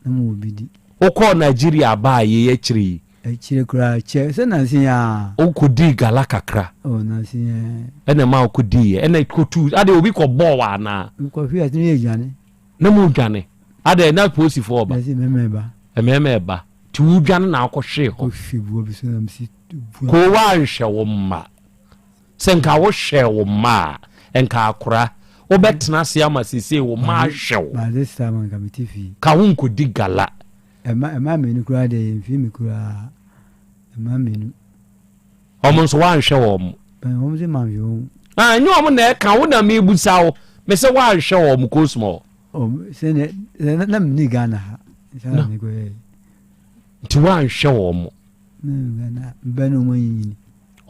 na ma obi di. Wokɔɔ Nigeria baa yei akyire yi? Akyire koraa kyɛ sɛ nanse yi ara. Wokɔdii gala kakra? Oh nanse yi ara. Ɛna ɛma wokɔdiiɛ? Ɛna kɔtuu adeɛ obi kɔbɔɔ wo anaa? Mekɔhwee ase na yɛdwane. Na modwane? Adɛn na apolisifoɔ reba? Yɛse mmarima reba. Mmarima reba. Nti wodwane na wokɔhwee hɔ? Kɔhwee boɔ bi so na mesi bua. Koo woanhwɛ wo mma. Sɛ nka wohwɛɛ wo mma a, nka akora wobɛtena ase ama seesei wo mma ahwɛ wo. By this time anka mete fie. Ka wo nkɔdi gala. Ɛma ɛma mmienu koraa deɛ yɛmfie me koraa. Ɛma mmienu. Wɔn nso woanhwɛ wɔn. Wɔn nso manhwɛ wɔn. Ah, ɛnyɛ wɔn na ɛka wo na mebusa wo. Mese woanhwɛ wɔn Cosmo. Oh, sɛ na menni Ghana ha. Saa na mekɔyɛɛ. Nti woanhwɛ wɔn. Ghana, mbɛ na wɔn anyinyini.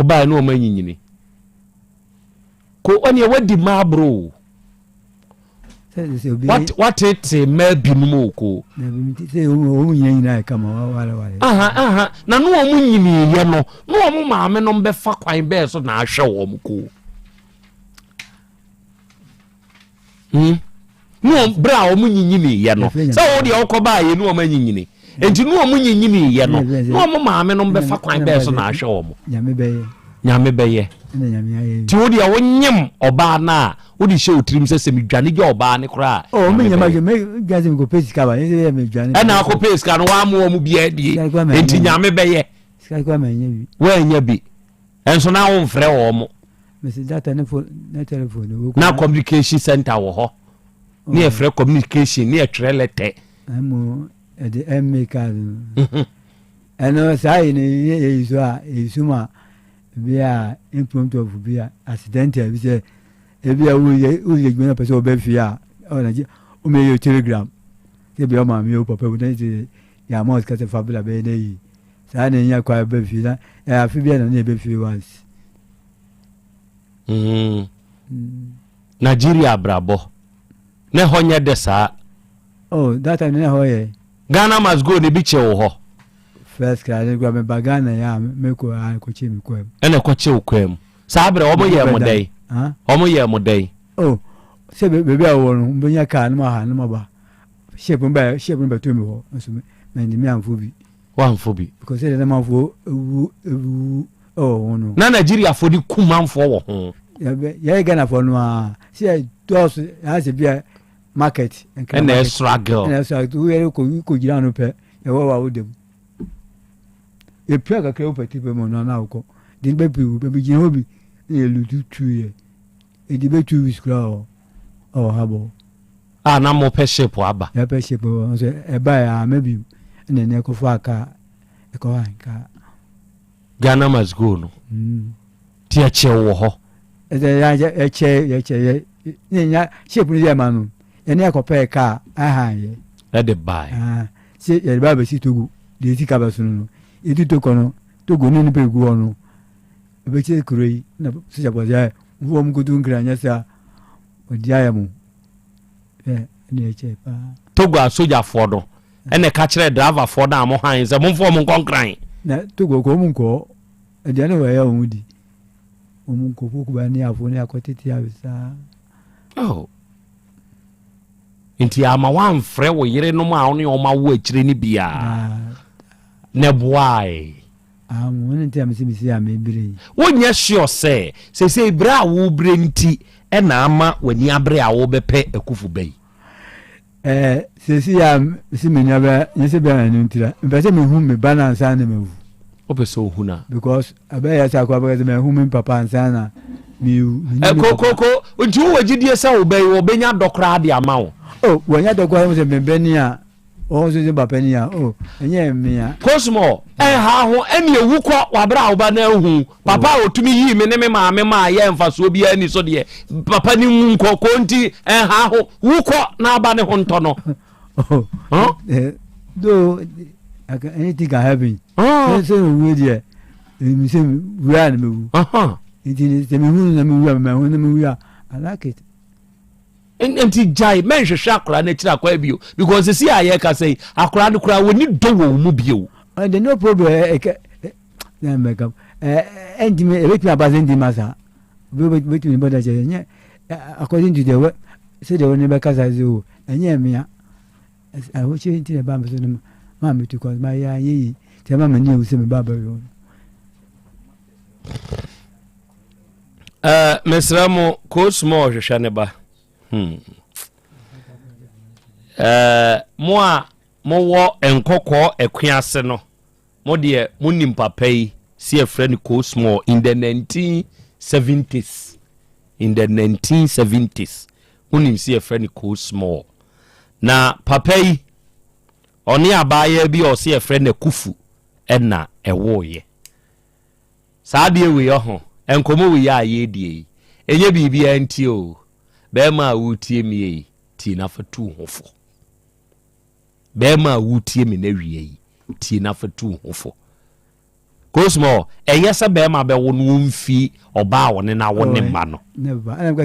Wobaeɛ na wɔn anyinyini. Ko ɔneɛ wadi mmaa aboro o. Watete mmaa binom o ko. Aha aha na ne wɔn nyiniiɛ no na wɔn maame nom bɛfa kwan bɛɛ so na ahwɛ wɔn ko. Hmm. Ne wɔn berɛ a wɔn nyinyiniiɛ no sɛ wo deɛ wokɔ baeɛ ne wɔn anyinyini. Enti ne wɔn nyinyiniiɛ no, ne wɔn maame nom bɛfa kwan bɛɛ so na ahwɛ wɔn. Nyame bɛyɛ. Nyame bɛyɛ. Ɛna Nyame ayɛ. Nti wo deɛ wonyem ɔbaa no a, wode hyɛ wo tirim sɛ sɛ medwane gya ɔbaa no koraa a, Oh, Nyame me nyama bɛyɛ. me dwane sɛ mekɔpɛ sika ba, ɛsɛ sɛ medwane. Ɛna akɔpɛ sika no, woammoa wɔn biara die. Sika koraa manya Enti bi. Nyame bɛyɛ. Sika koraa manya bi. Woannya bi. Ɛnso na womfrɛ wɔn. Mese data ne phone ne telephone no. Na communication center wɔ hɔ. Ne yɛfrɛ communication ne yɛtwerɛ lɛtɛ. Ɛmu ɛde ɛmɛ card no. Ɛno saa yi no yɛ yɛ so a yɛ so ma bi a impromptu of bi a accidental bi sɛ ebi a woyɛ woyɛ adwuma na pɛ sɛ ɔbɛ fie a ɔna gye ɔmɛ yɛ telegram sɛ bi ɔma mi o papa bi na sɛ yɛ ama ɔsika sɛ fa bla bɛyɛ na yi saa na enya kwa bɛ fie na ɛyɛ afe bi a na ne yɛ bɛ fie once. Mm. Nigeria abrabɔ na ɛhɔ nyɛ dɛ saa. Oh, that time na ɛhɔ yɛ. Ghana must go ne bi kye wo hɔ. First class ne kura me ba Ghana ya me kɔ a kɔ kye me kɔ mu. Ɛna ɛkɔ kye wo kɔ mu. Saa berɛ wɔn yɛ mo dɛn? Wɔn yɛ mo dɛn? Oh, sɛ baabi a wɔwɔ no, mbɛnya kaa no ma ha no ma ba. Ship no ba ship no bɛto mi hɔ nso mɛ ntumi anfo bi. Wanfo bi. Because sɛ ɛdɛ manfo ewu ewu ɛwɔ ho no. Na Nigeriafoɔ de ku manfoɔ wɔ ho. Yɛyɛ Ghanafoɔ no ara sɛ yɛdɔɔso yɛayɛ sɛ bi a market. Ɛna ɛstruggle. Ɛna ɛstruggle woyɛ kɔ kɔ gyina ano pɛ yɛwɔ wa wo dɛm. Epia kakra wo pɛti pɛ mu no na wokɔ. De bɛ pii wo bɛ gyina hɔ bi na yɛ lutu tu yɛ. Edi bɛ 2 weeks kura wɔ ɛwɔ ha bɔ. A na mo pɛ ship aba. Yɛ pɛ ship wɔ nso ɛba yɛ ama bi ɛna ɛna ɛkɔ fa kaa ɛkɔ ha kaa. Ghana must go no. Ti ɛkyɛ wɔ hɔ. Ɛsɛ yɛ ɛkyɛ yɛkyɛ yɛ ne nya ship no yɛ ma no yɛne ɛkɔpɛɛ kaa ahan yɛ. Ɛde bae. Sɛ yɛde ba bɛsi Togo deɛ esi ka bɛso no no yɛtu Togo no Togo ne nipa egu hɔ no ɛbɛkyɛ kuro yi na sogya bɔ sɛ mfo wɔn kotu nkira nyɛ saa ɔdi ayɛ mo ɛ ɛne ɛkyɛ paa. Togo asogyafoɔ no ɛna ɛka kyerɛ driverfoɔ no a mo han sɛ momfa wɔn nkɔ nkran. Na Togo kɔ wɔn nkɔ aduane wɔ ɛyɛ wɔn di wɔn nkɔ kokuba ne afo ne akɔtete awe saa. Oh. Nti ama woamfrɛ wo yerenom a wo ne wɔn awo akyire no biara na ɛboae. Wonyɛ sure sɛ seesei berɛ a worebrɛ nti na ama w'ani abere a worebɛpɛ Akuffo ba yi? Ɛɛ, seesei a mese m'ani abere nyɛ sɛ bia ɛno nti la, mepɛ sɛ mehu me ba no ansa na mawu. Wopɛ sɛ ohu no a? Because ɛbɛyɛ sɛ akɔ abɛka sɛ mahu me papa ansa na mewu. Kokoko, nti wowɔ gyidie sɛ wo ba yi wɔbɛnya dɔ koraa de ama wo? Oh, wɔnya dɔ koraa sɛ me ba ni a, wɔn nso sɛ papa ni a, oh, ɛnyɛ mmea. Kosmo, ɛnha ho, ɛne ewu kɔ wabere a wo ba no ahu. Papa a ɔtumi yii me ne me maame maa yɛ mfasoɔ biara ni so deɛ, papa no nwu nkɔ, ko nti ɛnha ho, wu kɔ na aba ne ho ntɔ no. Oh, huh? Eh, though anything can happen. Oh. Sɛ owu deɛ, sɛ wura na mewu. Nti sɛ mehu na mewu a, mehu na mewu a, I like it. Nti gyae mɛnhwehwɛ akwaraa no akyiri akwan bio because sisi a yɛka sɛ yi akwaraa no koraa wɔni dɔ wɔ wo mu bio. Ɛnde no problem ɛkɛ na mɛka ɛntumi ɛbɛtumi aba sɛ ntumi asa bɛtumi bɛda kyɛ ɛnyɛ according to the sɛdeɛ wo ne bɛkasa sɛ o ɛnyɛ mmea ahokyere nti na ɛba me so no ma metu kwan ma yɛ anyɛ yi nti ɛma m'ani awu sɛ meba abɛhwɛ wo no. Uh, mesrɛ mo coach small hwehwɛ ne ba hmm. uh, mo a mowɔ nkɔkɔɔ ɛkwe ase no mo deɛ monim papa yi si ɛfrɛ no coach small in the 1970s in the 1970s wonim si ɛfrɛ no coach small na papa yi ɔne abaayewa bi a ɔse ɛfrɛ no akufu ɛna ɛwoeɛ Saa adeɛ wei ɔho, nkɔmmɔ wei a yɛredie yi, ɛnyɛ biribiara nti o, bɛrima a woretie me yi, tie na fa tu wo ho fo. Bɛrima a woretie me na wia yi, tie na fa tu wo ho fo. Kosmo, ɛyɛ sɛ bɛrima bɛwo no ɔmfi ɔbaa a ɔne no awo ne mma no. Ɛnyɛ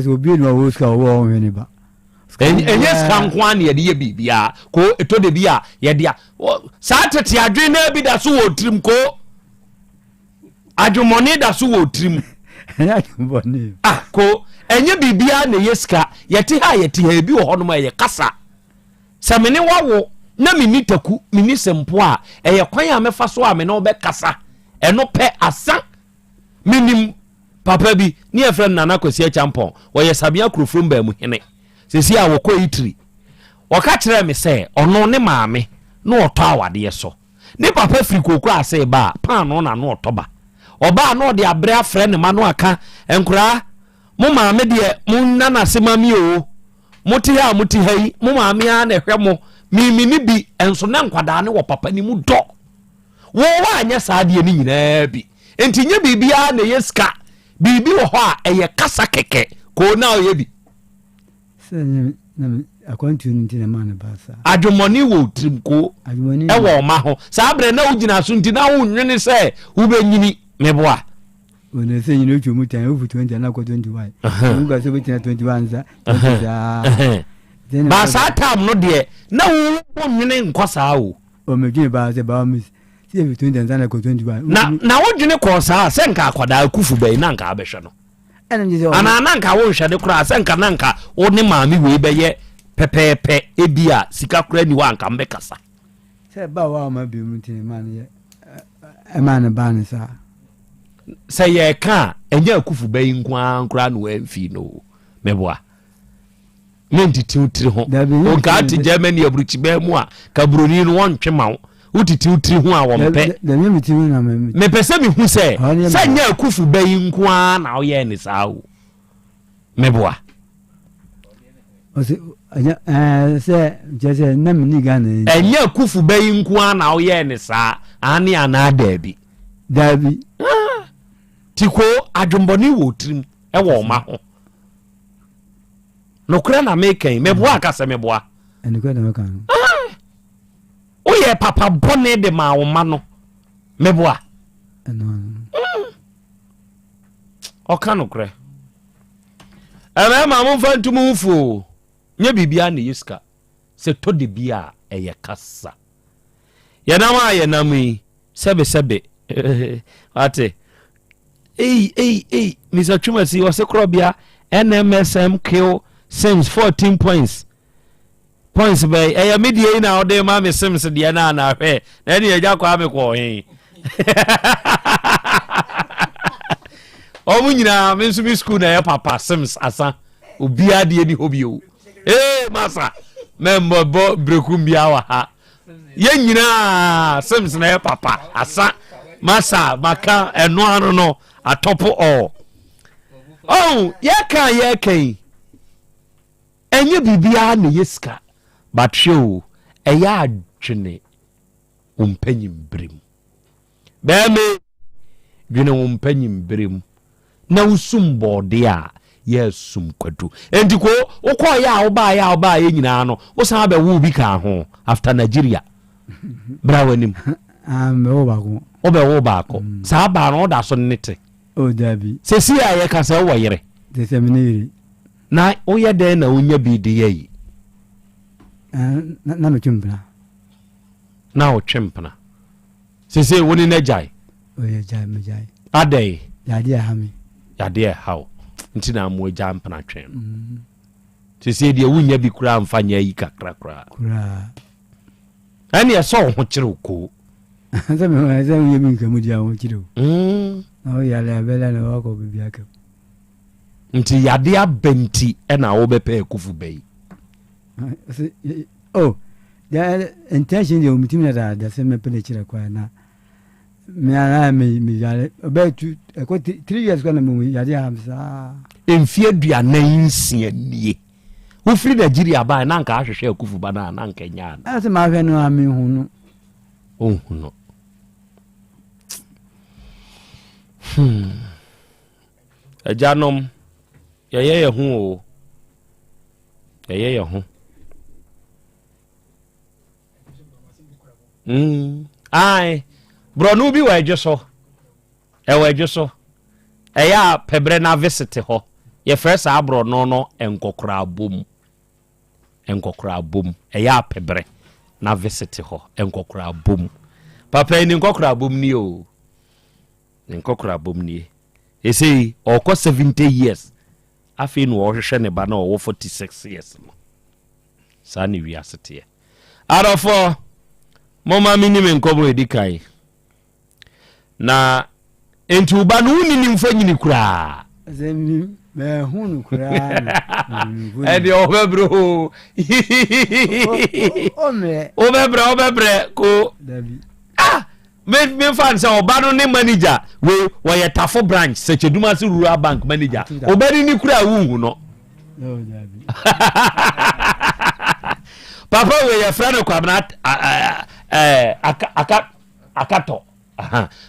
sika nko ara na yɛde yɛ biribiara. Ko ɛtɔ da bi a yɛde a saa tete adwene no bi da so wɔ tirim ko. Adwemmɔne da so wɔ tirim. Ah ko ɛnyɛ biribiara na ɛyɛ sika. Yɛte ha yɛte ha ebi wɔ hɔnom a ɛyɛ kasa. Sɛ me ne wawo. na menni taku, menni sempo a, ɛyɛ kwan a mɛfa so a me ne wo bɛkasa. Ɛno pɛ asa. Menim papa bi, ne yɛfrɛ no Nana Kwasi Acheampong, ɔyɛ Sabea Kurofurom baamu hene. Seesei a wɔkɔ Italy. Ɔka kyerɛɛ me sɛ ɔno ne maame na ɔtɔ awadeɛ so. Ne papa firi kooko ase reba a, paanoo na na ɔtɔ ba. Ɔba a na ɔde abrɛ afrɛ ne mma no aka, Nkoraa, mo maame deɛ monna no ase ma me oo. Mote ha a mote ha yi, mo maame ara na ɛhwɛ mo. Me menni bi, nso na nkwadaa no wɔ papa no mu dɔ. Wo woanyɛ saa adeɛ no nyinaa bi. Nti nyɛ biribiara na ɛyɛ sika. Biribi wɔ hɔ a ɛyɛ kasa kɛkɛ. Koo na ɔyɛ bi. Sɛ nyɛ na me akwantuo no nti na ɛmaa no baa saa. Adwemmɔne wɔ wo tirim koo Adwemmɔne ɛwɔ ɔma ho. Saa berɛ na wogyina so nti na wonnwene sɛ wobɛnyini. Meboa. Wɔn sɛ nyina otwa mu tan wofu 20 ana kɔ 21. Wɔn ka sɛ wobɛtena 21 nsa 20 saa. Ba saa tam no deɛ na wonnwene nkɔ saa o. Ɔmɛdwene baa sɛ baa mis sɛ yɛfi 20 ansa na kɔ 21. Na na wodwene kɔɔ saa sɛ nka akwadaa kufu bɛyi na nka abɛhwɛ no. Anaa na nka wonhwɛ no koraa sɛ nka na nka wo ne maame wei bɛyɛ pɛpɛɛpɛ ebi a sika koraa ni hɔ a nka mbɛkasa. Sɛ ba wa ɔma bi mu nti ɛma no yɛ ɛma no ba no saa. Sɛ yɛka a ɛnyɛ akufu bɛyi nko ara koraa na wɔamfi no meboa ne ntitiw tiri ho nka te Germany aburukyibaa mu a ka buroni no wɔntwe ma wo wotitiw tiri ho a wɔmpɛ mepɛ sɛ mehu sɛ sɛ nyɛ akufu bɛ yi nko ara na woyɛɛ ne saa o meboa ɛnyɛ akufu bɛ yi nko ara na woyɛɛ ne saa ane anaa daabi daabi ah. tiko adwembɔne wɔ tirim ɛwɔ ɔma ho nokorɛ na meka yi meboa aka sɛ meboa ah. Woyɛɛ papa bɔne de maa wo mma no. Meboa. Mm. Ɔka nokorɛ. Mmarima momfa nto mo ho fo. Nyɛ biribiara na ɛyɛ sika. Sɛ tɔ de bi a ɛyɛ kasa. Yɛnam a yɛnam yi sɛbesɛbe. Wate. Ei ei ei Mr. Twumasi ɔse korɔbea NMSM kill Sims 14 points. Points bɛn? Ɛyɛ me deɛ yi na wode ma me Sims deɛ no anaa? Hwɛ, na ɛne agya kwaa me kɔɔ he? Wɔn nyinaa, me nso me school na ɛyɛ papa Sims asa. Obiara deɛ ni hɔ bio. Ee, masa, mɛmmɔbɔ berekum biara wɔ ha. Yɛn nyinaa Sims na ɛyɛ papa asa. Masa, maka ɛno ano no, atɔpo all. Oh, yɛka yɛka yi. Ɛnyɛ biribiara na ɛyɛ sika but hwɛ o, ɛyɛ adwene wo mpanyin bere mu. Bɛrima yi, dwene wo mpanyin bere mu na wosum bɔɔde a yɛasum kwadu. Enti ko wokɔɔyɛ a wobaayɛ a wobaayɛ nyinaa no, wosan bɛwoo bi kaa ho after Nigeria. Bra w'anim. Ah, mɛwo baako. Wobɛwo baako. Mm. Saa baa no woda so ne te. Oh, dabi. Sɛsi a yɛka sɛ wowɔ yere. Sɛ sɛ me ne yere. Na woyɛ dɛn na wonya bi de yɛ yi? Na, na metwe mpena. Na wotwe mpena. Sese wo ne no agyae? Ɔyɛ gyae, megyae. Adɛn? Yadeɛ ɛha me. Yadeɛ ɛha wo. Nti na mo agya mpena twɛn no. Mm. Sese deɛ wonya bi koraa mfa nyɛ ayi kakra koraa. Koraa. Ɛne ɛsɛ wo ho kyerɛ wo koo. Sɛ me ho sɛ woyɛ bi nka mu di a wo ho kyerɛ wo. Mm. Na woyare abɛla na wakɔ baabi aka. Nti yade aba nti na wobɛpɛ akufu bɛ yi. Oh, the intention deɛ ɔmutumi na dada sɛ mɛpɛ n'akyirɛ kwan na me ara me me yare ɔbɛyɛ tu ɛkɔ three years kwan na mo yare ha saa. Mfie 46 nie wofiri Nigeria baa na anka ahwehwɛ akufu ba no a na anka nyaa no. Ɛsɛ mahwɛ no a mehu no. Ɔnhu no. Hmm. Agyanom, yɛyɛ yɛn ho o. Yɛyɛ yɛn ho. Mm. Ae, borɔno bi wɔ adwo so. Ɛwɔ adwo so. Ɛyɛ a pɛbrɛ na visit hɔ. Yɛfrɛ saa borɔno no nkɔkorabom. Nkɔkorabom. Ɛyɛ a pɛbrɛ na visit hɔ. Nkɔkorabom. Papa yi ne nkɔkorabom ni o. Ne nkɔkorabom nie. Ɛsei ɔkɔ 70 years afei na ɔhwehwɛ ne ba na ɔwɔ 46 years no. Saa ne wiase teɛ. Adɔfoɔ, momma menni me nkɔmmɔ a ɛdi kan. Na enti wo ba no wonni ne mfonyini koraa? Sɛ mi mɛhu no koraa no. Ɛdeɛ ɔbɛbrɛ o. Wobɛbrɛ wobɛbrɛ ko. Ah! memfa no sɛ ɔba no ne manager wei wɔyɛ tafo branch sɛkyɛdumase rural bank manager ɔba no ni kura a wonhu no papa wei yɛfrɛ no kwabena akatɔ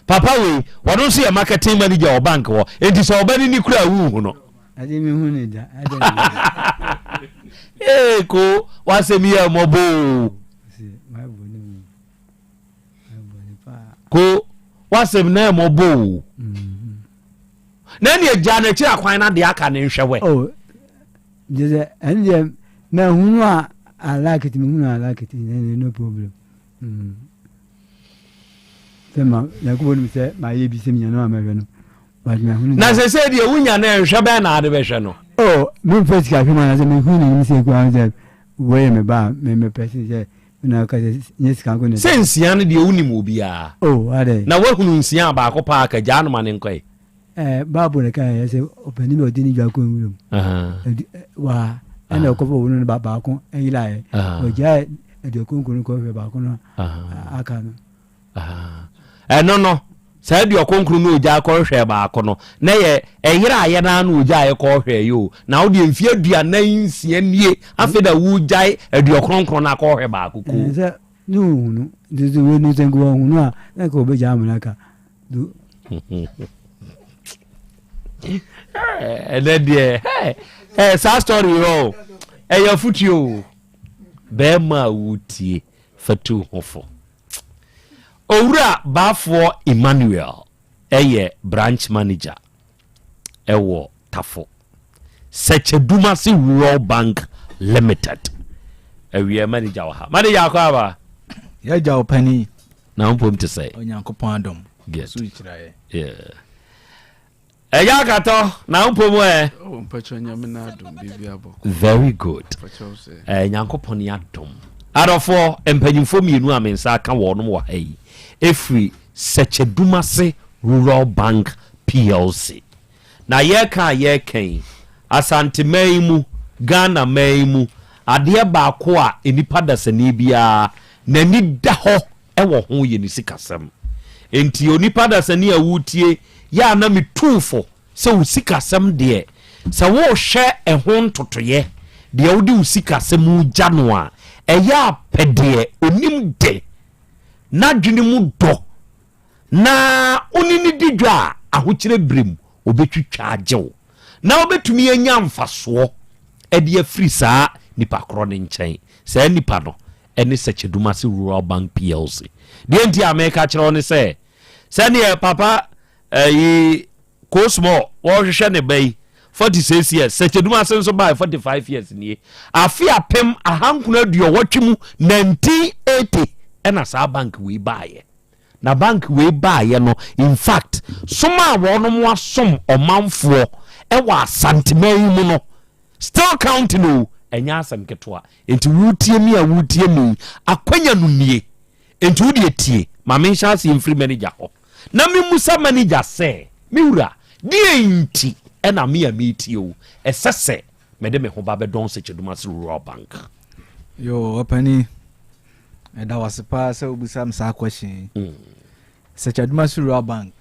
papa wei ɔno nso yɛ marketing manager wɔ bank hɔ enti sɛ ɔba no ni kura a wonhu no ee ko wasɛm yɛ mmɔbɔ o ko wasɛm na ɛmɔbɔ o na ɛne agya no akyiri akwan no adeɛ aka ne nhwɛ wɛ oh, gyesɛ ɛne deɛ mahunu a I like it mehunu a I like it no problem mm. sɛ ma nyankopɔn nim sɛ mayɛ bi sɛ menya no a mɛhwɛ no but mahunu na sɛ sɛ deɛ wonya no ɛnhwɛ bɛn na ade bɛhwɛ no oh memfa sika hwɛ mu anasɛ mehunu n'anim sɛ kura sɛ wɔyɛ me ba a memepɛ sen sɛ Sɛ nsia no deɛ wonim obiara. Oh, adɛn? Na woahunu nsia a baako paa ka gyaa no ma ne nkɔe. Eh, Bible no ka yɛ sɛ ɔpanin bi a ɔde ne dwa kɔ nwuram. Waa, ɛna ɔkɔfɔ wɔn no baako yeraeɛ. Ɔgyae aduokonkron no kɔhwɛ baako no aka no. Ɛno no, saa aduɔkonkron no ogya kɔhwehwɛɛ baako no, na yɛ ɛyeraeɛ no ara na ogyaeɛ kɔhwɛeɛ o. Na wo deɛ mfeɛ 46 nie, afei na wogyae aduɔkronkron no akɔhwɛ baako ko. Sɛ ne ɔhu no, nti sɛ wei no sɛ nka wahu no a, na nka ɔbɛgya amena ka. Ɛnɛ deɛ, ɛ saa story yi o, ɛyɛ afotuo o. Bɛrima a wotie, fa tu ho fo. Owura Baafoɔ Emmanuel yɛ branch manager wɔ Tafo, Sɛkyɛdumase Rural Bank Limited. Awiɛ manager wɔ ha. Manager akɔ aba. Yɛagya wo panin. Na wo mpom te sɛ. Onyankopɔn adom. Good. So kyerɛ yɛ. Yeah. Ɛyɛ akatɔ na wo mpom ɛ. Oh, mpakyɛ nyame na adom biribi abɔ. Very good. Mpakyɛ sɛ. Eh, Nyankopɔn ne adom. Adɔfoɔ, mpanyinfoɔ mmienu a me nsa aka wɔnom wɔ ha yi ɛfiri Sɛkyɛdumase Rural Bank PLC. Na yɛreka a yɛreka yi, Asanteman yi mu, Ghana man yi mu, adeɛ baako a nnipa dasani biara n'ani da hɔ wɔ ho yɛ ne sikasɛm. Enti onipa dasani a woretie yɛ a na metu wo fo sɛ wo sikasɛm deɛ, sɛ worehwɛ ɛho ntotoeɛ, deɛ wode wo sikasɛm regya no a, ɛyɛ a pɛ deɛ ɔnim de, n'adwene mu dɔ, na wo ne no di dwa a, ahokyerɛ berɛ mu, ɔbɛtwitwa agye wo, na wobɛtumi anya mfasoɔ de afiri saa nipa korɔ no nkyɛn. Saa nipa no ne Sɛkyɛdumase Rural Bank PLC. Deɛ nti a meka kyerɛ wo ne sɛ, sɛdeɛ papa ɛyi Kosmɔ wɔrehwehwɛ ne ba yi 46 years, Sɛkyɛdumase nso bae 45 years nie. Afe 1980 mu 1980 ɛna saa bank wei baeɛ. Na bank wei baeɛ no, in fact, som a wɔnom asom ɔmanfoɔ ɛwɔ Asanteman yi mu no, Still counting o, ɛnyɛ asɛm ketewa. Enti woretie me a woretie me yi, akwanya no nie. Enti wo deɛ tie, ma menhyɛ aseɛ mfiri manager hɔ na memmusa manager sɛ, Me wura, deɛn nti na me a meretie wo, ɛsɛ sɛ mede me ho ba bɛdɔn Sekyedumase Rural Bank? Yoo, ɔpanin, meda wo ase paa sɛ wobisa me saa question yi. Mm. Sekyedumase Rural Bank,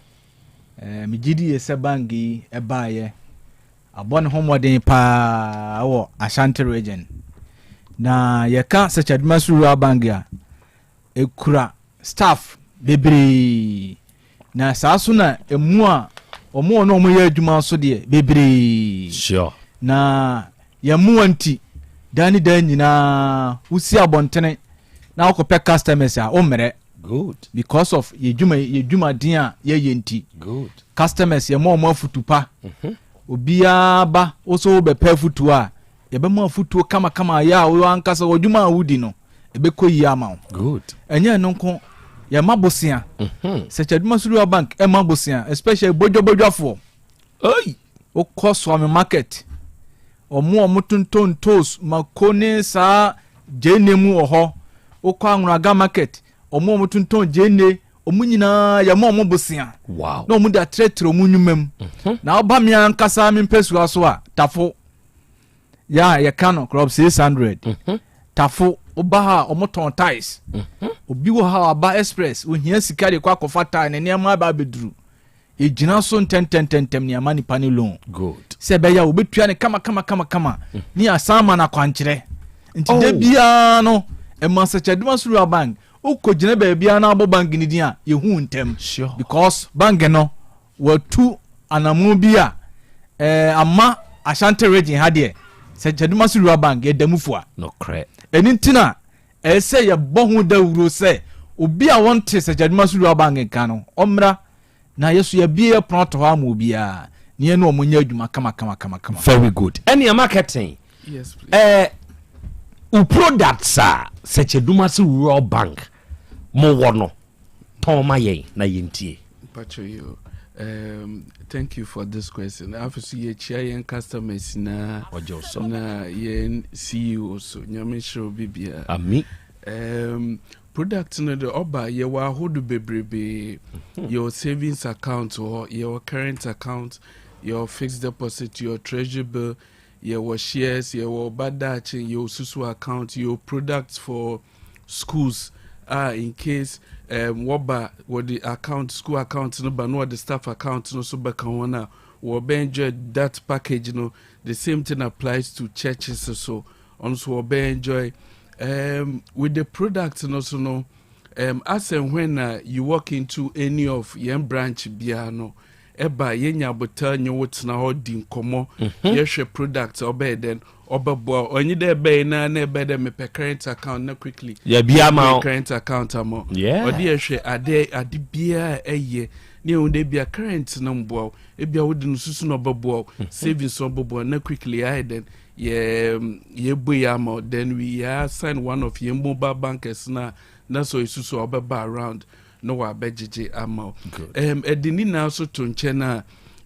eh, megye di yie sɛ bank yi ɛbaeɛ Abɔ ne ho mmɔden paa wɔ Ashanti region. Na yɛka Sekyedumase Rural Bank a, ɛkura staff bebree. Na saa so na emu a wɔn a wɔn yɛ adwuma nso deɛ bebree. Sure. Na yɛn mmoa nti, daa ne daa nyinaa wosi abɔntene na wokɔpɛ customers a wommrɛ. Good. Because of yɛ dwuma yɛ dwumaden a yɛyɛ nti. Good. Customers yɛ ma wɔn afutu pa. Mhm. Obiara ba woso wobɛpɛ afutuo a yɛbɛma afutuo kamakama yɛ a wo ankasa wɔ dwuma a wodi no ɛbɛkɔ yie ama wo. Good. Ɛnyɛ ɛno nko yɛma bosea. Mhm. Sɛkyɛduma Suruwa Bank ɛma bosea especially bodwabodwafoɔ. Oi! Wokɔ Suame market wɔn a wɔtontɔn ntoos, mako ne saa gyeene mu wɔ hɔ. Wokɔ Anwonaga market, wɔn a wɔtontɔn gyeene, wɔn nyinaa yɛma wɔn bosea. Wow. Na wɔn de atrɛtrɛ wɔn nnwuma mu. Na woba me ankasa me mpasua so a, Tafo, yɛ a yɛka no Club 600. Tafo, woba ha a wɔtɔn tiles. Obi wɔ ha a waba express, ohia sika de kɔ akɔfa tile, ne nneɛma aba abɛduru. Yɛgyina so ntɛntɛntɛntɛm ne ama nipa ne loan. Good. Sɛ ɛbɛyɛ a wɔbɛtua ne kama kama kama kama ne asan ama no akwankyerɛ. Nti da Oh. biara no, ɛma Sɛkyɛdoma Rural Bank, wokɔgyina baabiara na abɔ bank no din a, yɛhu ntɛm. Sure. Because bank no, wɔatu anammɔn bi a eh, ama Ashanti region ha deɛ, Sɛkyɛdoma Rural Bank yɛda mu fua. Nokorɛ. Ɛno nti na ɛyɛ sɛ yɛbɔ ho dawuro sɛ obi a wɔnte Sɛkyɛdoma Rural Bank nka no, ɔmmra na yɛso yɛabie yɛ pono ato hɔ ama obiara na yɛne wɔn nyɛ adwuma kama kama kama kama. Very good. Ɛnea marketing. Yes, please. Eh, wo products a Sɛkyɛdumase Rural Bank mowɔ no, tɔn ma yɛn na yɛntie. Pacho yo. Thank you for this question. Afei so yɛkyia yɛn customers na Ɔgye so. Na yɛn CEO so. Nyame nhyira obi biara. Ami. Product no de ɔba yɛwɔ ahodo bebrebe. Yɛwɔ savings account hɔ, yɛwɔ current account, yɛwɔ fixed deposit, yɛwɔ treasury bill, yɛwɔ shares, yɛwɔ ɔba daakye, yɛwɔ susu account, yɛwɔ products for schools a in case wɔba wɔde account, school account no ba na wɔde staff account no so bɛka ho no a, wɔbɛ enjoy that package no. The same thing applies to churches, so ɔno nso wɔbɛ enjoy with the product no so no. As and when you walk into any of yɛn branch biara no, ɛba yɛnya abotar nye wo tena hɔ di nkɔmmɔ, yɛhwɛ product a ɔbɛyɛ dɛn ɔbɛboa. Ɔnye dɛ ɛbɛyɛ na na ɛbɛyɛ dɛ mepɛ current account na quickly Yɛbi ama wo. Current account ama wo. Yeah. Ɔde yɛhwɛ ade biara a ɛyɛ ne ɛhu dɛ ebia current no mboa wo, ebia wode no susu na ɔbɛboa wo, savings na ɔbɛboa wo, na quickly ayɛ dɛn yɛ yɛbue yɛ ama wo. Then we assign one of yɛn mobile bankers na sɛ ɔyɛ a ɔbɛba around na wabɛgyegye ama wo. Ɛde ne nyinaa so to nkyɛn a,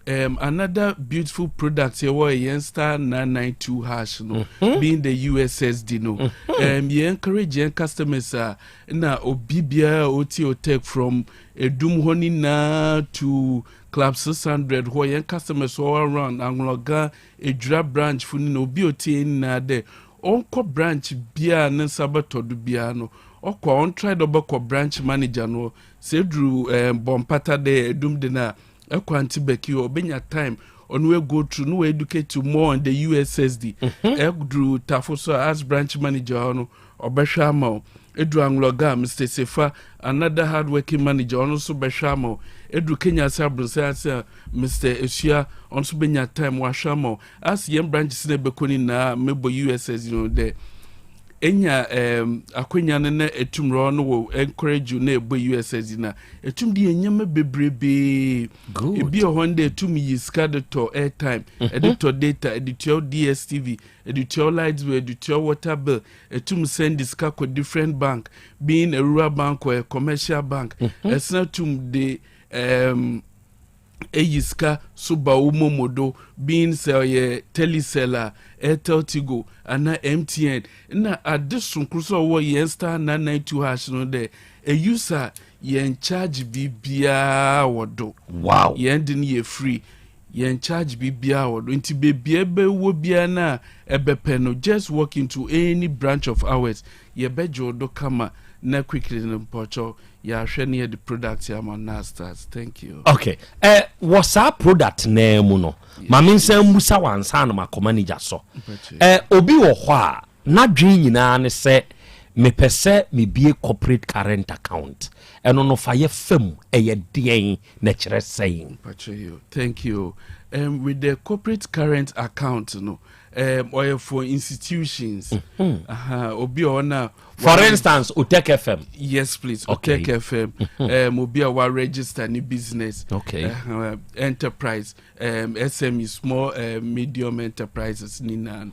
another beautiful product yɛwɔ yɛ yɛn *992# no, being the USSD no. Yɛ encourage yɛn customers a na obi biara a ɔtie Otec from Edum hɔ nyinaa to Club 600 hɔ, yɛn customers all around Anloga, Edwira branch fo ni na obi a ɔtie yɛn nyinaa dɛ ɔnkɔ branch biara ne nsa bɛtɔ do biara no, ɔkɔ a ɔntry dɛ ɔbɛkɔ branch manager no. Sɛ eduru Bɔmpata dɛ Edum de no a, ɛkɔ Aunty Becky hɔ, ɔbɛnya time ɔno we go through no, we educate you more on the USSD. Ɛduru Tafo so a, as branch manager hɔ no, ɔbɛhwɛ ama wo. Eduru Anloga, Mr Sefa, another hard working manager, ɔno nso bɛhwɛ ama wo. Eduru Kenya ase Abrɔsan ase a, Mr Esua, ɔno nso bɛnya time wahwɛ ama wo. As yɛn branches na ɛbɛkɔ ne nyinaa, mebɔ USSD no dɛ enya akwanya no na etum rɔ no wɔ encourage you na ɛbɔ USSD na etum de yɛ nneɛma bebrebee. Good. Ebi wɔ hɔ no dɛ etum yi sika de tɔ airtime, ɛde tɔ data, ɛde tua DSTV, ɛde tua light bill, ɛde tua water bill, etum send sika kɔ different bank, being a rural bank or a commercial bank. Ɛsena tum de eyi sika so ba wo momo do, being sɛ ɔyɛ Telecel a, Airtel Tigo ana MTN. Na ade sonkoro so a ɔwɔ yɛn *992# no dɛ eyu sa yɛn charge biribiara wɔ do. Yɛn de no yɛ free, yɛn charge biribiara wɔ do. Nti beebi a ɛbɛwɔ biara na ɛbɛpɛ no, just walk into any branch of ours, yɛbɛgye wo do kama na quickly no mpɔkyɛw yɛahwɛ ne yɛde product ama na start. Thank you. Okay, wɔ saa product naa mu no, ma me nsa mmusa wansa na makɔ manager so. Obi wɔ hɔ a n'adwene nyinaa ne sɛ mepɛ sɛ mebie corporate current account, ɛno no fa yɛ fam, ɛyɛ deɛn na kyerɛ sɛn? Pacho you. Thank you. With the corporate current account, no, or for institutions. Obi a ɔna. For instance, Otec FM. Yes, please. Otec FM. Obi a wa register ni business. Enterprise, SME, small, medium enterprises ni na.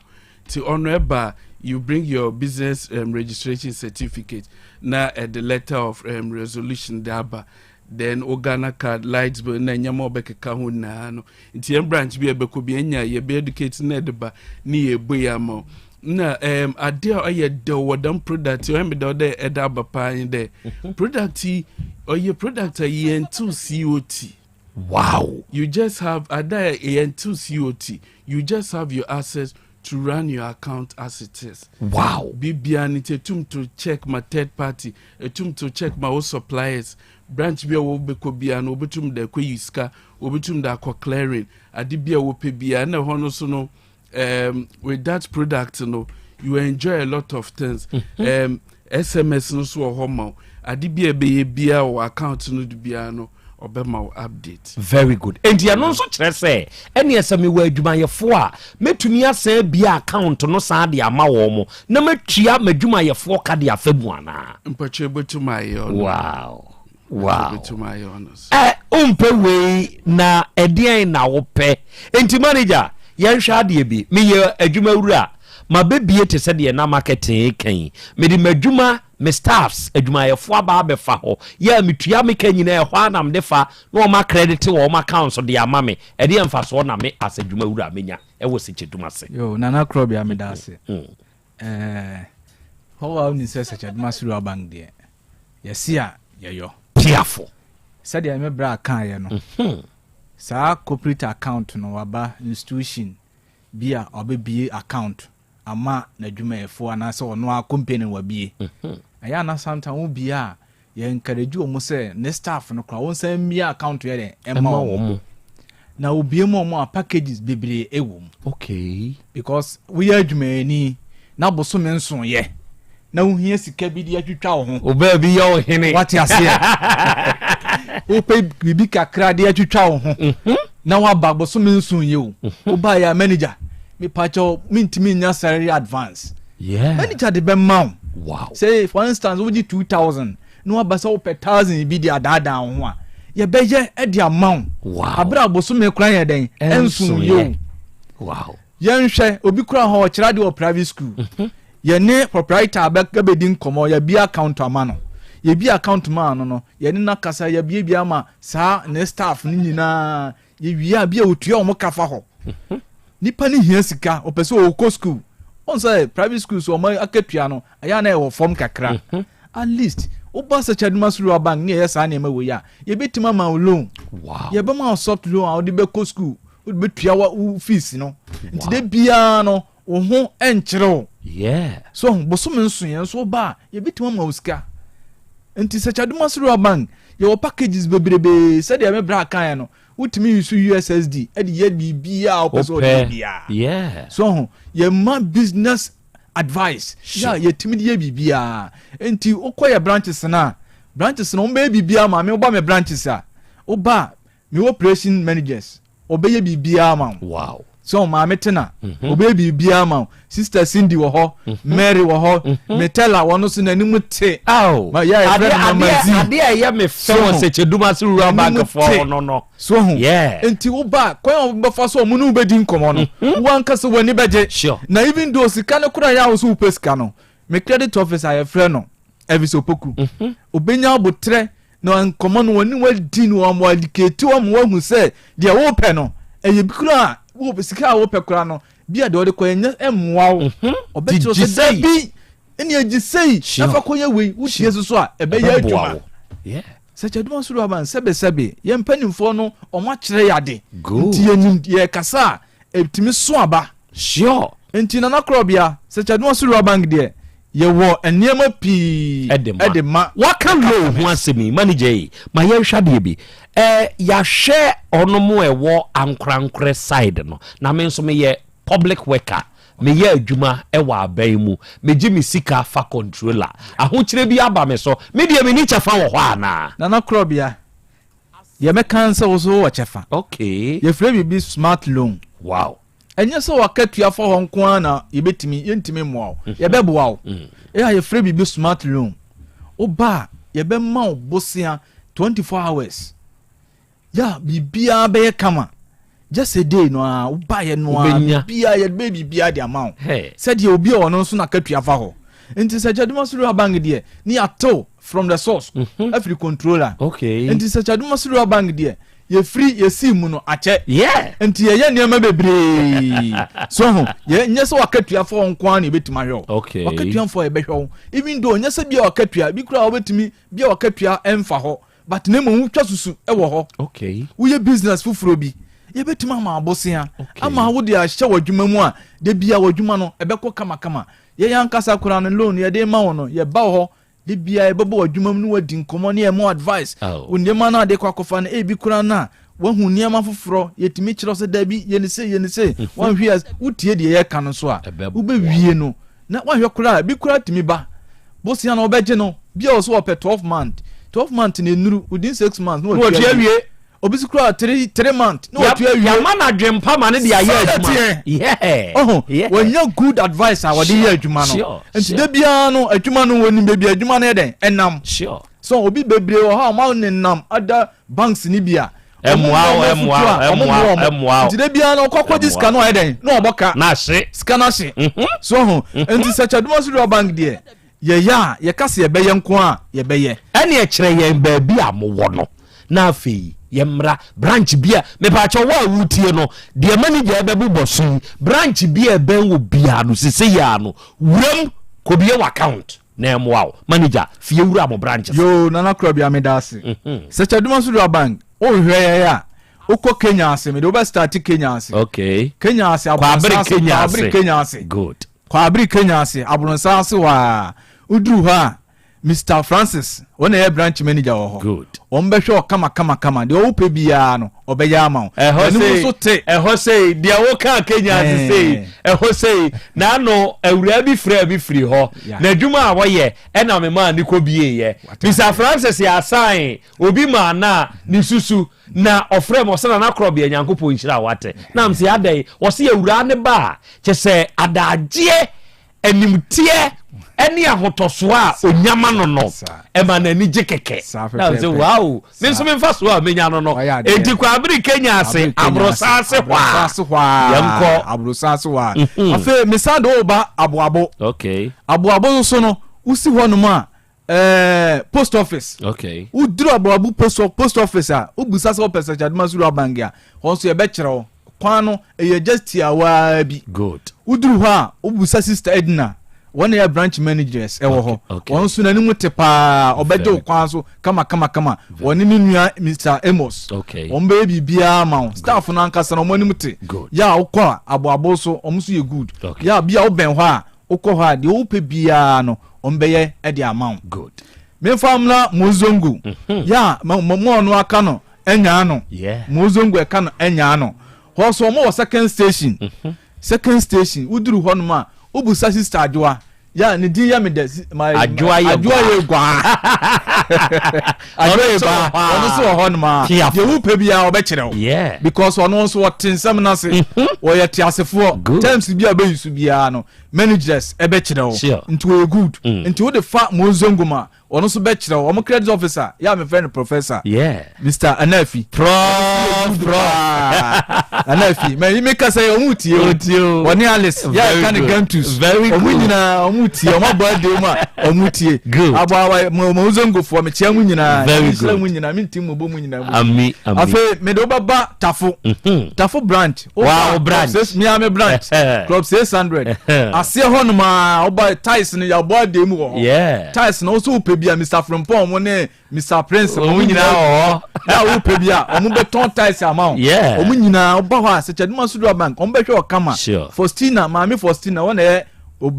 Ti ɔno ɛba, you bring your business registration certificate na the letter of resolution de aba, then o Ghana card, light bill na nneɛma a ɔbɛkeka ho nyinaa no. Nti yɛn branch bi a ɛbɛkɔ bi anya, yɛbɛ educate na ɛde ba ne yɛbɔ yi ama wo. Na ade a ɔyɛ dɛw wɔ dɛm product yi, ɔyɛ me dɛw dɛ ɛda aba paa nye dɛ, product yi ɔyɛ product a yɛnntsew COT. Wow! You just have ade a yɛnntsew COT, you just have your access to run your account as it is. Wow! Biribiara no nti etum to check ma third party, etum to check ma wo suppliers, branch bi a wɔbɛkɔ biara no wobotum de akɔyi sika, wobotum de akɔ clearing, ade bi a wɔpɛ biara na ɛhɔ no so no with that product no you enjoy a lot of things. SMS no so wɔ hɔ ma wo, ade bi a ɛbɛyɛ biara wɔ account no do biara no ɔbɛma wo update. Very good. Enti ɛno nso kyerɛ sɛ ɛneɛ sɛ mewɔ adwumayɛfoɔ a mɛtumi asan abue account no san de ama wɔn mo na matua m'adwumayɛfoɔ ka de afa mu anaa? Mpakyɛ ɛbɛtumi ayɛ ɔno. Wow. Wow. Ɛ wompɛ wei na ɛdeɛn na wopɛ? Enti manager yɛnhwɛ adeɛ bi. Meyɛ adwuma wura. Mabɛbie te sɛ deɛ na marketing reka yi. Mede m'adwuma, me staffs, adwumayɛfoɔ aba abɛfa hɔ. Yɛ a metua me ka nyinaa ɛhɔ ara na mede fa na wɔn akredite wɔn accounts de ama me. Ɛdeɛn mfasoɔ na me as adwuma wura menya wɔ Sekyedum ase? Yo, Nana Krɔbea meda ase. Ɛɛ, hɔ a wonim sɛ Sekyedum Rural Bank deɛ, yɛse a yɛyɔ. Piafo. Sɛdeɛ me bra kaeɛ no, saa corporate account no waba institution bi a ɔbɛbie account ama n'adwumayɛfoɔ anaasɛ ɔno ara company no wabie. Ɛyɛ a na sometimes wo bie a, yɛ encourage wɔn sɛ ne staff no koraa wɔnsan mmie account yɛ dɛn ɛma wɔn. Na obie ma wɔn a packages bebree ɛwɔ mu. Okay. Because woyɛ adwumayɛni na bosome nsoeɛ na wohia sika bi de atwitwa wo ho. Wo baabi yɛ wo hene. Wate aseɛ? Wopɛ biribi kakra de atwitwa wo ho mhm. na waba bosome nsoeɛ o. Mhm. Wobaeɛ a manager mepakyɛw mentumi nya salary advance. Yeah. Manager de bɛma wo. Wow. Say for instance wogye 2000 na waba sɛ wopɛ 1000 bi de adaadaa wo ho a yɛbɛyɛ de ama wo. Wow. Abere a bosome koraa yɛ dɛn? Ɛnsoeɛ o. Wow. Yɛnhwɛ, obi koraa hɔ ɔkyerɛ adeɛ wɔ private school. Mhm. Yɛne proprietor bɛdi nkɔmmɔ, yɛabie account ama no. Yɛbie account maa no no, yɛne no akasa, yɛabiebie ama saa ne staff no nyinaa. Yɛwie a, bi a ɔtua wɔn ka fa hɔ. Mhm. Nipa no hia sika, ɔpɛ sɛ ɔkɔ school. Ɔn sɛ private school so wɔn akatua no, ɛyɛ a na ɛwɔ fam kakra. Mhm. At least, woba Sɛkyɛ Rural Bank ne yɛyɛ saa nneɛma wei a, yɛbɛtumi ama wo loan. Wow. Yɛbɛma wo soft loan a wode bɛkɔ school. Wode bɛtua wo fees no. Nti da biara no, wo ho nkyere wo. So bosome nsoeɛ nso woba a, yɛbɛtumi ama wo sika. Nti Sɛkyɛ Rural Bank, yɛwɔ packages bebrebee sɛdeɛ me bra kaeɛ no, wotumi use USSD de yɛ biribiara a wopɛ sɛ wode yɛ biara. So ho, yɛma business advice yɛ a yɛtumi de yɛ biribiara. Nti wokɔ yɛ branches no a, branches no wɔbɛyɛ biribiara ma me, woba me branches a, woba a, Me operation managers ɔbɛyɛ biribiara ma wo. Wow. So maame Tena mhm. ɔbɛyɛ biribiara ma wo. Sister Cindy wɔ hɔ, mhm. Mary wɔ hɔ, mhm. Metella wɔn nso n'anim te. Aw. Ma yɛ ayɛ fɛ no mama zi. Adeɛ a ɛyɛ me fɛ wɔ Sɛkyɛdumase Rural Bank fɔ no no. So ho. Yeah. Nti wo ba kwan a wɔbɛfa so wɔn ne wo bɛdi nkɔmɔ no. Wo ankasa w'ani bɛgye. Sure. Na even though sika no koraa yɛ a wo so wopɛ sika no, me credit officer yɛfrɛ no Elvis Opoku. Obenya abotrɛ Na nkɔmmɔ no wɔne wadi no wɔn wɔadikati wɔn ma wɔahu sɛ deɛ wopɛ no ɛyɛ bi koraa a sika a wopɛ koraa no bi a deɛ wɔde kɔ ɛnyɛ ɛmmoa wo mhm. ɔbɛkyerɛ sɛ dabi ɛne agye sei na fa kɔyɛ wei wotie so so a ɛbɛyɛ adwuma sɛ kyɛduma soro aba nsɛbesɛbe yɛn mpanimfoɔ no wɔn akyerɛ yɛ ade nti yɛnim yɛkasa a ɛtumi so aba Sure. Nti Nana Korɔbea, Sɛkyɛdoa Rural Bank deɛ, yɛwɔ nneɛma pii de ma. Waka loan ho asɛm yi, manager yi, ma yɛnhwɛ adeɛ bi. Eh, yɛahwɛ ɔnom a ɛwɔ ankorankorɛ side no, na me nso meyɛ public worker, meyɛ adwuma wɔ aban mu, megye me sika fa controller. Ahokyerɛ bi aba me so, me deɛ menni kyɛfa wɔ hɔ anaa? Nana Korɔbea, Deɛ mɛka ne sɛ wo nso wowɔ kyɛfa. Okay. Yɛfrɛ biribi smart loan. Wow. Ɛnyɛ sɛ w'akatua fa hɔ nko ara na yɛbɛtumi, yɛntumi mmoa wo. Mhm. Yɛbɛboa wo. Mm. Ɛyɛ a yɛfrɛ biribi smart loan. Woba a, yɛbɛma wo bosea 24 hours. Yɛ a biribiara bɛyɛ kama. Just a day no ara, wobaeɛ no ara, biribiara, yɛde bɛyɛ biribiara de ama wo. Sɛdeɛ obi a ɔno nso n'akatua fa hɔ. Nti sɛ Gyaduma Rural Bank deɛ, ne yɛatew from the source mhm. afiri controller. Okay. Nti sɛ Kyaduma Rural Bank deɛ, yɛfiri yɛsii mu no akyɛ. Yeah. Nti yɛyɛ nneɛma bebree. So ho, yɛ nyɛ sɛ wakatuafoɔ nko ara na yɛbɛtumi ahwɛ wo. Okay. Wakatuafoɔ yɛbɛhwɛ wo. Even though nyɛ sɛ bia wakatua, bi koraa wobɛtumi bia wakatua ɛmfa hɔ. But na mmom wotwa susu wɔ hɔ. Okay. Woyɛ business foforɔ bi, yɛbɛtumi ama abosea okay. ama wode ahyɛ w'adwuma mu a da bia w'adwuma no ɛbɛkɔ kamakama. Yɛn ankasa koraa no loan yɛde ma wo no yɛba hɔ da bia yɛbɛbɔ w'adwuma mu ne wadi nkɔmmɔ ne yɛma advice. Oh. Wo nneɛma no ade kɔ akɔfa no ebi koraa no a wahu nneɛma foforɔ yɛtumi kyerɛ sɛ dabi yɛne sei yɛne sei mhm. wanhwɛ a wotie deɛ yɛka no nso a wobɛwie no na wanhwɛ koraa bi koraa tumi ba bosea na ɔbɛgye no bi a ɔso ɔpɛ 12 month 12 month na enuru within 6 months na watua awie obi si koraa 3 3 month na watua awie yàmà na adwempa ma ne de ayɛ adwuma ɔho wɔnya good advice a wɔde yɛ adwuma no nti da biara no adwuma no wɔnim baabi adwuma no yɛ dɛn ɛnam so obi bebree wɔ hɔ a wɔn nenam ada banks ni bi a ɛmoa wo ɛmoa wo ɛmoa wo ɛmoa wo nti de biara no ɔkɔ akɔgye sika no ɔyɛ dɛn na ɔbɔ ka na ahye sika no ahye mhm. so ho mhm. nti sɛ kyɛdoma so bank deɛ yɛyɛ a yɛka sɛ yɛbɛyɛ nko a yɛbɛyɛ ɛne ɛkyerɛ yɛn baabi a mowɔ no na afei yɛmmra branch bi a mepaakyɛ wo a wotie no deɛ manager ɛbɛbobɔ so yi branch bi a ɛbɛn wɔ biara no sese yɛ ano wuram kɔbie wɔ account na ɛmmoa wo. Manager, fie wura mo branches. Yoo Nana Korabea meda ase. Sɛ Kyaduma Sudua Bank wo hwehwɛ yɛn a wo kɔ Kenya ase mede wo bɛ start Kenya ase. Okay. Kenya ase Abrɔnsa ase Kwabere Kenya ase. Good. Kwabere Kenya ase Abrɔnsa ase hɔ a wo duru hɔ a Mister Francis wɔn na ɛyɛ branch manager wɔ hɔ. Good. Wɔn bɛhwɛ wo kama kama kama deɛ wo pɛ biara no ɔbɛyɛ ama wo. Ɛhɔ sei, nso te. Ɛhɔ sei, deɛ woka Kenya ase sei, ɛhɔ sei, n'ano awuraa bi frɛɛ me firi hɔ. N'adwuma a wɔyɛ ɛna me maa ne kɔ bieeɛ. Mr Francis yɛ asan obi maa na ne susu na ɔfrɛ me ɔsɛ Nana Korɔbea Nyankopɔn nhyira wo ate. Na mese adɛn? Ɔse awuraa ne ba a kyɛ sɛ adagyeɛ Animteɛ ne ahotɔsoɔ a ɔnya ma no no, ɛma n'ani gye kɛkɛ. Na sɛ wow, me nso me mfasoɔ a menya no no. Enti Kwabere Kenya ase, Aborosan ase hɔ a, yɛnkɔ. Aborosan ase hɔ a. Mhm. Afei mesan de wo ba Aboabo. Okay. Aboabo nso no, wosi hɔ nom a, ɛɛ post office. Okay. Woduru Aboabo post post office a, wobisa sɛ wopɛ Sɛkyadoma Sura Bank a, hɔ nso yɛbɛkyerɛ wo. Kwan no ɛyɛ just tiawaa bi. Good. Woduru hɔ a, wobisa Sister Edna, wɔn na ɛyɛ branch managers ɛwɔ hɔ. Okay. Wɔn nso n'anim te paa, ɔbɛgye wo kwan so kama kama kama. Wɔne ne nua Mr. Amos. Okay. Wɔn bɛyɛ biribiara ma wo. Staff no ankasa no wɔn anim te. Good. Yɛ a wokɔ a, aboabo so, wɔn nso yɛ good. Okay. Yɛ a bi a wobɛn hɔ a, wokɔ hɔ a deɛ wopɛ biara no wɔn bɛyɛ de ama wo. Good. Memfa mmra Mozongo. Mhm. Yɛ a mo mo ɔno aka no ɛnyaa no. Yeah. Mozongo ɛka no ɛnyaa no. Hɔ so wɔn wɔ second station. Mhm. Second station woduru hɔ nom a wobusa sister Adwoa. Ya ne din yɛ me dɛ. Ma Adwoa yɛ Adwoa yɛ guaa. Adwoa yɛ guaa. Ɔno nso wɔ hɔ nom a. Deɛ wopɛ biara ɔbɛkyerɛ wo. Yeah. Because ɔno nso ɔte nsɛm no ase. Mhm. Ɔyɛ teasefoɔ. Good. Terms bi a ɔbɛyi so biara no managers ɛbɛkyerɛ wo. Sure. Nti ɔyɛ good. Mm. Nti wode fa Monzongo ma ɔno nso bɛkyerɛ wo. Ɔmo credit officer yɛ a mefrɛ no professor. Yeah. Mr. Anafi. Prof. Prof. Anafi. Mɛ mi kasa yi ɔmo tie o. Tie o. Ɔne Alice. Yɛ ɛka ne Gantus. Very good. Ɔmo nyinaa ɔmo tie. Ɔmo abɔ adi mu a ɔmo tie. Good. Abɔ awa mo mo zongofoɔ mi kyia mo nyinaa. Very Mi good. mo nyinaa mi nti mo bɔ mo nyinaa. Ami ami. Afei mi de wo bɛ ba Tafo. Mhm. Tafo branch. Wow branch. Miami branch. Club 600. Aseɛ hɔ nom a ɔba tiles no yɛabɔ adi mu wɔ hɔ. Yeah. Tiles no nso wopɛ bi a Mr. Frimpong mo ne Mr Prince wɔn nyinaa wɔ hɔ. Yà wò pɛ bi a wɔn bɛ tɔn tiles ama wo. Wɔn nyinaa ɔba hɔ a Sɛkyɛduma Sudura Bank wɔn bɛ hwɛ ɔkama. Sure. Faustina maame Faustina wɔn na yɛ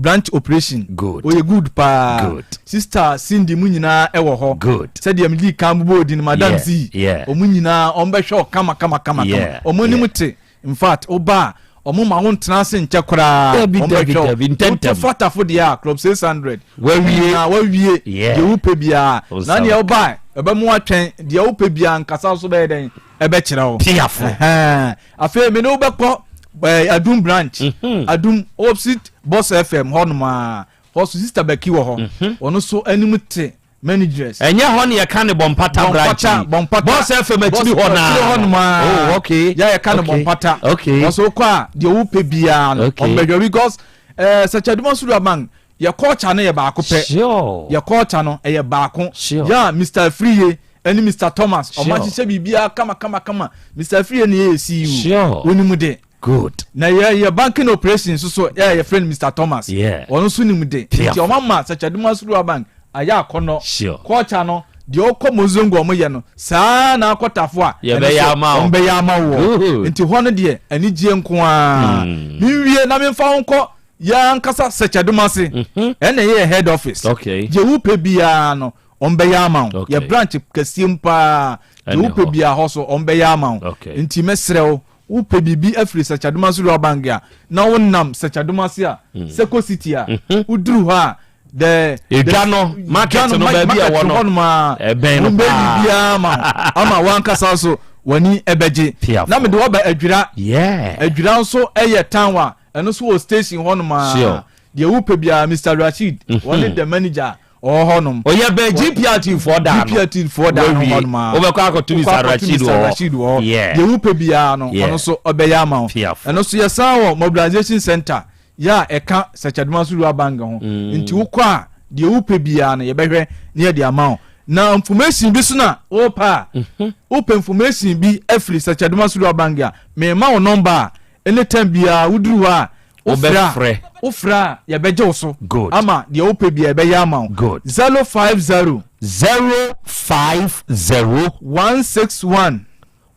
branch operation. Good. Oyɛ good paa. Good. Sister Cindy mu nyinaa ɛwɔ hɔ. Good. Sɛdeɛ mi di kan bobɔ odin Madam yeah. Z. Yeah. Wɔn nyinaa wɔn bɛ hwɛ ɔkama kama kama kama. Wɔn anim te. In fact, woba a, wɔn ma wo ntena ase nkyɛ koraa. Dabi, Wɔn dabi, bɛhwɛ wo. dabi, ntɛntɛm. Woto fatafo deɛ a, Club 600. Wawie. Na wawie. Yeah. Deɛ wopɛ biara. Wo Na nsa deɛ bɛka. woba a, ɛbɛmo atwɛn. Deɛ wopɛ biara nkasa so bɛyɛ dɛn? Ɛbɛkyerɛ wo. Piafo. Ɛhɛn. Afei me ne wo bɛkɔ eh, Adum branch. Adum opposite Boss FM hɔnom a. Hɔ so Sister Becky wɔ hɔ. Ɔno nso anim te. Managers. Ɛnyɛ hɔ na yɛka ne Bɔmpata branch yi. Bɔmpata. Boss FM akyiri hɔ naa. Akyiri hɔ nom aa. Oh, okay. Yɛ yɛka ne Bɔmpata. Okay. Wɔn kɔ a deɛ wopɛ biara no. Okay. Ɔmbɛhwɛ because ɛɛ eh, Sɛkyɛduma Sura Bank yɛ culture no yɛ baako pɛ. Sure. Yɛ culture no ɛyɛ baako. Sure. Yɛ a Mr. Afriye. Ɛne Mr Thomas ɔmo ahyehyɛ biribiara kama kama kama. Mr Afriyie na yɛ CEO. Onim de. Good. Na yɛ yɛ banking operations nso so yɛ yɛfrɛ no Mr Thomas. Ɔno nso nim de. Nti ɔmo ama Sɛkyɛduma Rural Bank ayɛ akɔnɔ. Culture no deɛ ɔkɔ Mozongo ɔmo yɛ no saa na akɔ Tafo a ɛno nso ɔmo bɛyɛ ama woɔ. Nti hɔ no deɛ anigyeɛ nko ara. Menwie na memfa wo nkɔ yɛn ankasa Sɛkyɛduma ase. Ɛna ɛyɛ yɛ head office. Deɛ wopɛ biara no wɔn bɛyɛ ama wo. Yɛ branch kɛseɛ mu paa. Deɛ wopɛ biara hɔ so wɔn bɛyɛ ama wo. Nti mɛsrɛ wo wopɛ biribi afiri Sɛkyɛduma Rural Bank a na wonam Sɛkyɛduma ase a Seko City a woduru hɔ a the edwa no market no baabi a ɛwɔ no ɛbɛn no paa biribiara ma ama wankasa so w'ani ɛbɛgye na mede wɔba adwira adwira nso ɛyɛ town a ɛno nso wɔ station hɔnom a deɛ wopɛ biara Mr Rasheed wɔne the manager ɔwɔ hɔnom. Ɔyɛ bɛn GPRT foɔ daa no. GPRT foɔ daa no hɔnom a. Wobɛkɔ akɔto Mr Rasheed wɔ hɔ. Deɛ wopɛ biara no ɔno nso ɔbɛyɛ ama wo. Ɛno nso yɛsan wɔ mobilization center yɛ a ɛka Sɛkyɛdoma so Rural Bank ho. Nti wokɔ a deɛ wopɛ biara no yɛbɛhwɛ na yɛde ama wo. Na information bi so na wopɛ a wopɛ information bi afiri Sɛkyɛdoma so Rural Bank a mema wo number a anytime biara woduru hɔ a Wobɛfrɛ. Wofrɛ a yɛbɛgye wo so. Good. Ama deɛ wopɛ biara yɛbɛyɛ ama wo. Good. 050. 050. 161.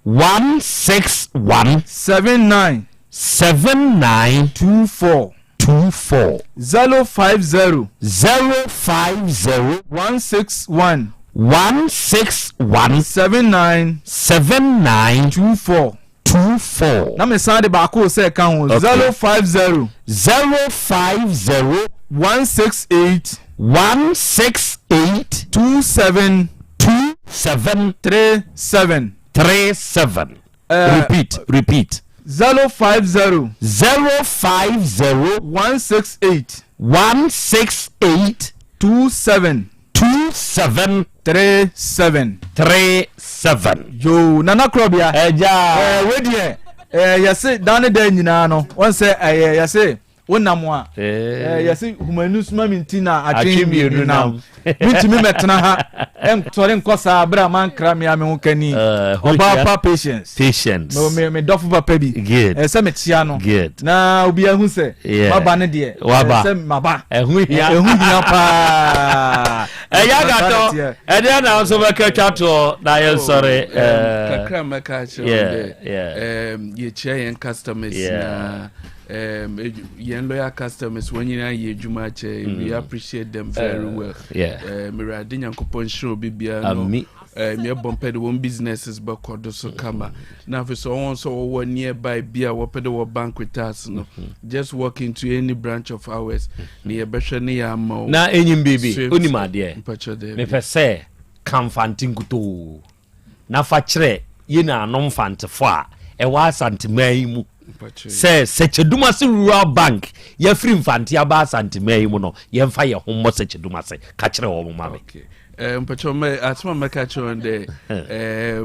161. 79. 79. 24. 24. 050. 050. 161. 161. 79. 79. 24. 24. Na me san de baako sɛ ɛka ho. 050. 050. 168. 168. 27. 27. 37. 37. Repeat, repeat. 050. 050. 168. 168. 27. 27. 37. 37. Yoo, Nana Korɔbea. Ɛgya. Ɛɛ wei deɛ ɛɛ yɛse dan ne dan nyinaa no wɔn sɛ ɛyɛ yɛse wonam a ɛɛ yɛse humanu suma mi nti na atwe mmienu nam mintumi mɛtena ha ɛntɔre nkɔ saa abere a mankra mi a me ho kani ɔbaa pa patience patience me me dɔfo papa bi ɛsɛ mekyia no na obi ahu sɛ maba ne deɛ ɛsɛ maba ɛho hia ɛho hia paa ɛyɛ agatɔ ɛdeɛ na nso bɛka twa toɔ na yɛnsɔre oh, kakra mɛka akyerɛ wo dɛ yɛkyia yɛn customers na yɛn loyal customers wɔn nyinaa yɛ adwuma akyɛ we mm. appreciate them very uh, well awurade nyankopɔn nhyira obi biara no yɛbɔ mpɛ de wɔn businesses bɛkɔ do so kama na afei sɛ wɔn nso wɔwɔ nearby bi a wɔpɛ de wɔ bank with us no mm-hmm. just walk into any branch of ours na yɛbɛhwɛ ne yɛ ama wo. Na enyim biribi onim adeɛ mepɛ sɛ ka mfante nkutoo na fa kyerɛ yɛn nuanom mfantefo a ɛwɔ asanteman yi mu sɛ sɛkyɛdumase rural bank yɛafiri mfante aba asanteman yi mu no yɛmfa yɛn ho mmɔ sɛkyɛdumase ka kyerɛ wɔn ma me. Okay. Eh, mpakyɛ mɛ asɛm a mɛka kyerɛ wɔn dɛ eh,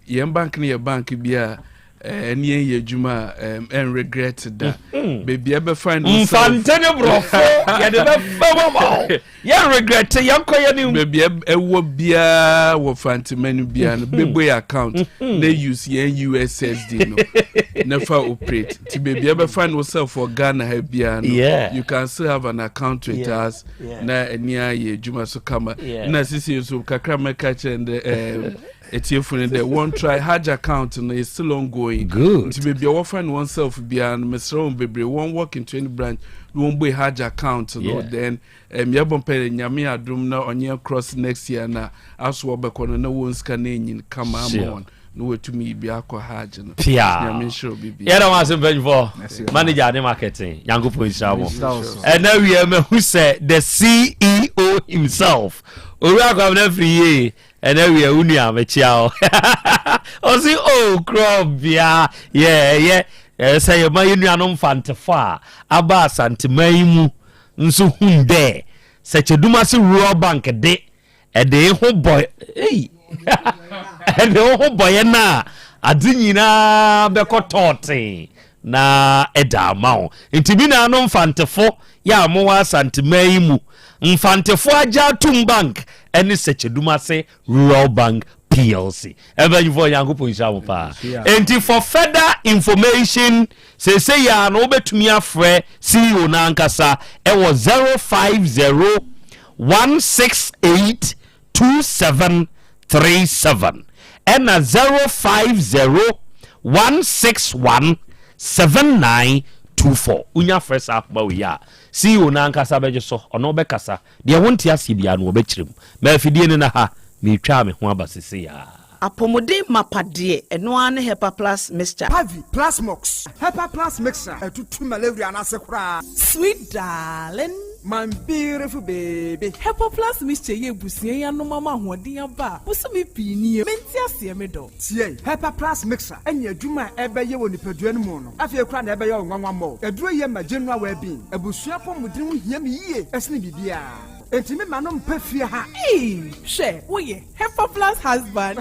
yɛn bank no yɛ bank bi a eh, ɛne yɛn yɛ adwuma a ɛn regret da mm-hmm. baabi a ɛbɛfa no mfante ne borɔfo yɛde bɛfa mu ma wo yɛn regret yɛnkɔ yɛ ne baabi a ɛwɔ biara wɔ fantema no biara no bɛbɔ yɛ account mm-hmm. na use yɛn ussd no na fa operate nti baabi a ɛbɛfa no self wɔ ghana ha biara no you can still have an account with yeah. us na ɛne ayɛ adwuma so kama na sisi nso kakra mɛka kyerɛ no dɛ etiefo no dɛ wɔn try hajj account no is still ongoing good nti baabi a wɔfa no wɔn self biara no mesrɛ wɔn bebree wɔn walk into any branch na wɔn bue hajj account no yeah. then um, yɛbɔ mpɛ dɛ nyame adom na ɔnyɛ cross next year na aso wɔbɛkɔ no na wɔn sika no enyin kama ama wɔn na wɔatumi yi bi akɔ hajj no pia nyame nhyira obi bi yɛda mo ase mpanyinfoɔ manager ne marketing nyankopɔn nhyira mo ɛna wie mahu sɛ the ceo himself owura kwamena firi yie Ɛnɛ wiɛ wo nua mekyia wo. Ɔsi o oh, korɔbea yɛ ɛyɛ sɛ yɛma yɛ nuanom mfantefo a aba Asanteman yi mu nso hun dɛ Sɛkyɛdumase Rural Bank de ɛde ho bɔ ei ɛde wo ho bɔyɛ no a adze nyinaa bɛkɔ tɔɔtee na ɛda ama wo. Nti me nuanom mfantefo yɛ a mowɔ Asanteman yi mu. Mfantefoɔ Agya Atum Bank ɛne Sɛkyɛdumase Rural Bank PLC. Mpanyinfoɔ Nyankopɔn nhyira mo paa. Enti for further information seesei ara no wobɛtumi afrɛ CEO no ankasa ɛwɔ 050 168 2737 ɛna 050 161 7924. Wonya frɛ saa akoma wei a, CEO no ankasa bɛgye so, ɔno bɛkasa. Deɛ wonte aseɛ biara no wɔbɛkyerɛ mu. Ma afidie no na ha, meretwa me ho aba sesei ara. Apɔmuden mapa deɛ, ɛno ara ne Hepa Plus Mixture. Pavi, Plasmox, Hepa Plus Mixture ɛtutu malaria no ase koraa. Sweet darling. My beautiful baby. Hepa Plus Mixture yɛ abusua yi anom ama ahoɔden aba a bosome pii nie. Mente aseɛ me dɔ. Tie, Hepa Plus Mixture ɛne adwuma a ɛbɛyɛ wɔ nipadua no mu no afei koraa na ɛbɛyɛ wo nwanwa mmɔ. Aduro yi yɛ ma general well-being. Abusua apɔmuden ho hia me yie ɛsene biribiara. Enti me ma no mpɛ fie ha. Eii hwɛ woyɛ Hepa plus husband.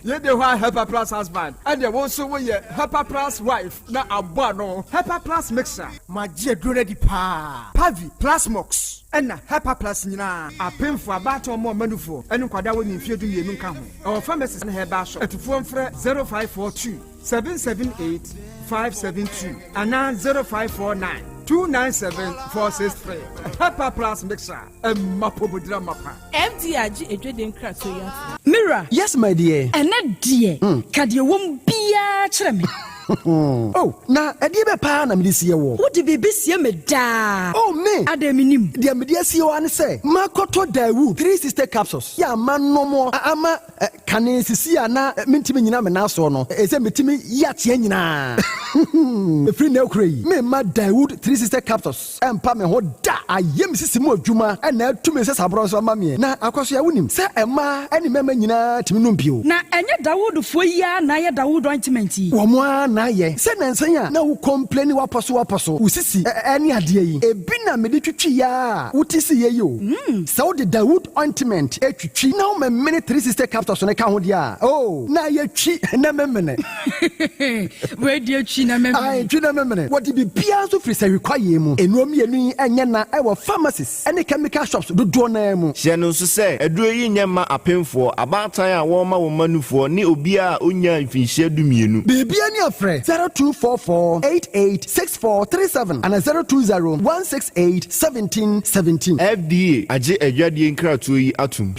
Yei de hɔ a Hepa plus husband ɛneɛ wo nso woyɛ Hepa plus wife na abɔ ano. Hepa plus mixer. Magye aduro no adi paa. Pavi, Plasmox ɛna Hepa plus nyinaa. Apemfoɔ, abaatan ɔmo ɔma nufoɔ ɛne nkwadaa a wɔnni mfeɛ 12 nka ho. Ɛwɔ pharmacies ne herbal shop. Atufoɔ mfrɛ 0542 778 572 anaa 0549 297 463. Hepa plus mixer ɛma pomodira mapa. FDA agye adwadie nkratoɔ yi atom. Me wura. Yes my dear. Ɛnnɛ deɛ, ka deɛ ɛwɔ mu biara kyerɛ me. Oh, na ɛdeɛ bɛ paa na mede sie woɔ? Wode biribi sie me daa. Oh, me! Adɛn mennim? Deɛ mede asie wo ara ne sɛ, makɔtɔ Daewoo 360 capsules yɛ a manom ama kane sisi a na mentumi nnyina me nan soɔ no, ɛsɛ metumi yi ateɛ nyinaa. Ɛfiri nnɛ rekora yi, meremma Daewoo 360 capsules ɛmpa me ho da. Ayɛ me sisi mu adwuma na atu me nsasaborɔ nso ama meɛ. Na Akwasoa, wonim sɛ mmaa ne mmarima nyinaa tumi nom bio. Na ɛnyɛ Dawoodfoɔ yi ara na ayɛ Dawood ointment yi? Wɔn ara na ayɛ. Sɛ nnansa yi a na wo complaini w'apɔso w'apɔso, wo sisi ne adeɛ yi, ebi na mede twitwiiɛ ara a wote siiɛ yi o. Sɛ wode Dawood ointment twitwi na womemene 360 capsules no ka ho deɛ a, oh, na ayɛ twi na memene. Wei deɛ twi na memene. Ae, twi na memene. Wɔde biribiara nso firi sahwi kwaeɛ mu. Nnuro mmienu yi nyɛ na ɛwɔ pharmacies ne chemical shops dodoɔ no ara mu. Hyɛ no nso sɛ, aduro yi nyɛ mma apemfoɔ, abaatan a wɔrema wɔn mma nufoɔ ne obiara a ɔnnyaa mfinhyia dumienu. Biribiara ni a frɛ 0244 88 6437 anaa 020 168 1717. FDA agye adwadie nkratoɔ yi atom.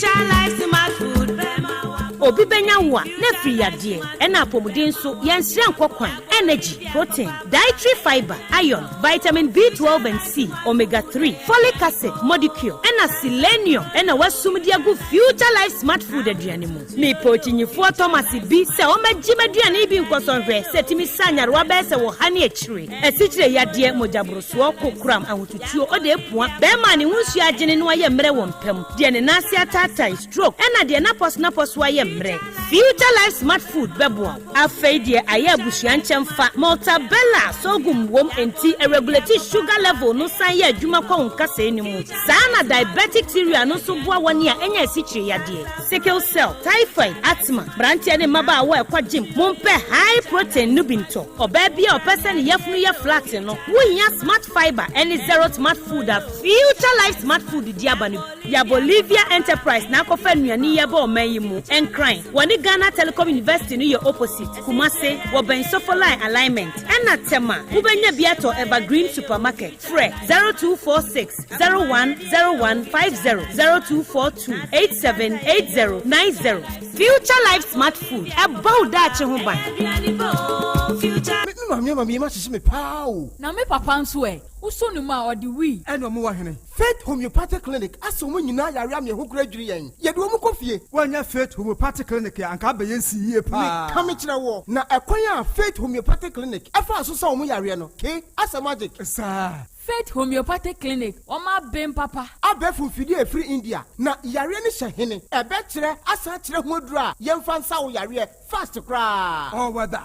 Obi bɛnya wo a, na afiri yadeɛ, ɛna apɔmuden nso, yɛnsrɛ nkɔ kwan, energy, protein, dietary fibre, iron, vitamin B12 and C, omega 3, folic acid, modicure, ɛna selenium ɛna wasum de agu Future Life Smart Food aduane mu. Mepɛ okyinyifoɔ Thomas bi sɛ ɔmmɛgye m'aduane yi bi nkɔsɔ nhwɛ sɛ ɛtumi sa nyarewa bɛyɛ sɛ wɔ ha ne akyire, asikyire yadeɛ, mogyaborosoɔ, kokoram, ahotutuo, ɔde apua, bɛrima a ne ho nsuo agyene na wayɛ mmerɛ wɔ mpa mu, deɛ ne nan ase ataatae, stroke, ɛna deɛ n'apɔso-n'apɔso ayɛ mmerɛ. Future Life Smart Food bɛboa wo. Afei deɛ ayɛ abusua nkyɛmfa, Maltabella sorghum wom enti ɛregulate sugar level no san yɛ adwuma kɔ wo nkasɛɛ no mu. Saa na diabetic cereal no nso boa wɔn a anya asikyire yadeɛ, sickle cell, typhoid, asthma, mmeranteɛ ne mmabaawa a ɛkɔ gym, mompɛ high protein no bi ntɔ. Ɔbaa bi a ɔpɛ sɛ ne yafunu yɛ flat no, wohia Smart Fibre ne Zero Smart Food a Future Life Smart Food de aba no bi. Ya Bolivia Enterprise na akɔfa nnuane yi aba ɔman yi mu. Nkran, wɔne Ghana Telecom University no yɛ opposite. Kumase, wɔbɛn Sofoline Alignment. Ɛna Tema, wobɛnya bi atɔ Evergreen Supermarket. Frɛ 0246 010150, 0242 878090. Future Life Smart Food, ɛbɔ wo daakye ho ban. Me maame ama me yam ahyehye me paa o. Na me papa nso ɛ? Wosɔ ne mu a, ɔde wii. Ɛna ɔmo wɔ hene? Faith Homeopathic Clinic asa wɔn nyinaa yare ama ɛho kora dwiri yɛn. Yɛde wɔn kɔ fie. Woannya Faith Homeopathic Clinic a, anka abɛyɛ nsi yie paa. Meka mekyerɛ woɔ, na ɛkwan a Faith Homeopathic Clinic faa so sa wɔn yareɛ no, ke, asɛ magic. Saa. Faith Homeopathic Clinic, wɔn aben papa. Abɛɛfo mfidie a ɛfiri India, na yareɛ no hyɛ hene? Ɛbɛkyerɛ asan akyerɛ ho aduro a yɛmfa nsa wo yareɛ fast koraa. All weather.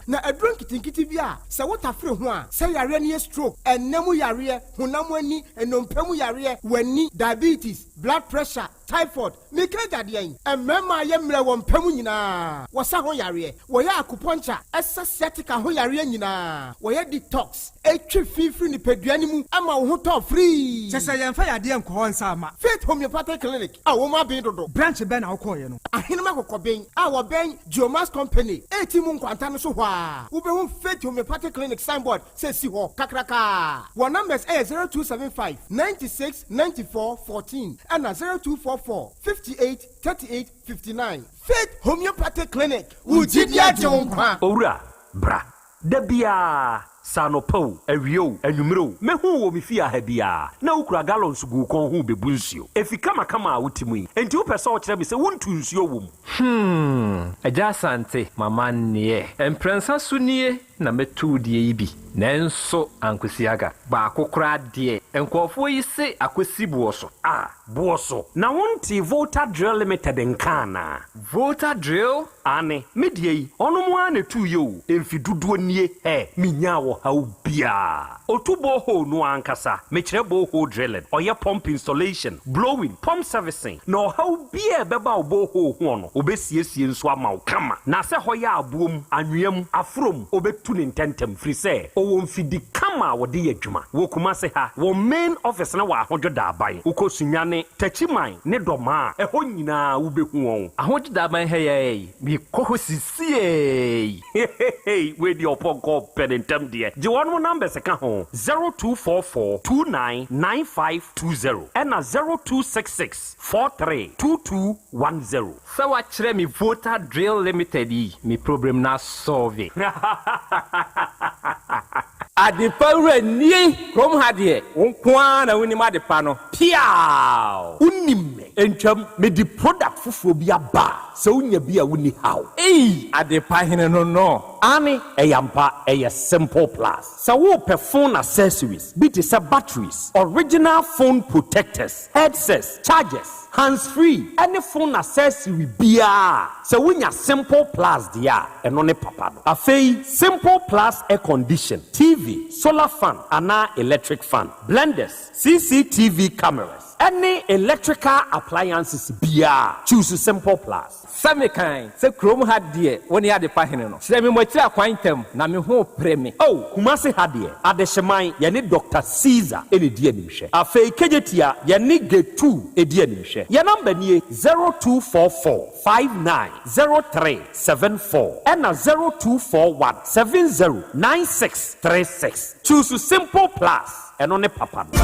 Na aduro nketenkete bi a sɛ wotafere ho a, sɛ yareɛ no yɛ stroke, ɛnna mu yareɛ, honam ani, nnompe mu yareɛ, w'ani, diabetes, blood pressure, Typhoid, Meka agya deɛn? Mmarima a yɛ mmerɛ wɔ mpa mu nyinaa, wɔsa ho yareɛ. Wɔyɛ akupɔnkya, ɛsa sciatica ho yareɛ nyinaa. Wɔyɛ detox, ɛtwe fi firi nipadua no mu ma wo ho tɔ firii. Kyerɛ sɛ yɛmfa yadeɛ nkɔ hɔ nsa mma. Faith Homeopathic Clinic a wɔn aben dodo. Branch bɛn na wokɔeɛ no? Ahenem Akokɔben a wɔbɛn Geomax Company ɛreti mu nkwanta no so hɔ ara, wobɛhu Faith Homeopathic Clinic signboard sɛ ɛsi hɔ kakraka. Wɔn numbers yɛ 0275 96 94 14 ɛna 0244 58 38 59. Faith Homeopathic Clinic, wo gyidi agye wo nkwa. Owura, bra. Da biara, sɛ anɔpa o, awia o, anwummere o, mɛhu wo wɔ me fie ha biara, na wokura gallons gu wo kɔn ho rebebu nsuo. Efi kamakama a wote mu yi, enti wopɛ sɛ wokyerɛ me sɛ wontu nsuo wɔ mu? Hmm, Agya Asante, m'amanneɛ. Mprɛnsa so nie na mɛtu wo deɛ yi bi, nanso ankosi aga. Baako koraa deɛ, nkurɔfoɔ yi se akɔsi boɔ so. Ah, boɔ so? Na wontee Volta Drill Limited nka anaa? Volta Drill? Aane, me deɛ yi, ɔnom ara na ɛtuiɛ o, mfe dodoɔ nie, hɛ, menyaa ɔhaw biara. Ɔtu borehole no ankasa, mekyerɛ borehole drilling, ɔyɛ pump installation, blowing, pump servicing, na ɔhaw biara a ɛbɛba wo borehole hoɔ no, ɔbɛsiesie nso ama wo kama. Na sɛ hɔ yɛ aboɔ mu, anwea mu, aforɔ mu, ɔbɛtu no ntɛntɛm, firi sɛ ɔwɔ mfidi kama a wɔde yɛ adwuma. Wɔ Kumase ha, wɔn main office no wɔ Ahodwo Daaban. Wokɔ Sunyani, Techiman ne Dɔmaa a, ɛhɔ nyinaa wobɛhu wɔn. Ahodwo Daaban ha yi ara yi, mekɔ hɔ sisiei. Heheheey wei deɛ ɔpɔnkɔ ɔpɛ ne ntɛm deɛ gye wɔnom numbers ka ho 0244 29 9520 ɛna 0266 43 2210. Sɛ wakyerɛ me Volta Drill Limited yi me problem no asɔlve. Adepa wura nie kurom ha deɛ wo nko ara na wonim adepa no. Piaaww! Wonim me ntwam mede product foforɔ bi aba a sɛ wonya bi a wonni haw. Ei! Adepa hene no no. Aane ɛyɛ ampa ɛyɛ simple plus. Sɛ worepɛ phone accessories bi te sɛ batteries, original phone protectors, headsets, chargers, hands free ɛne phone accessory biara a, sɛ wonya simple plus deɛ a ɛno ne papa no. Afei simple plus air condition, TV, solar fan anaa electric fan, blenders, CCTV cameras ɛne electrical appliances biara a, choose simple plus. Sɛ mekan sɛ kurom ha deɛ wo ne adepa hene no. Kyerɛ me mo akyiri akwan ntɛm na me ho repere me. Oh, Kumasi ha deɛ, Adehyeman, yɛne Doctor Caesar na ɛdi animhwɛ. Afei Kejetia, yɛne Gate 2 di animhwɛ. Yɛn number nie, 0244 59 03 74 ɛna 0241 70 96 36. Choose Simple Plus, ɛno ne papa no.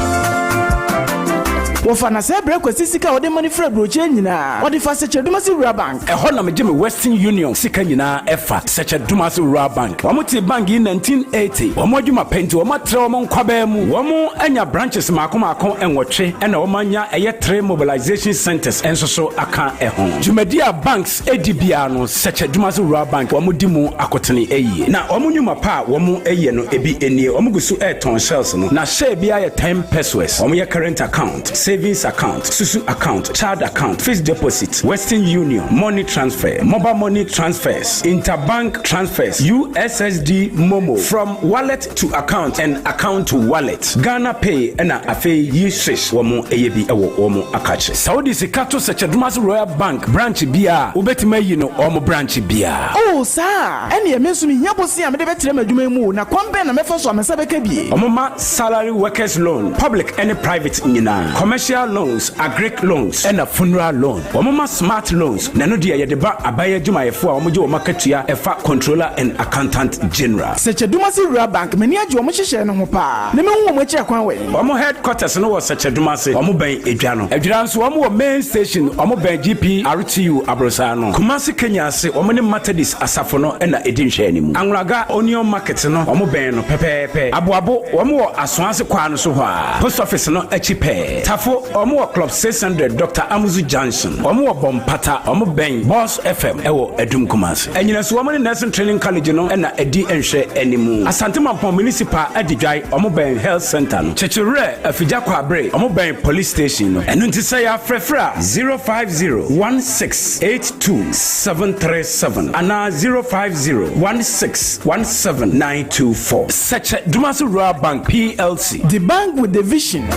Wɔfa na sɛ brɛ Kwasi sika a ɔde ma no firi aburokyire nyinaa, ɔde fa Sɛkyɛ-Dumasi Rural Bank. Ɛhɔ na megye me Western Union sika nyinaa ɛfa, Sɛkyɛ-Dumasi Rural Bank. Wɔn tee bank yi 1980. Wɔn adwuma pɛ nti wɔn atrɛ wɔn nkwabaa mu. Wɔn anya branches mmaako mmaako nwɔtwe ɛna wɔn anya ɛyɛ three mobilization centers nso so aka ɛho. Dwumadi a banks di biara no, Sɛkyɛ-Dumasi Rural Bank wɔn di mu akotene yie. Na wɔn nnwuma pa a wɔn yɛ no ebi nie, wɔn gu so retɔn shells no, na share biara yɛ 10 pesewas. Wɔn yɛ current account, savings account, susu account, child account, fixed deposit, Western Union, money transfer, mobile money transfers, interbank transfers, USSD MoMo, from wallet to account and account to wallet, Ghana Pay ɛna afei yi swish wɔn yɛ bi wɔ wɔn akakye. Sɛ wode sika to Sɛkyɛ-Dumasi Royal Bank branch biara a, wobɛtumi ayi no wɔn branch biara. Oh, saa a? Ɛnneɛ me nso mehia bosea a mede bɛtrɛ m'adwuma yi mu o, na kwan bɛn na mɛfa so a me nsa bɛka bi? Wɔma salary workers loan, public ne private nyinaa, commercial loans, agric loans, ɛna funeral loan. Wɔma smart loans, na ɛno deɛ yɛde ba aban adwumayɛfoɔ a wɔgye wɔn akatua ɛfa Controller and Accountant General. Sɛkyɛ-Dumasi Rural Bank, m'ani agye wɔn nhyehyɛe no ho paa, na mehu wɔn akyiri akwan wɔ he? Wɔn headquarters no wɔ Sɛkyɛ-Dumase, wɔn bɛn Edwa no. Adwira nso wɔn wɔ main station, wɔn bɛn GPRTU aborosaa no. Kumasi Kenya ase, wɔn ne Methodist asafo no na ɛdi nhwɛanimu. Anwulaga Onion Market no, wɔn bɛn no pɛpɛɛpɛ. Aboabo, wɔn wɔ Asoase kwaa no so hɔ ara, Post Office no akyi pɛɛ. Tafo, wɔn wɔ Club 600, Doctor Amuzu Junction. Wɔn wɔ Bɔmpata, wɔn bɛn Boss FM wɔ Adum Kumasi. Anyinaso, wɔn ne Nursing Training College no na ɛdi nhwɛanimu. Asante Mampong Municipal Adidwae, wɔn bɛn Health Centre no. Kyekyewerɛ, Afigya Kwaabere, wɔn bɛn Police Station no. Ɛno nti sɛ yɛafrɛfrɛ a, 050 16 82 737 anaa 050 16 17 924. Sɛkyɛ Dumasi Rural Bank PLC. The bank with the vision.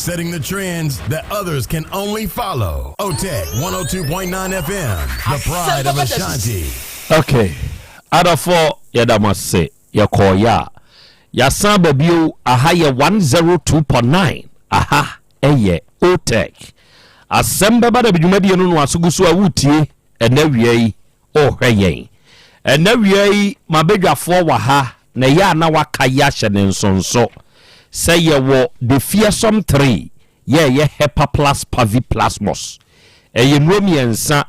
Setting the trends that others can only follow. OTEC 102.9 FM, the pride of Ashanti. Okay, adɔfoɔ yɛda mo ase yɛkɔɔyɛ a yɛasan aba bio aha yɛ 102.9 aha ɛyɛ OTEC asɛm bɛba da bi dwumadie no no aso gu so a wotie ɛnɛ awia yi ɔrehwɛ yɛn. Ɛnnɛ awia yi, m'abadwafoɔ wɔ ha, na ɛyɛ a na waka yi ahyɛ ne nsonso sɛ yɛwɔ The Fearsome Three, yɛ ɛyɛ Hepaplus Paviplasmus. Ɛyɛ nnuro mmiɛnsa,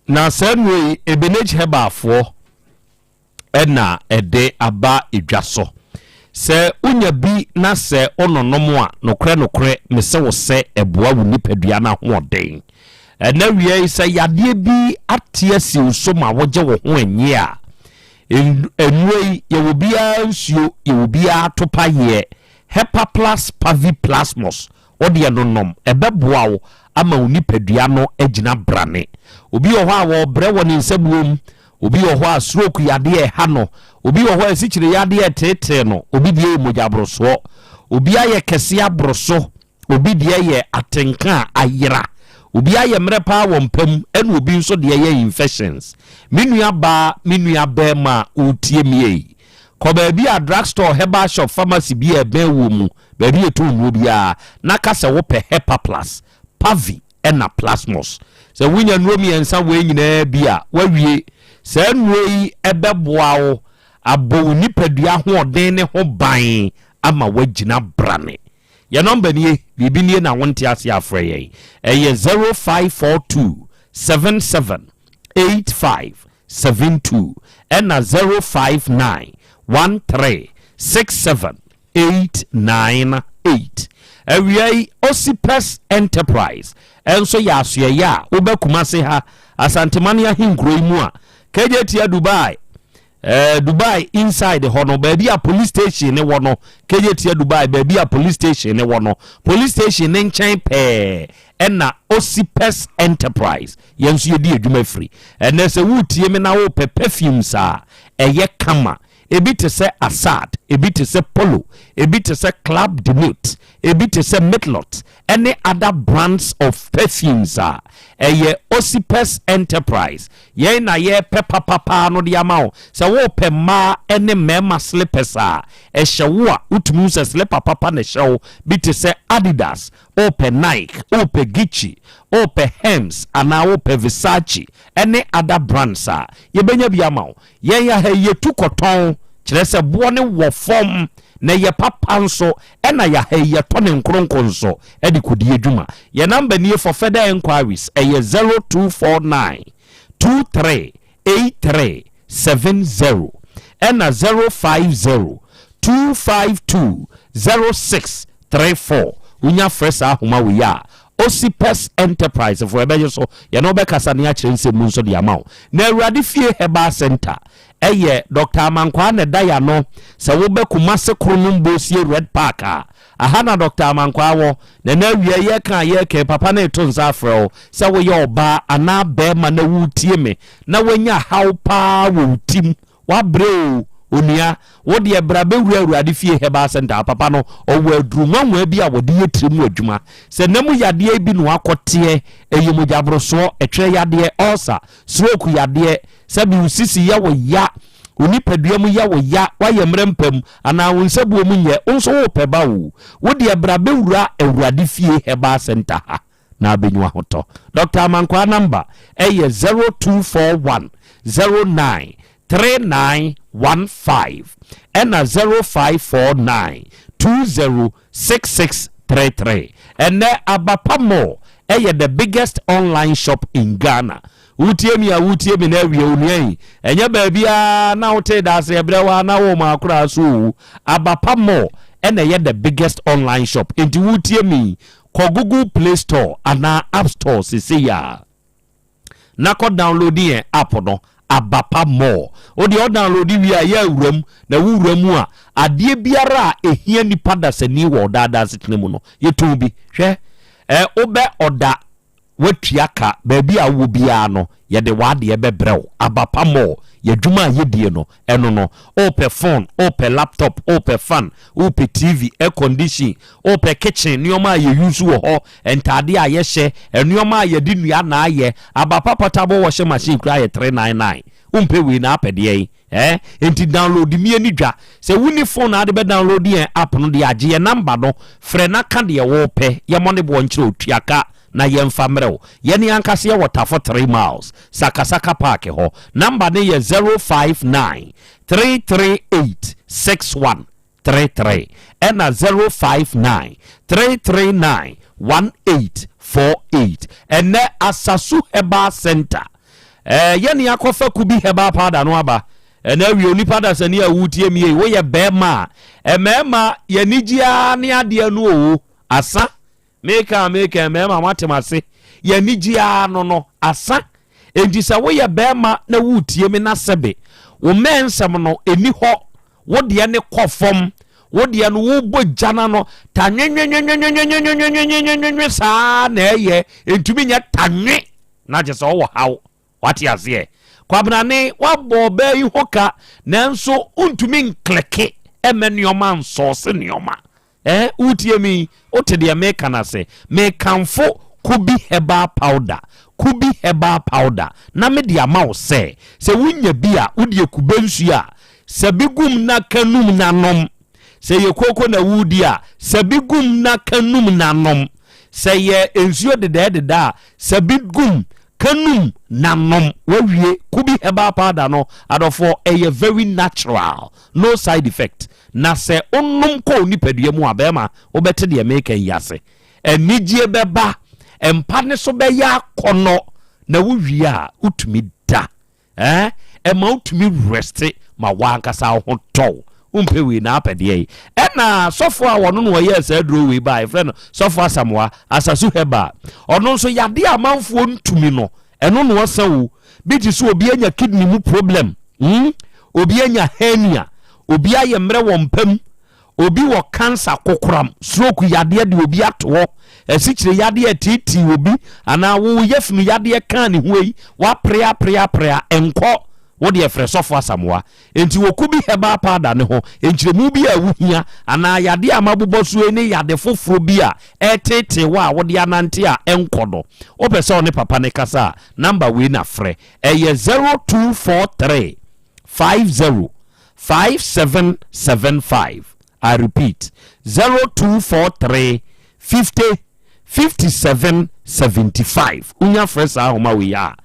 na saa nnuro yi, Ebenage Herbalfoɔ na ɛde aba dwa so. Sɛ wonya bi na sɛ wononom a, nokorɛ nokorɛ mese wo sɛ ɛboa wo nipadua no ahoɔden. Ɛnɛ awia yi sɛ yadeɛ bi ate asi wo so ma wogye wo ho nnye a, nnuro yi yɛwɔ biara nsuo, yɛwɔ biara atopayeɛ, Hepaplus paviplasmus, Wo deɛ no nom, ɛbɛboa wo ama wo nipadua no agyina brane. Obi wɔ hɔ a wɔrebrɛ wɔ ne nsabuom, obi wɔ hɔ a stroke yadeɛ ɛha no, obi wɔ hɔ a asikyire yadeɛ ɛteetee no, obi deɛ yɛ mogyaborosoɔ, obi ayɛ kɛseɛ aboro so, obi deɛ yɛ atenka a ayera, obi ayɛ mmerɛ paa wɔ mpa mu, ɛna obi nso deɛ yɛ infections. Me nua baa, me nua barima a woretie me ei, kɔ baabi a drugstore, herbal shop, pharmacy bi a ɛbɛn woɔ mu, Baabi a yɛtɔn nnuro biara na ka sɛ wopɛ Hepaplus, Pavi ɛna Plasmos. Sɛ wonya nnuro mmiɛnsa wei nyinaa bi a, woawie. Saa nnuro yi bɛboa wo abɔ wo nipadua ahoɔden ne ho ban ama woagyina brane. Yɛn nɔmba nie, biribi nie na wonte aseɛ a frɛ yɛn. Ɛyɛ 0542 77 85 72 ɛna 059 13 67 898. Awia yi, Osipes Enterprise nso yɛ asoɛeɛ a woba Kumase ha, Asantemane ahenkuro yi mu a, Kejetia Dubai, eh, Dubai inside hɔ no, baabi a police station ne wɔ no, Kejetia Dubai, baabi a police station ne wɔ no, police station ne nkyɛn pɛɛ ɛna Osipes Enterprise yɛn nso yɛdi adwuma firi. Ɛnɛ sɛ woretie me na wopɛ perfumes a ɛyɛ kama, Ebi te sɛ Assad, ebi te sɛ Polo, ebi te sɛ Club de Nuit, ebi te sɛ Mitlot ne other brands of perfumes a ɛyɛ Osipes Enterprise. Yɛn na yɛrepɛ papa paa no de ama wo. Sɛ worepɛ mmaa ne mmarima slippers a, ɛhyɛ wo a, wotumi hu sɛ slipper papa na ɛhyɛ wo. Bi te sɛ Adidas, worepɛ Nike, worepɛ Gucci, worepɛ Hermes anaa worepɛ Versace ne other brands a, yɛbɛnya bi ama wo. Yɛn ha yi yɛtu kɔtɔn, kyerɛ sɛ boɔ no wɔ fam na ɛyɛ papa nso, ɛna yɛ ha yi yɛtɔ ne nkronko nso de kɔdi adwuma. Yɛn number nie for further enquiries, ɛyɛ 0249 23 83 70 ɛna 050 252 0634. Wonya frɛ saa ahoma wei a, Osipes Enterprise foɔ yɛbɛgye so, yɛne wo bɛkasa ne akyerɛ nsɛm mu nso de ama wo. Na Awurade Fie Herbal Centre ɛyɛ Doctor Amankwaa na ɛda yɛano. Sɛ wobɛ Kumase Kronom Bosie Red Park a, aha na Doctor Amankwaa wɔ. Na ɛnɛ awia yi yɛreka a yɛreka yi, papa no reto nsa afrɛ wo sɛ woyɛ ɔbaa anaa barima na woretie me na woanya haw paa wɔ wo tim Wabrɛ oo, onua, wo deɛ bra bɛwura Awurade fie Herbal Center ha, papa no, ɔwɔ aduru nwanwaa bi a wɔde yɛ tiri mu adwuma. Sɛ nna mu yadeɛ bi na wakɔteɛ, ɛyɛ mogyaborosoɔ, ɛtwerɛ yadeɛ, ulcer, stroke yadeɛ, sɛbi wo sisi yɛ wo ya, wo nipadua mu yɛ wo ya, woayɛ mmerɛ mpa mu, anaa wo nsabuo mu nyɛ, wo nso worepɛ ba oo, wo deɛ bra bɛwura Awurade fie Herbal Center ha. na abɛnyu ahotɔ. Doctor Amankwaa number ɛyɛ 0241 09 3915 ɛna 0549 20 6633. Ɛnɛ Abapa Mall ɛyɛ the biggest online shop in Ghana. Wotie mi a wotie mi na awie onua yi ɛnyɛ baabiara na wotee daase ɛbrɛ wa na wo ma akora so o. Abapa Mall ɛna ɛyɛ the biggest online shop. Nti wotie mi Kɔ Google Play Store anaa App Store seesei ara na kɔ downloadi yɛn app no, Abapa More. Wo deɛ wo downloadi wie a, yɛ awura mu, na wo wura mu a, adeɛ biara a ɛhia nipa dasani wɔ ɔdaadaa asetena mu no, yɛtɔn bi. Hwɛ, ɛ, wobɛ ɔda. Woatua ka, baabi a wowɔ biara no, yɛde w'adeɛ bɛbrɛ wo. Aba pa mall, y'adwuma a yɛdie no, ɛno no. Wopɛ phone, wopɛ laptop, wopɛ fan, wopɛ TV, air condition, wopɛ kitchen nneɛma a yɛ use wɔ hɔ, ntaadeɛ a yɛhyɛ, nneɛma a yɛde nnua na ayɛ, aba pa portable washing machine koraa yɛ 399. Wompɛ wei na apɛ deɛn? Eh? Enti download mi ani dwa. Sɛ wonni phone a wode bɛ download yɛn app no deɛ a, gye yɛn number no, frɛ na ka deɛ wopɛ, yɛmmɔ ne boɔ nkyerɛ wo, tua ka na yɛmfa mmerɛ wo. Yɛne ankasa yɛwɔ Tafo 3 miles, Sakasaka park hɔ. Number no yɛ 059 338 6133 ɛna 059 339 1848. Ɛnnɛ Asasu Herbal Centre, eh, yɛne akɔfa Kubi Herbal Powder no aba. Ɛnɛ awie onipa dasani a wotie mi ei, woyɛ bɛrima a, mmarima yɛn ara ne adeɛ no o, asa. Meka a meka mmarima moate m'ase. Yɛn anigye ara no no asa. Enti sɛ woyɛ barima na woretie me na sɛbe wo mmɛn nsɛm no ɛni hɔ, wo deɛ ne kɔ fam, wo deɛ no wobɔ gya no ano ta nwenwenwenwenwenwenwenwenwenwenwenwenwe saa na ɛyɛ, ɛntumi nyɛ ta nwe na kyɛ sɛ ɔwɔ haw. Wate aseɛ? Kwabenane, woabɔ ɔbaa yi ho ka nanso wontumi nkleke ɛmɛ nneɛma nsɔɔse nneɛma. Eh, woretie me yi? Wote deɛ meka no ase? Mekamfo Kubi Herbal Powder, Kubi Herbal Powder, na mede ama wo sɛ, sɛ wonya bi a, wodeɛ kube nsuo a, sɛ bi gum na ka num na nom. Sɛ yɛ kooko na woredi a, sɛ bi gum na ka num na nom. Sɛ yɛ nsuo dedɛɛdedɛ a, sɛ bi gum, ka num na nom. Wawie, Kubi Herbal Powder no, adɔfoɔ, ɛyɛ very natural, no side effect. Na sɛ wonom kɔ wo nipadua mu a, barima, wobɛte deɛ mereka yi ase. Anigyeɛ bɛba, mpa no so bɛyɛ akɔnnɔ, na wowie a, wotumi da. Eh? Ɛma wotumi reste ma w'ankasa wo ho tɔ wo. Wompɛ wei na apɛ deɛ yi. Ɛna sɔfo a wɔno na ɔyɛɛ saa aduro wei baa, yɛfrɛ no Sɔfo Asamoah, Asasu Herbal. Ɔno nso yadeɛ a amanfoɔ ntumi no, ɛno na ɔsa o. Bi te sɛ obi anya kidney mu problem, hmm? Obi anya hernia, obi ayɛ mmerɛ wɔ mpa mu, obi wɔ cancer, kokoram, stroke yadeɛ de obi ato hɔ, asikyire yadeɛ ɛteetee obi, anaa wo yafunu yadeɛ kaa ne ho yi, wapere apere apere a ɛnkɔ, wo deɛ frɛ Sɔfo Asamoah. Enti wɔ Kubi Herbal Powder no ho nkyerɛmu bi a wohia, anaa yadeɛ a mabobɔ so yi ne yade foforɔ bi a ɛreteetee wo a wode anante a ɛnkɔ no, wopɛ sɛ wo ne papa no kasa a, number wei na frɛ. Ɛyɛ 0243 50 5775. I repeat, 0243 50 57 75. Wonya frɛ saa ahoma wei a,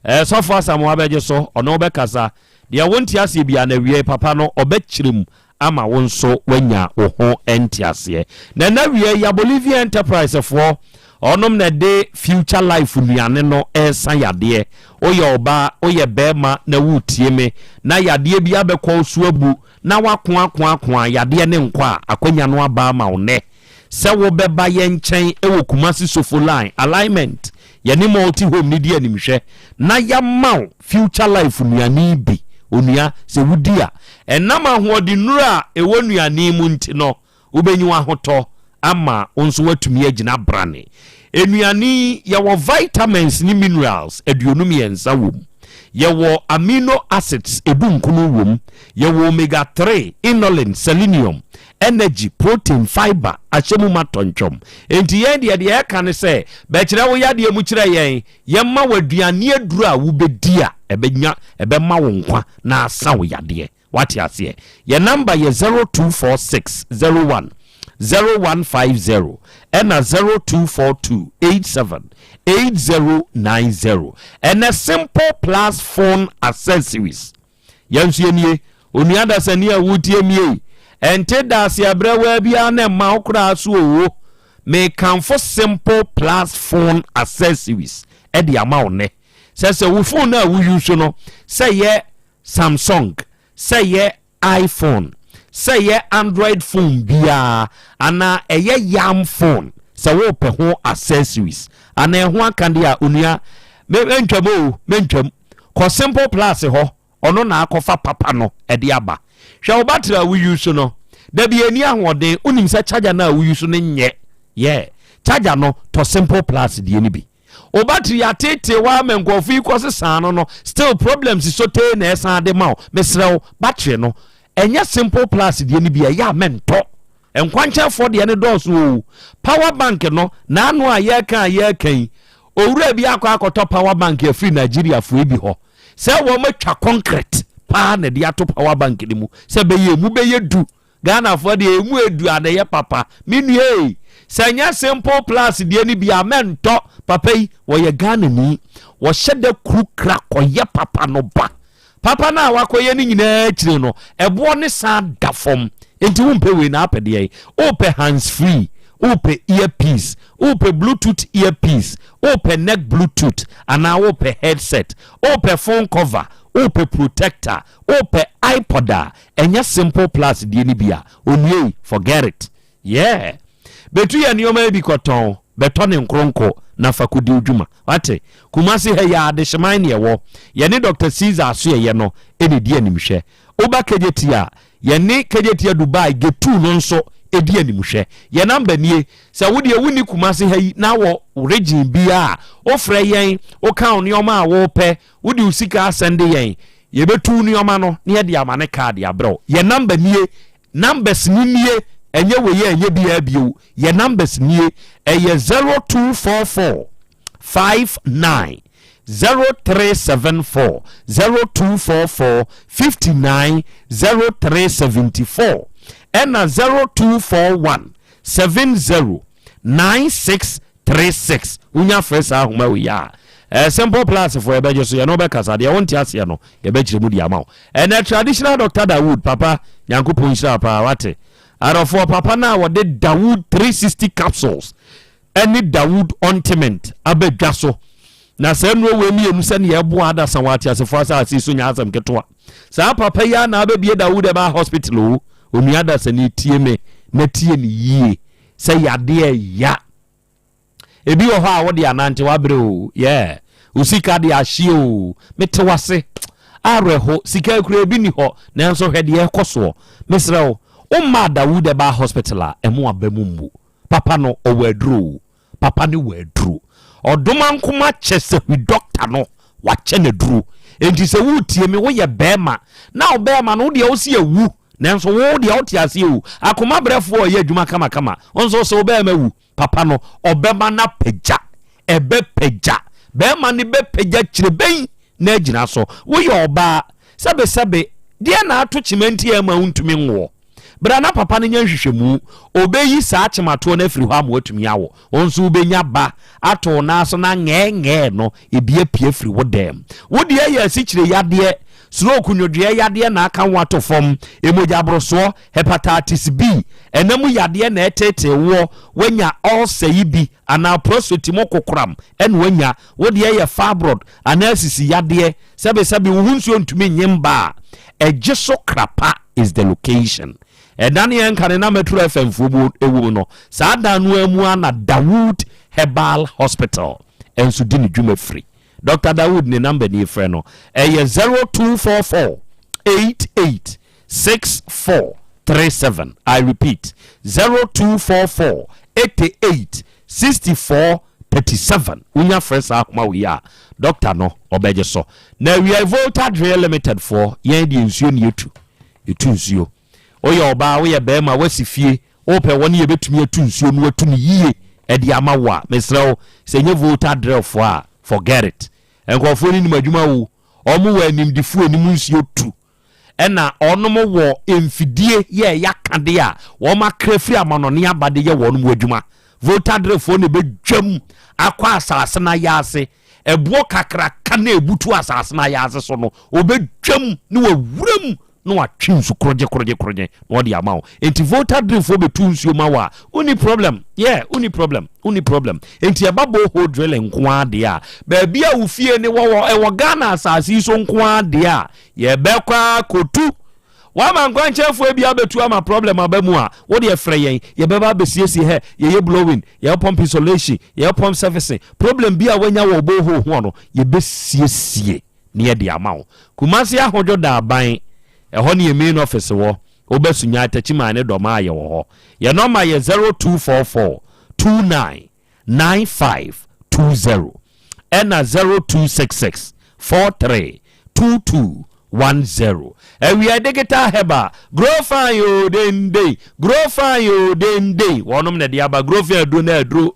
eh, Sɔfo Asamoah bɛgye so, ɔne wo bɛkasa. Deɛ wonte aseɛ biara no, awiei papa no, ɔbɛkyerɛ mu ama wo nso woanya wo ho nteaseɛ. Na ɛnɛ awiei ya Bolivia Enterprise foɔ, ɔnom na ɛde Future Life nnuane no resa yadeɛ. Woyɛ ɔbaa, woyɛ barima na woretie me, na yadeɛ bi abɛkɔ wo so abu, na woako ako ako a yadeɛ no nkɔ a, akwanya no aba ama wo nnɛ sɛ wobɛba yɛn nkyɛn wɔ Kumasi Sofo Line, Alignment, yɛne Multi Home no di animhwɛ na yɛama wo Future Life nnuane yi bi. Onua, sɛ wodi a, ɛnam ahoɔdennuru a ɛwɔ nnuane yi mu nti no, wobɛnya w'ahotɔ ama wo nso woatumi agyina brane. Nnuane yi, yɛwɔ vitamins ne minerals 23 wɔ mu. Yɛwɔ amino acids edunkron wɔ mu. Yɛwɔ omega 3, inulin, selenium, energy, protein, fibre ahyɛ mu ma tɔntwɔm. Enti yɛn deɛ, deɛ yɛka ne sɛ, bɛkyerɛ wo yadeɛ mu kyerɛ yɛn, yɛmma wo aduane aduro a wobɛdi a ɛbɛnya, ɛbɛma wo nkwa na asa wo yadeɛ. Wate aseɛ? Yɛn number yɛ 0246 01 0150 ɛna 0242 87 8090. Ɛnɛ Simple Plus Phone Accessories. Yɛn nso yɛnie. Onua dasani a wotie mie yi, ɛnte daase abrɛwaa biara na ɛma wo koraa so oo. Mekamfo Simple Plus Phone Accessories ɛde ama wo nnɛ. Sɛ sɛ wo phone no a wo use no, sɛ yɛ Samsung, sɛ ɛyɛ iPhone, sɛ ɛyɛ Android phone biara anaa ɛyɛ yam phone, sɛ worepɛ ho accessories anaa ɛho akadeɛ a, onua, me mentwam o, mentwam. Kɔ Simple Plus hɔ, ɔno na akɔfa papa no de aba. Hwɛ wo battery a wo use no, da bi ɛnni ahoɔden, wonim sɛ charger no a wo use no nyɛ, yeah, charger no, tɔ Simple Plus deɛ no bi. Wo battery yɛateetee wo ara ma nkurɔfo yi kɔsesaa no no, still problems sotee na ɛsan de ma wo. Mesrɛ wo, battery no, ɛnyɛ simple plus deɛ no bi a, ɛyɛ a mɛntɔ. Nkwankyɛnfoɔ deɛ no dɔɔso oo. Power bank no, n'ano a yɛreka a yɛreka yi, owura bi akɔ akɔtɔ power bank afiri Nigeriafoɔ bi hɔ. Sɛ wɔatwa concrete paa na ɛde ato power bank no mu sɛ bɛyɛ emu bɛyɛ du. Ghanafoɔ deɛ emu edu a na ɛyɛ papa. Me nua ei, sɛ nyɛ simple plus deɛ no bi a mɛntɔ. Papa yi, wɔyɛ Ghanani. Wɔhyɛ da kuru kra kɔyɛ papa no ba. Papa no a wakɔyɛ no nyinaa akyire no, ɛboɔ ne san da fam. Enti wompɛ wei na apɛ deɛn? Wopɛ hands free, wopɛ earpiece, wopɛ bluetooth earpiece, wopɛ neck bluetooth anaa wopɛ headset, wopɛ phone cover, wopɛ protector, wopɛ iPod a, ɛnyɛ simple plus deɛ no bi a, onua yi, forget it. Yeah. Bɛtu yɛ nneɛma yi bi kɔtɔn, bɛtɔ ne nkronko na fa kɔdi wo dwuma. Wate? Kumasi ha yi ara, Adehyeman ne ɛwɔ. Yɛne Doctor Caesar Asoɛeɛ no na ɛdi animhwɛ. Woba Kejetia a, yɛne Kejetia Dubai Getu no nso di animhwɛ. Yɛn number nie. Sɛ wo deɛ wonni Kumasi ha yi na wɔ region biara a, wofrɛ yɛn, woka wo nneɛma a wopɛ, wode wo sika asɛnde yɛn, yɛbɛtu wo nneɛma no na yɛde ama ne card abrɛ wo. Yɛn number nie. Numbers no nie, ɛnyɛ wei a ɛnyɛ biara bio. Yɛ numbers nie, ɛyɛ 0244 59 0374, 0244 59 0374, ɛna 0241 70 9636. Wonya frɛ saa ahoma wei a, eh, Simple Plus foɔ yɛbɛgye so, yɛne wo bɛkasa, deɛ wonte aseɛ no yɛbɛkyerɛ mu de ama wo. Ɛnɛ Traditional Doctor Dawood, papa, Nyankopɔn nhyira wo paa, wate. Adɔfoɔ, papa no a wɔde Dawood 360 capsules ɛne Dawood ointment aba dwa so. Na saa nnuro wei mmienu sɛdeɛ ɛboa adasa wɔ ateasefoɔ asase so nyɛ asɛm ketewa. Saa papa yi ara na abɛbie Dawood ɛbaa hospital o. Onua adasani tie me na tie ne yie sɛ yadeɛ ya. Ebi wɔ hɔ a wode anante wabrɛ o, yeah. Wo sika de ahye o, mete wase. Awerɛho, sika kura ebi ni hɔ, nanso hwɛ deɛ ɛkɔ soɔ. Mesrɛ wo, wommaa Dawood ɛbaa hospital a, ɛmo aba mu mmu. Papa no, ɔwɔ aduro o. Papa no wɔ aduro. Ɔdomankoma kyɛ sɛ hwi doctor no, wakyɛ no aduro. Enti sɛ woretie me, woyɛ bɛɛma, na wo bɛɛma no, wo deɛ wose awu, nanso wo deɛ wote aseɛ o. Akoma brɛfoɔ a ɔyɛ adwuma kamakama, wo nso wose wo bɛɛma awu. Papa no, ɔbɛma no apagya. Ɛbɛpagya. Bɛɛma no bɛpagya kyerɛbɛn na agyina so. Woyɛ ɔbaa, sɛbesɛbe, deɛ na ato kyema nti a ɛmma wontumi nwoɔ? Bra na papa no nyɛ nhwehwɛmu. Ɔbɛyi saa kyematoɔ no afiri hɔ ama woatumi awo. Wo nso wobɛnya ba ato wo nan so na ngɛɛngɛɛ no ebi apue afiri wo dɛm. Wo deɛ yɛ asikyire yadeɛ, stroke, nwodwoeɛ yadeɛ na aka wo ato fam, mogyaborosoɔ, hepatitis B, ɛna mu yadeɛ na ɛreteetee woɔ, woanya ulcer yi bi anaa prostate mu kokoram na woanya, wo deɛ yɛ fibroid anaa sisi yadeɛ, sɛbesɛbe wo ho nsuo ntumi nye mba a, ɛgye so krapa is the location. Ɛda ne yɛn nkane na Metro FM foɔ mu ɛwɔ mu no, saa dan no ara mu ara na Dawood Herbal Hospital nso di ne dwuma firi. Doctor Dawood ne number nie frɛ no, ɛyɛ 0244 88 6437 I repeat 0244 88 64 37 wonya frɛ saa ahoma wei a doctor no ɔbɛgye so. Na awiai Volta Drill Limited foɔ yɛn deɛ nsuo ne yɛtu yɛtu nsuo. Woyɛ ɔbaa woyɛ bɛrima woasi fie wopɛ wɔn yɛbɛtumi atu nsuo no atu no yie ɛde ama wo a mesrɛ wo sɛ nyɛ Volta Drill foɔ a forget it. Nkurɔfoɔ no nim adwuma o wɔn wɔ animdefoɔ anim nsuo tu ɛna wɔnom wɔ mfidie yɛ ɛyɛ akadeɛ a wɔn akra firi amanɔne aba de yɛ wɔn mu adwuma. Voltadrefoɔ na ɛbɛdwam akɔ asase no ayaase, ɛboɔ kakraka na ɛbutu asase no ayaase so no, wɔbɛdwam na wɔawuram na watwe nsu korogye korogye korogye na ɔde ama wo. Nti Voltadrefoɔ bɛtu nsuo ma wo a, wonni problem. Yeah, wonni problem, wonni problem. Nti ɛba borehole drilling nko ara deɛ a, baabi a wo fie ne wɔ ɛwɔ Ghana asase yi so nko ara deɛ a, Yɛbɛkɔ akɔtu. Wama nkwankyɛnfoɔ bi abɛtu ama problem aba mu a, wo deɛ frɛ yɛn, yɛbɛba abɛsiesie hɛ, yɛyɛ blowing, yɛyɛ pump insulation, yɛyɛ pump servicing, problem bi a wanya wɔ borehole ho no, yɛbɛsiesie na yɛde ama wo. Kumasi Ahodwo Daaban, ɛhɔ ne yɛn main office wɔ, woba Sunyani, Takyiman ne Dɔmaa yɛwɔ hɔ. Yɛn nɔma yɛ 0244 29 9520. Ɛna 0266 43 22 10. Awia Digital Herbal, Grow Fine o dendei, Grow Fine o dendei. Wɔnom na ɛde aba Grow Fine aduro no aduro.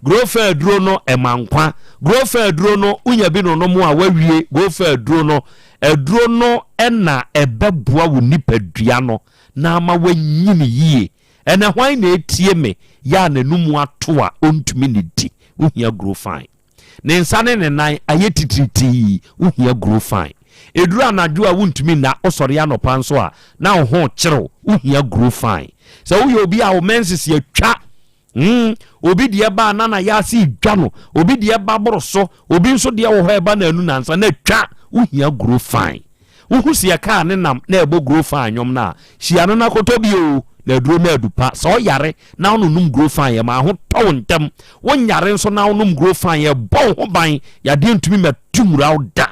Grow Fine aduro no ɛma nkwa. Grow Fine aduro no wonya bi nonom a wawie. Grow Fine aduro no aduro no ɛna ɛbɛboa wo nipadua no na ama wanyini yie. Ɛnɛ hwan na etie me yɛ a n'anum ato a ɔntumi nnidi? Wohia Grow Fine. Ne nsa ne ne nan ayɛ titiritii, wohia Grow Fine. Ɛduru anadwo a wontumi nna, wosɔre anɔpa nso a na wo ho rekyere wo, wohia Grow Fine. Sɛ woyɛ obi a wo menses atwa, mm, obi deɛ ba a na n'ayaase redwa no, obi deɛ ba boro so, obi nso deɛ wɔ hɔ a ɛba naanu nansa na atwa, wohia Grow Fine. Wohu seɛ kaa ne nam na ɛbɔ guro faa nnwom no a, hyia no na kɔtɔ bi oo, na aduro no adu pa. Sɛ ɔyare na wononom guro faa yɛ ma ho tɔ wo ntɛm. Wonyare nso na wonom guro faa yɛ bɔ wo ho ban, yadeɛ ntumi mmɛto nwura wo da.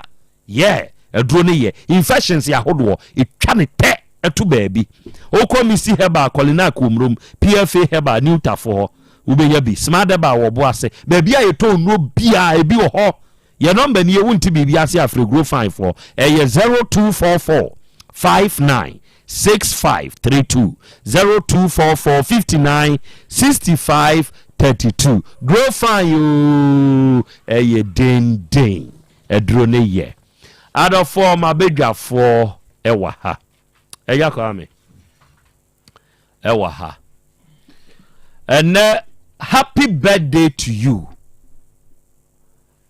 Yeah, aduro no yɛ. Infections yɛ ahodoɔ, ɛtwa ne tɛ to baabi. Wokɔ Misty Herbal, Kɔlina Akuomrom, PFA Herbal, New Tafo hɔ, wobɛnya bi. Smart Herbal wɔ Ɔboase. Baabi a yɛtɔn nnuro biara, ebi wɔ hɔ. Yɛ number nie wonte biribi ase a frɛ Grow Fine foɔ ɛyɛ 0244 59 65 32 0244 59 65 32 Grow Fine ooo ɛyɛ denden aduro ne yɛ adɔfoɔ mabadwafoɔ ɛwɔ ha ɛya Kwame ɛwɔ ha ɛnɛ happy birthday to you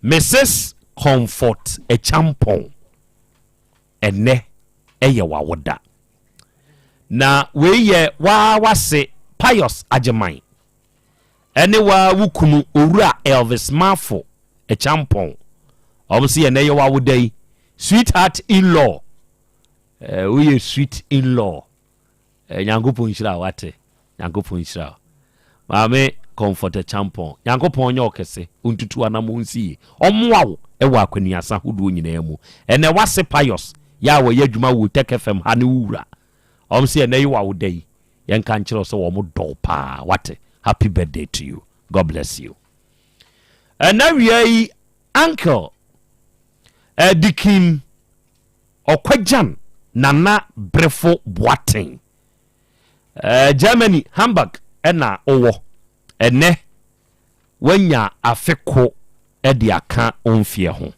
Mrs Comfort Acheampong ɛnɛ ɛyɛ w'awoda na wei yɛ waa w'ase Pius Agyeman ɛne waa wo kunu Owura Elvis Marfo Acheampong wɔn se ɛnɛ yɛ w'awoda yi sweetheart in-law eh, woyɛ sweet in-law Eh, Nyankopɔn nhyira wo wate. Nyankopɔn nhyira wo. Maame Comfort Acheampong, Nyankopɔn nyɛ wo kɛse, ɔntutu w'anammɔn nsi yie, ɔmmoa wo wɔ akwaniasa hodoɔ nyinaa mu. Ɛnɛ w'ase Pius yɛ a wɔyɛ adwuma wɔ Otec FM ha ne wo wura. Wɔn se ɛnɛ yi w'awoda yi, yɛnka nkyerɛ wo sɛ wɔn dɔ wo paa wate. Happy birthday to you. God bless you. Ɛnɛ wia yi, Uncle eh, Dikin Ɔkwagyan Nana Brefo Boateng. Germany, Hamburg na ɔwɔ. Ɛnnɛ, wanya afe ko de aka wo mfeɛ ho.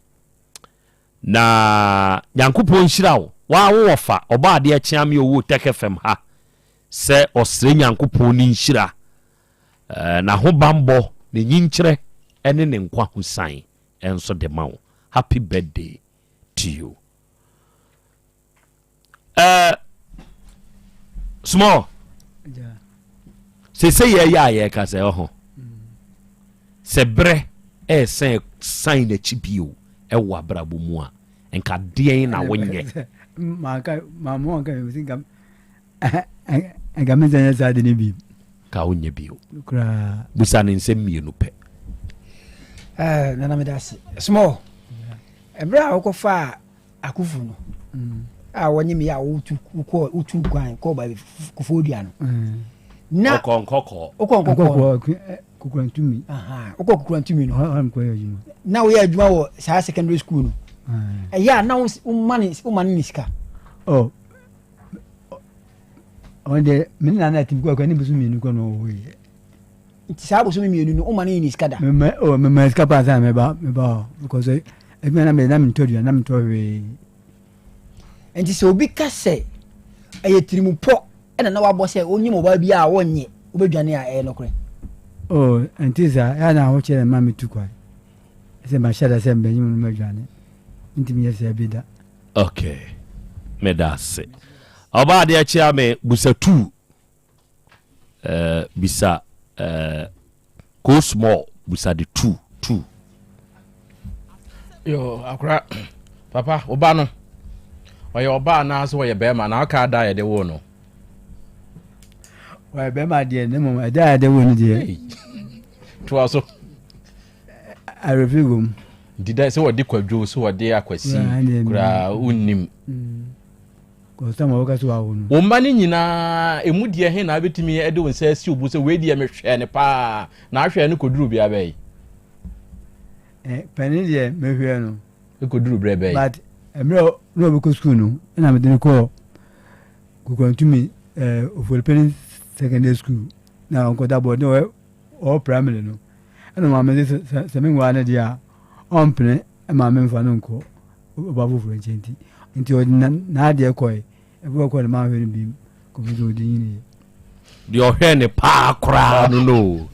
Na Nyankopɔn nhyira wo. Waa wo wɔfa, Ɔbɔadeɛ Kyeame ɔwɔ Tech FM ha sɛ ɔsrɛ Nyankopɔn ne nhyira, n'ahobanbɔ, ne nyinkyerɛ ne ne nkwa ho san nso de ma wo. Happy birthday. to you. Uh, small. Sese yɛ yɛ a yɛka sɛ ɔho sɛ berɛ ɛsɛn san n'akyi bio ɛwɔ abrabɔ mu a nka deɛn na wonyɛ. Nka me nsɛnyɛ saa de ne bi. Ka wonyɛ bio. Busa ne nsɛm mmienu pɛ. Eh, nana meda ase. Small. Ɛberɛ a wokɔfaa akufo no mm. a wɔnye me a wotu wokɔ wotu kwan kɔɔ baabi kofoɔ dua no. Mm. Na ɔkɔ nkɔkɔɔ. Wokɔ nkɔkɔɔ. Kukurantumi. Wokɔ kukurantumi no. Na woyɛ adwuma wɔ saa secondary school no. Ɛyɛ a na woma ne woma ne sika. Oh. Ɔno deɛ me ne nana atim kɔ akɔ ne bosom mmienu kɔ na ɔwɔ yi. Nti saa bosom mmienu no woma ne ne sika da? Mema oh mema sika paa sɛ meba meba hɔ because adwuma na meyɛ na mentɔ aduane na mentɔ hwee. Nti sɛ obi ka sɛ ɛyɛ tirimupɔ ɛna na wabɔ sɛ onyim ɔbaa bi a wɔnyɛ wobɛdwane a ɛyɛ nokorɛ? Oh ɛnte saa ɛyɛ na ahokyerɛ na ɛma metu kwan sɛ mahyɛ da sɛ mbɛnyim no madwane ntumi nyɛ saa bi da. Ok meda ase. Ɔbaa adeɛ kyea me busa tuu eh, bisa eh, go small busa de tuu tuu. Yo akora papa ɔba no ɔyɛ ɔba anaasɛ ɔyɛ bɛrima na ɔka ada yɛde wo no. Ɔyɛ bɛrima deɛ ne mmom ɛda a yɛde wo no deɛ. Toa so. Awerɛfiri wɔ mu. Nti dɛ sɛ wɔde kwadwo sɛ wɔde akwasi koraa wonnim. Mm. Wo mma no nyinaa ɛmu deɛ he na wobɛtumi de wo nsa asi wo bo sɛ wei deɛ mehwɛɛ no paa na ahwɛɛ no kɔduru bea bɛyi? Eh, panin deɛ mehwɛɛ no. Ɛkɔduru berɛ bɛn? But mmerɛ na ɔbɛkɔ sukuu no ɛna mede no kɔɔ Kokurantumi eh, Oforipani secondary school na ɔnkɔda bɔɔd na ɔwɔ primary no ɛna maame de sɛ sɛ menwaa no deɛ a ɔmpene ma memfa no nkɔ ɔba foforɔ nkyɛn nti nti ɔde n'adeɛ kɔe ɛbɛ ɔkɔ no manhwɛ no bi kɔpem sɛ ɔde nyiniiɛ. Deɛ ɔhwɛ ne paa koraa no no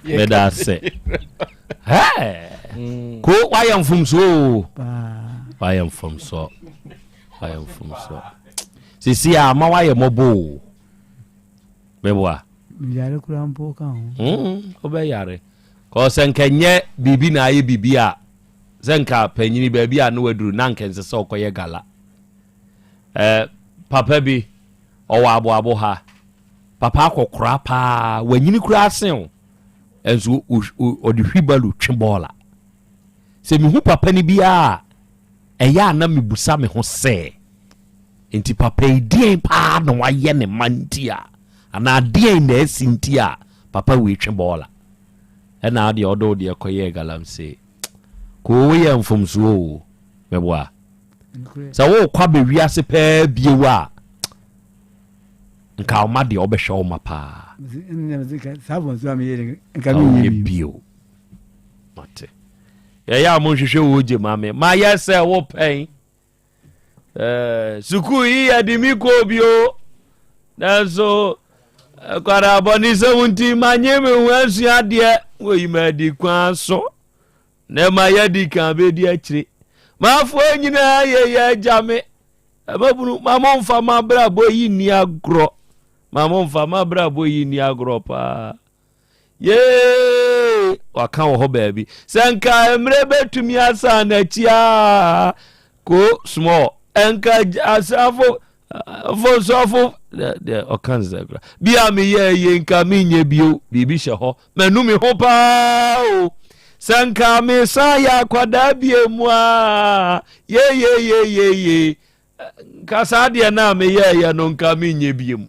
meda ase ko wayɛ mfomsoɔ o wayɛ mfomsoɔ wayɛ mfomsoɔ sisi a ama wayɛ mmɔbɔ o meboa yare koraa mpo ka ho wobɛyare kɔ sɛ nka nyɛ biribi na ayɛ biribi a sɛ nka panyini baabi a ne waduru na nka ɛnsɛ sɛ ɔkɔyɛ gala Eh, papa bi, ɔwɔ aboabo ha. Papa akɔkora paa, wanyini koraa sen o. Nso ɔde hwibalo twe bɔɔla. Sɛ mehu papa no biara a, ɛyɛ a na mebusa me ho sɛ, nti papa yi deɛn paa na wayɛ ne ma nti a, anaa deɛn na asi nti a papa wei twe bɔɔla? Ɛna adeɛ ɔde wo deɛ kɔyɛɛ galamsey. Koo woyɛ mfomsoɔ o, meboa. Sɛ worekɔ aba wiase paa bio a, nka ɔma deɛ ɔbɛhwɛ wo ma paa. Ɔnyɛ bio. Mate. Yɛyɛ a monhwehwɛ wo gye ma me. Mayɛ sɛ wo pɛn. Eh, sukuu yi yɛde mi kɔɔ bio. Nanso kwadaa bɔnesɛm nti manye me ho asua adeɛ. Wɔyi ma adi kwan so. Na ɛma yɛadi kan bɛdi akyire. M'afoa nyinaa yɛ yɛ agya me. Ɛmabunu ma momfa m'abrabɔ yi nni agorɔ. Ma momfa m'abrabɔ yi nni agorɔ paa. Yee! Waka wɔ hɔ baabi. Sɛ nka mmerɛ bɛtumi asan n'akyi a ko small. Nka asafo Mfomsoɔfo deɛ ɔka nsɛ kora bi a meyɛ yie nka menyɛ bio biribi hyɛ hɔ manu me ho paa o sɛ nka mesan yɛ akwadaa bie mu a yeyeyeyeye nka saa deɛ no a meyɛɛyɛ no nka menyɛ bie mu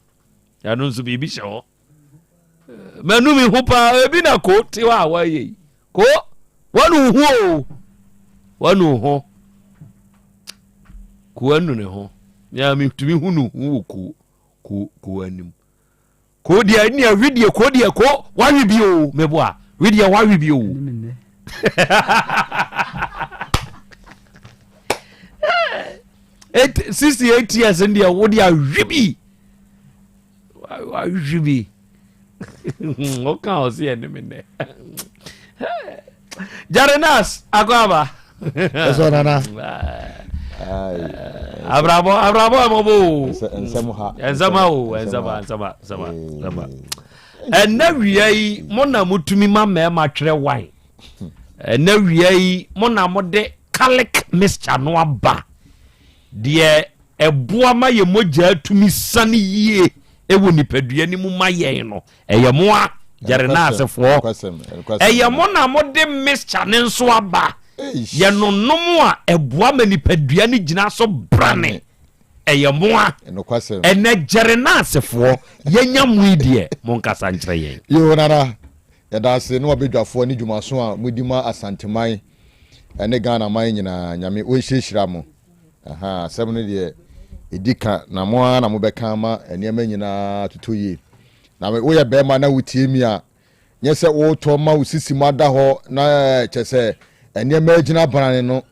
ɛno nso biribi hyɛ hɔ manu me ho paa ebi na ko te hɔ a wɔayɛ yi ko wɔnu ho o wɔnu ho ko anu ne ho nea metumi hu no hu wɔ ko ko ko anim ko deɛ nea wi deɛ ko deɛ ko wawe bi o meboa wi deɛ wawe bi o 68 years deɛ wo deɛ awe bi wahwehwɛ bi woka ɔse ɛne me nnɛ Jarenas akɔ aba ɛsɛ nana abrabɔ abrabɔ ɛmɔbɔ o nsɛm ha nsɛm ha o nsɛm ha nsɛm ha nsɛm ha nsɛm ha ɛnɛ wia yi mo na motumi ma mmarima twerɛ wan ɛnɛ wia yi mo na mode calic mixture no aba Deɛ ɛboa ma yɛn mogya tumi sane yie wɔ nipadua no mu ma yɛn no, ɛyɛ mo a Gyɛrenaasefoɔ. Ɛyɛ mo na mode mixture no nso aba. Yɛnonom a ɛboa ma nipadua no gyina so brane. Ɛyɛ mo a. Ɛnɛ Gyɛrenaasefoɔ, yɛnya mo yi deɛ, monkasa nkyerɛ yɛn. Yoo Nana, yɛda ase ne wabadwafoɔ ne dwumaso a modi ma Asanteman ne Ghana man nyinaa. Nyame ɔnhyirahyira mo. Ahaa, asɛm no deɛ, ɛdi ka, na mo ara na mobɛka ama nneɛma nyinaa atotɔ yie. Na woyɛ barima na wotie mi a, nyɛ sɛ wotɔ ma wo sisi mu ada hɔ na kyɛ sɛ nneɛma agyina brane no.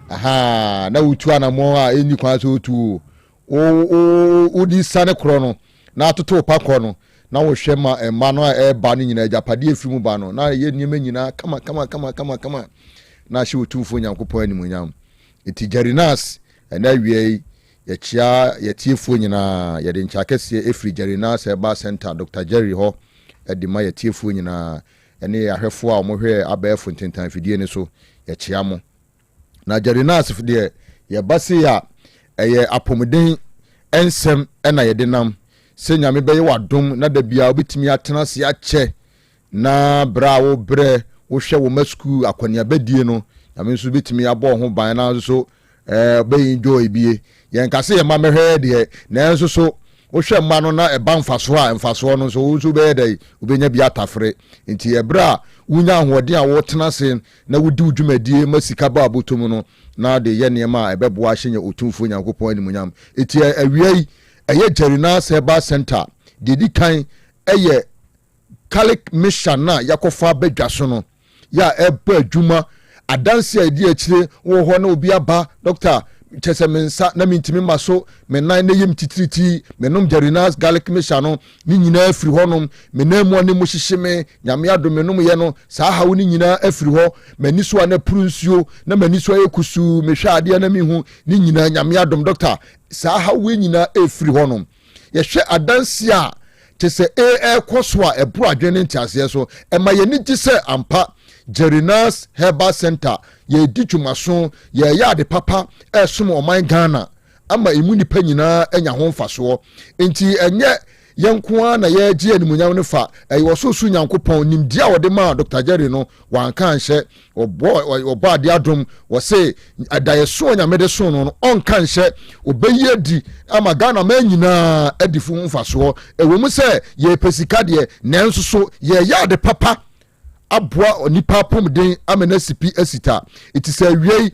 Ahaa, na wotu anammɔn a ɛnni kwan sɛ wotu o. Wo, wo, wodi sane korɔ no, na atoto wo pakɔ no, na wohwɛ ma mma no a ɛreba no nyinaa, agyapadeɛ ɛfiri mu ba no, na ɛyɛ nneɛma nyinaa kama kama kama kama kama, na ahyɛ Otumfoɔ Nyankopɔn animuonyam. Enti Jerinas, ɛnnɛ awia yi, yɛkyea yɛatiefoɔ nyinaa. Yɛde nkyea kɛseɛ ɛfiri Jerinas Herbal Centre, Dɔkta Jerry hɔ de ma yɛatiefoɔ nyinaa, ɛne yɛn ahwɛfoɔ a wɔhwɛ abɛɛfo ntentan afidie no so, yɛkyea mo. Na Jerinas deɛ, yɛba sei a, ɛyɛ apɔmuden nsɛm na yɛde nam, sɛ Nyame bɛyɛ wo adom na da biara wobɛtumi atena ase akyɛ Na berɛ a wobrɛ wohwɛ wo mma sukuu akɔneabadie no, Nyame nso bɛtumi abɔ wo ho ban na nso eh, wobɛ enjoy bie. Yɛnka sɛ yɛn mma mmɛhwɛ yɛ deɛ, nanso so wohwɛ mma no na ɛba mfasoɔ a, mfasoɔ no nso wo nso wobɛyɛ dɛn? Wobɛnya bi atafere. Nti ɛberɛ a Wonya ahoɔden a wotena ase na wodi wo dwumadie ma sika ba abotɔ mu no na de yɛ nneɛma a ɛbɛboa ahyɛ nya Otumfoɔ Nyankopɔn animuonyam. Enti awia yi, ɛyɛ Jerinas Herbal Center. Deɛ ɛdi kan ɛyɛ Garlic mixture no a yɛakɔfa aba dwa so no yɛ a ɛbɔ adwuma. Adanse a ɛdi akyire wɔ hɔ na obi aba, dɔkta, kyɛ sɛ me nsa na mentumi ma so, me nan na ɛyɛ me titiritii, menom Jerinas garlic mixture no, ne nyinaa firi hɔnom, me nan mu a ne mu hyehye me, Nyame adom menom yɛ no, saa haw no nyinaa afiri hɔ, m'ani so a na puru nsuo, na m'ani so ayɛ kusuu, mehwɛ adeɛ na mehu, ne nyinaa Nyame adom, dɔkta, saa haw wei nyinaa ɛfiri hɔnom. Yɛhwɛ adanse a kyɛ sɛ ɛrekɔ so a ɛboro adwene ne nteaseɛ so. Ɛma yɛn ani gye sɛ ampa Jerinas Herbal Center yɛredi dwumaso, yɛreyɛ ade papa ɛresom ɔman Ghana ama emu nnipa nyinaa anya ho mfasoɔ. Enti ɛnyɛ yɛn nko ara na yɛregye animuonyam no fa, ɛyɛ ɔsorosoro Nyankopɔn nimdeɛ a ɔde maa Dr. Jerry no, wanka anhyɛ. Ɔbɔ ɔbɔ adeɛ adom, wɔse adaeɛso a Nyame de so no no, ɔnka nhyɛ, ɔbɛyi adi ama Ghana man nyinaa adi fo mfasoɔ. Ɛwɔ mu sɛ yɛrepɛ sika deɛ, nanso so yɛreyɛ ade papa aboa onipa apɔmuden ama no asi pi asi ta. Ɛti sɛ awiei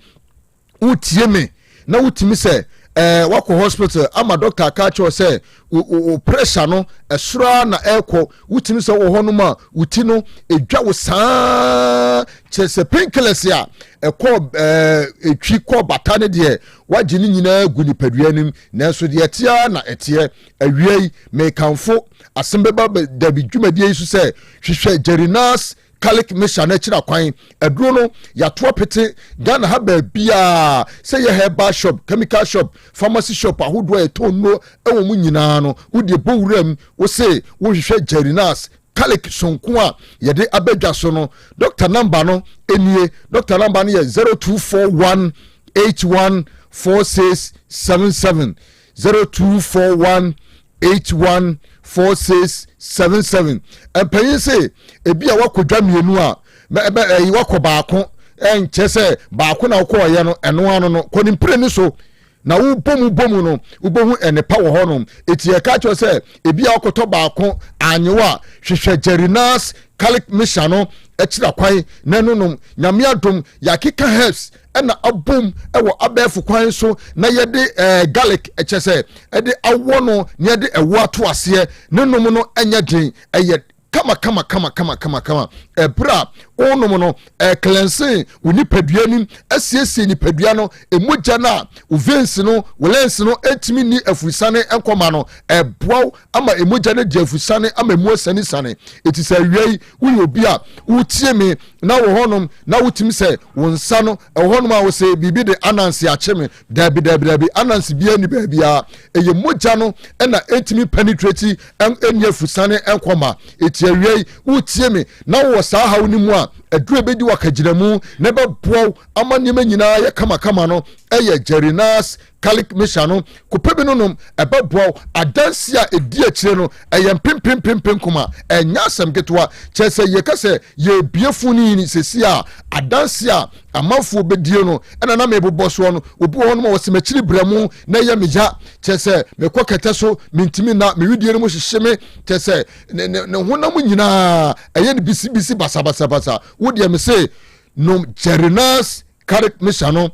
wotie me na wotumi sɛ ɛɛ wakɔ hospital ama doctor aka akyerɛ sɛ o pressure no ɛsoro ara na ɛrekɔ wotumi sɛ wɔ hɔnom a wo ti no edwa wo saa kyerɛ sɛ painkillers a ɛkɔ ɛɛ etwi kɔ bata ne deɛ wagye ne nyinaa gu nipadua nim nanso deɛ ɛteɛ ara na ɛteɛ awia yi mekanfo asɛm bɛba dabi dwumadie yi so sɛ hwehwɛ Jerinas Garlic mixture no akyiri akwan. Aduro no yɛato apete Ghana ha baabiara sɛ yɛ herbal shop, chemical shop, pharmacy shop ahodoɔ a yɛtɔn nnuro wɔ mu nyinaa no, wode bɔ wura mu wo se wohwehwɛ Jerinas garlic sonko a yɛde abɛdwa so no. Dɔkta namba no nie. Dɔkta namba no yɛ 0241 81 4677 0241 81 46 77 mpanyin se ebi a wakɔ dwa mmienu a ɛbɛ ɛyi wakɔ baako ɛnkyɛ sɛ baako na wokɔɔyɛ no ɛno ano no kɔ ne mpire ne so na wobɔ mu bɔ mu no wobɛhu ɛnepa wɔ hɔnom eti ɛka kyerɛ sɛ ebi a wakɔtɔ baako anyewa hwehwɛ Jerinas Garlic Mixture no akyira kwan na ɛno nom nyame adom yɛakeka herbs ɛna abom wɔ abɛɛfo kwan so na yɛde ɛɛ eh, garlic ɛkyɛ sɛ ɛde awɔ no na yɛde ɛwo ato aseɛ ne nom no ɛnyɛ den ɛyɛ kama kama kama kama kama kama ɛberɛ a wonom no ɛklɛnsen wo nipadua nim asiesie nipadua no emogya no a wo veins no wo lens no ɛntumi nni afurisane nkɔma no ɛboa wo ama emogya no di afusane ama emu asanesane eti sɛ awia yi woyɛ obi a wotie me na wɔ hɔnom na wotumi sɛ wo nsa no ɛwɔ hɔnom a wosɛ biribi de ananse akye me daabi daabi daabi ananse biara ni baabiara ɛyɛ mogya no ɛna ɛntumi penetrate ɛnni afusane ɛnkɔma eti awia yi wotie me na wowɔ saa haw no mu a aduro bɛdi wakagyinamu na ɛbɛboa wo ama nneɛma nyinaa yɛ kamakama no ɛyɛ Jerinas Garlic mixture no, kɔpɛ bi no nom, ɛbɛboa wo. Adanse a ɛdi akyire no, ɛyɛ mpempempempem koma, ɛnyɛ asɛm ketewa. Kyerɛ sɛ yɛka sɛ yɛrebie fon yi sɛsi a, adanse a amanfoɔ bɛdie no, ɛna na mebobɔ soɔ no, obi wɔ hɔ nom a wɔsɛ m'akyiri brɛ mu na ɛyɛ me ya, kyerɛ sɛ mekɔ kɛtɛ so, mentumi nna, me wedeɛ no mu hyehye me, kyerɛ sɛ ne, ne, ne honam nyinaa ɛyɛ no bisibisi basabasabasa. Wo deɛ me se nom Jerinas Garlic mixture no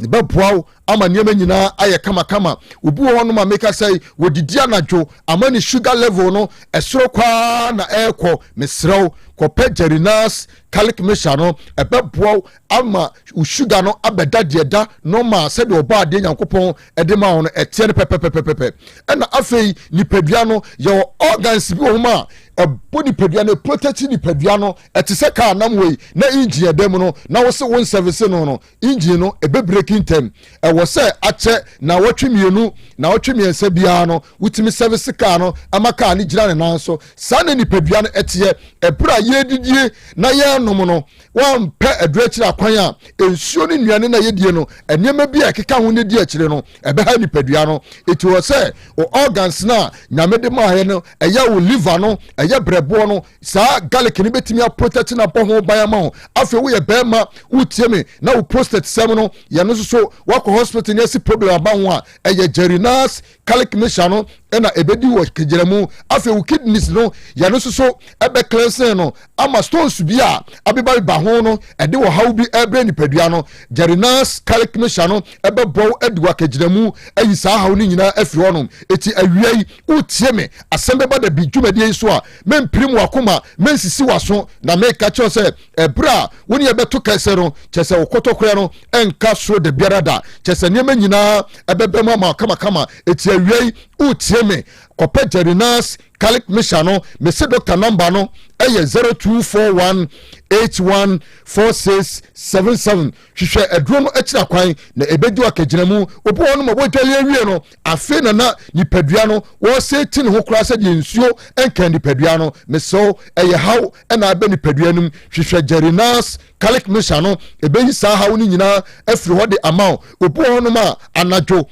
ɛbɛboa wo ama nneɛma nyinaa ayɛ kamakama obi wɔ hɔnom a meka sɛ wɔdidi anadwo ama ne sugar level no ɛsoro kwaa na ɛrekɔ mesrɛ wo kɔpɛ Jerinas garlic mixture no ɛbɛboa wo ama wo sugar no abɛda deɛ da normal sɛdeɛ ɔbɔ adeɛ nyankopɔn ɛde ma wo no ɛteɛ no pɛpɛpɛpɛpɛ ɛna afei nipadua no yɛwɔ organs bi wɔ hɔ a ɛbɔ nipadua no protect nipadua no ɛte sɛ kaa nam wei na engine ɛda mu no na wo se wo nsɛvese no no engine no ɛbɛbreki ntɛm. Ɛwɔ sɛ akyɛ naawɔtwe mmienu, naawɔtwe mmiɛnsa biara no, wotumi sɛvese kaa no ma kaa no gyina ne nan so. Saa na nipadua no ɛteɛ. Ɛberɛ a yɛredidie na yɛrenom no, woampɛ aduro akyiri akwan a, nsuo ne nnuane no a yɛdie no, nneɛma bi a ɛkeka ho no di akyire no, ɛbɛha nipadua no. Ɛti wɔ sɛ wo organs no a Nyame de maaeɛ no, ɛyɛ wo liver no, ɛyɛ ɛyɛ brɛboɔ no, saa garlic no bɛtumi aprotect no abɔ ho ban ama wo. Afei woyɛ bɛrima wotie me na wo prostate sɛm no yɛno nso so woakɔ hospital ne asi problem aba ho a, ɛyɛ Jerinas garlic mixture no ɛna ɛbɛdi wɔ kegyina mu. Afei wo kidneys no yɛno nso so ɛbɛ cleansing no ama stones bi a abebabeba ho no ɛde ɔhaw bi ɛbrɛ nipadua no. Jerinas garlic mixture no ɛbɛbɔ adi wɔ akagyina mu ayi saa haw no nyinaa afiri hɔnom. Eti awia yi wotie me, asɛm bɛba da bi dwumadie yi so a, mempirim wakoma, mensisi waso, na meka kyerɛ sɛ ɛberɛ a wo ne yɛbɛto kɛsɛ no, kyɛ sɛ wo kɔtɔkorɛ no ɛnka soro da biara da, kyɛ sɛ nneɛma nyinaa ɛbɛbɛ mu ama kamakama. Eti awia yi wotie me, kɔpɛ Jerinas garlic mixture no. Mese doctor number no ɛyɛ 0241 81 46 77. Hwehwɛ aduro no akyira kwan na ɛbɛdi akagyina mu. Obi wɔ no ma wɔadwale awie no, afei na na nipadua no wɔsɛ ti ne ho koraa sɛdeɛ nsuo nka nipadua no. Mesɛw, ɛyɛ haw ɛna abɛ nipadua no mu. Hwehwɛ Jerinas garlic mixture no, ɛbɛyi saa haw no nyinaa afiri hɔ de ama wo. Obi wɔ hɔnom a anadwo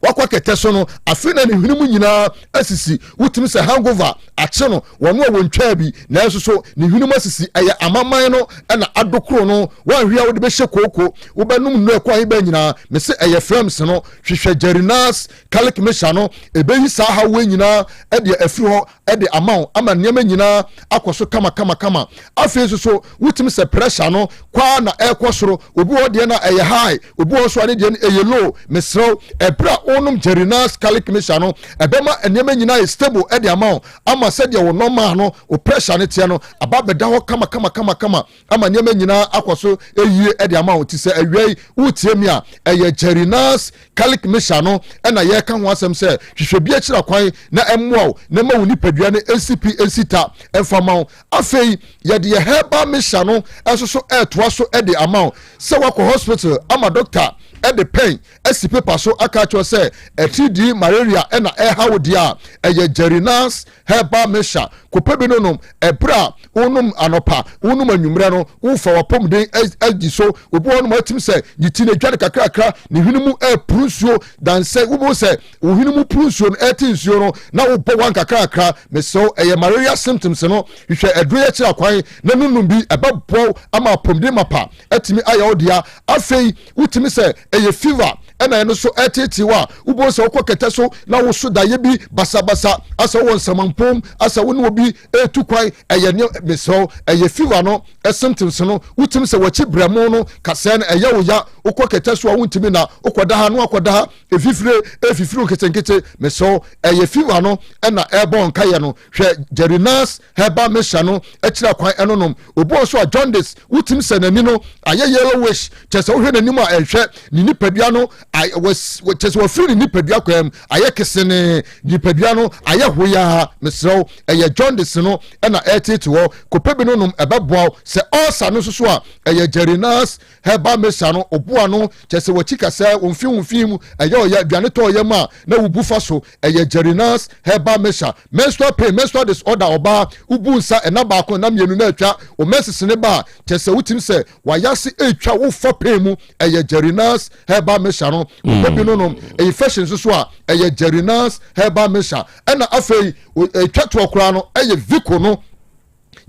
wakɔ kɛtɛ so no, afei na ne hwene mu nyinaa asisi, wotumi sɛ hangover akye no, wɔn a wɔntwaa bi nanso so ne hwene mu asisi, ɛyɛ amaman no ɛna adokoro no. Wɔanhwɛ a wode bɛhyɛ kooko, wobɛnom nnuro ɛkɔ ahe bɛn nyinaa, mese ɛyɛ flames no. Hwehwɛ Jerinas garlic mixture no, ɛbɛyi saa hawoɔ nyinaa ɛde afiri hɔ ɛde ama wo ama nneɛma nyinaa akɔ so kama kama kama. Afei nso so wotumi sɛ pressure no kwaa na ɛrekɔ soro, obi wɔ deɛ no ɛyɛ high, obi wɔ nso a ne deɛ no ɛyɛ low. Mesrɛw, ɛberɛ a wonom Jerinas garlic mixture no, ɛbɛma nneɛma nyinaa yɛ stable ɛde ama wo ama sɛdeɛ wo normal no wo pressure no teɛ no aba bɛda hɔ kama kama kama kama ama nneɛma nyinaa akɔ so ɛyie ɛde ama wo. Ti sɛ awia yi wotie mi a, ɛyɛ Jerinas garlic mixture no ɛna yɛreka ho asɛm sɛ hwehwɛ bi akyira kwan na ɛmmoa wo na ma wo nipadua no nsi pi nsi ta ɛmfa ma wo. Afei yɛde yɛ herbal mixture no ɛnso so ɛɛtoa so ɛde ama wo sɛ wakɔ hospital ama doctor ɛde pɛn asi paper so aka akyerɛ sɛ atiridii malaria ɛna ɛha wo deɛ a, ɛyɛ Jerinas herbal mixture. Kɔpɛ bi no nom. Ɛberɛ a wonom anɔpa, wonom anwummerɛ no, wofa wapɔmuden adi so. Obi wɔ nom atim sɛ ne ti no adwa no kakrakra, ne hwene mu ɛpuru nsuo dansɛ, wobɛhu sɛ wo hwene mu puru nsuo no, ɛte nsuo no na wobɔ wan kakrakra. Mesɛw, ɛyɛ malaria symptoms no. Hwehwɛ aduro yɛ kyerɛ kwan na nonum bi, ɛbɛboa ama apɔmuden mapa atumi ayɛ wo dea. Afei wotumi sɛ ɛyɛ fever ɛna ɛno so ɛtete wo a, wobɛhu sɛ wokɔ kɛtɛ so na woso daeɛ bi basabasa, asɛ wowɔ nsamampom, asɛ wo ne obi ɛtu kwan, ɛyɛ ne mesrɛ, ɛyɛ fever no symptoms no. Wotumi sɛ wɔkyi brɛmo no kasɛɛ no ɛyɛ wo ya, wokɔ kɛtɛ so a wontumi na wokɔda ha na wakɔda ha, efifire efifire nketenkete, mesrɛ, ɛyɛ fever no ɛna ɛbɔ nkayɛ no. Hwɛ Jerinas herbal mixture no akyira kwan ɛno nom. Obi wɔ so a jaundice, wotumi sɛ n'ani no ayɛ yellowish, kyɛ sɛ wohwɛ n'anim a ɛnhwɛ ne nipadua no, kyɛ sɛ wafiri ne nipadua kwan mu ayɛ kesene, nipadua no ayɛ hoyaa. Mesrɛ, ɛyɛ jaundice no ɛna ɛretete hɔ. Kɔpɛ bi no nom, ɛbɛboa wo. Sɛ ulcer no nso so a, ɛyɛ Jerinas herbal mixture no. Oboa no kyɛ sɛ wakyi kasɛ womfi womfi mu ɛyɛ ɔyɛ aduane tɔ ɔyɛ mu a na wobu fa so, ɛyɛ Jerinas herbal mixture. Menstrual pain, menstrual disorder, ɔbaa wobu nsa ɛna baako ɛna mmienu na atwa o menses ne ba a, kyɛ sɛ wotim sɛ wayase etwa wofa pain mu, ɛyɛ Jerinas herbal mixture no. Ɔbɛ bi no nom. Infection nso so a, ɛyɛ Jerinas herbal mixture. Ɛna afei etwa toɔ koraa no ɛyɛ Vico no,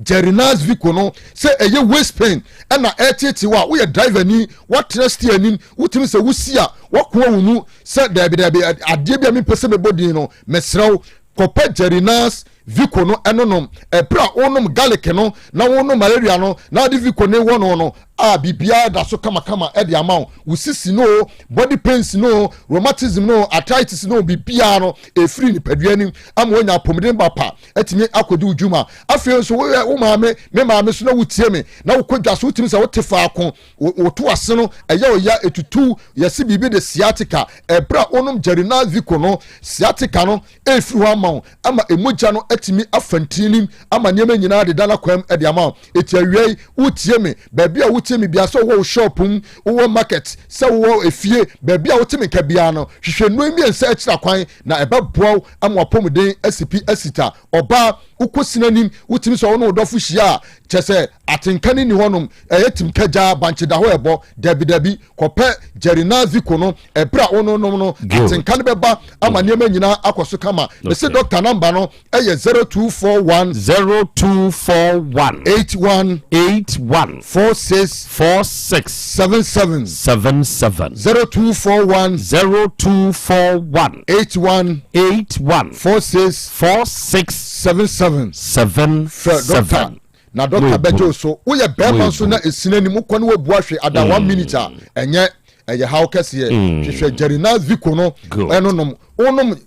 Jerinas Vico no, sɛ ɛyɛ waist pain ɛna ɛtete wa, woyɛ driver ni, watena steer anim, wotumi sɛ wosi a wakoa wo mu sɛ daabi daabi, adeɛ bi a mepɛ sɛ mebɔ din no, mesrɛ kɔpɛ Jerinas Vico no ɛno nom. Ɛberɛ a wonom garlic no na wonom malaria no na wode Vico ne wɔ no no a, biribiara da so kamakama ɛde ama wo. Wo sisi no o, body pains no o, rheumatism no o, arthritis no o, biribiara no ɛfiri nipadua anim ama woanya apɔmuden ba pa atumi akɔdi wo dwuma. Afei nso woyɛ wo maame, me maame so na wotie me na wokɔ dwa so, wotumi sɛ wote faako woto ase no ɛyɛ ɔya etutu, yɛsi biribi de sciatica. Ɛberɛ a wonom Jerinas Vico no, sciatica no ɛfiri hɔ ama wo ama emogya no atumi afa ntinim ama nneɛma nyinaa deda n'akwam de ama wo. Eti awia yi wotie me, baabi a wotie me bia, sɛ wowɔ wo shop mu, wowɔ market, sɛ wowɔ efie, baabi a wote me nka biara no, hwehwɛ nnuro mmiɛnsa akyira kwan na ɛbɛboa wo ama wapɔmuden asipi asita. Ɔbaa, Wokɔ sini anim, wotumi sɛ wo ne wo dɔfo hyia a, kyerɛ sɛ atenka no nni hɔnom, ɛyɛ tim kagyaa, bankye da hɔ ɛbɔ. Dabi dabi, kɔpɛ Jerina Zico no, ɛberɛ a wononom no, atenka no bɛba ama mm. nneɛma nyinaa akɔ so kama. Mese dɔkta namba no ɛyɛ 0241 0241 81 81 46 46 77 77 0241 0241 81 81 46 46 77 77 Frɛ dɔkta na dɔkta bɛgye wo so. Woyɛ bɛrima nso na esini anim wokɔ ne wabu ahwe ada one minute a ɛnyɛ ɛyɛ haw kɛseɛ. Hwehwɛ Jerinas Vico no ɛno nom. Wonom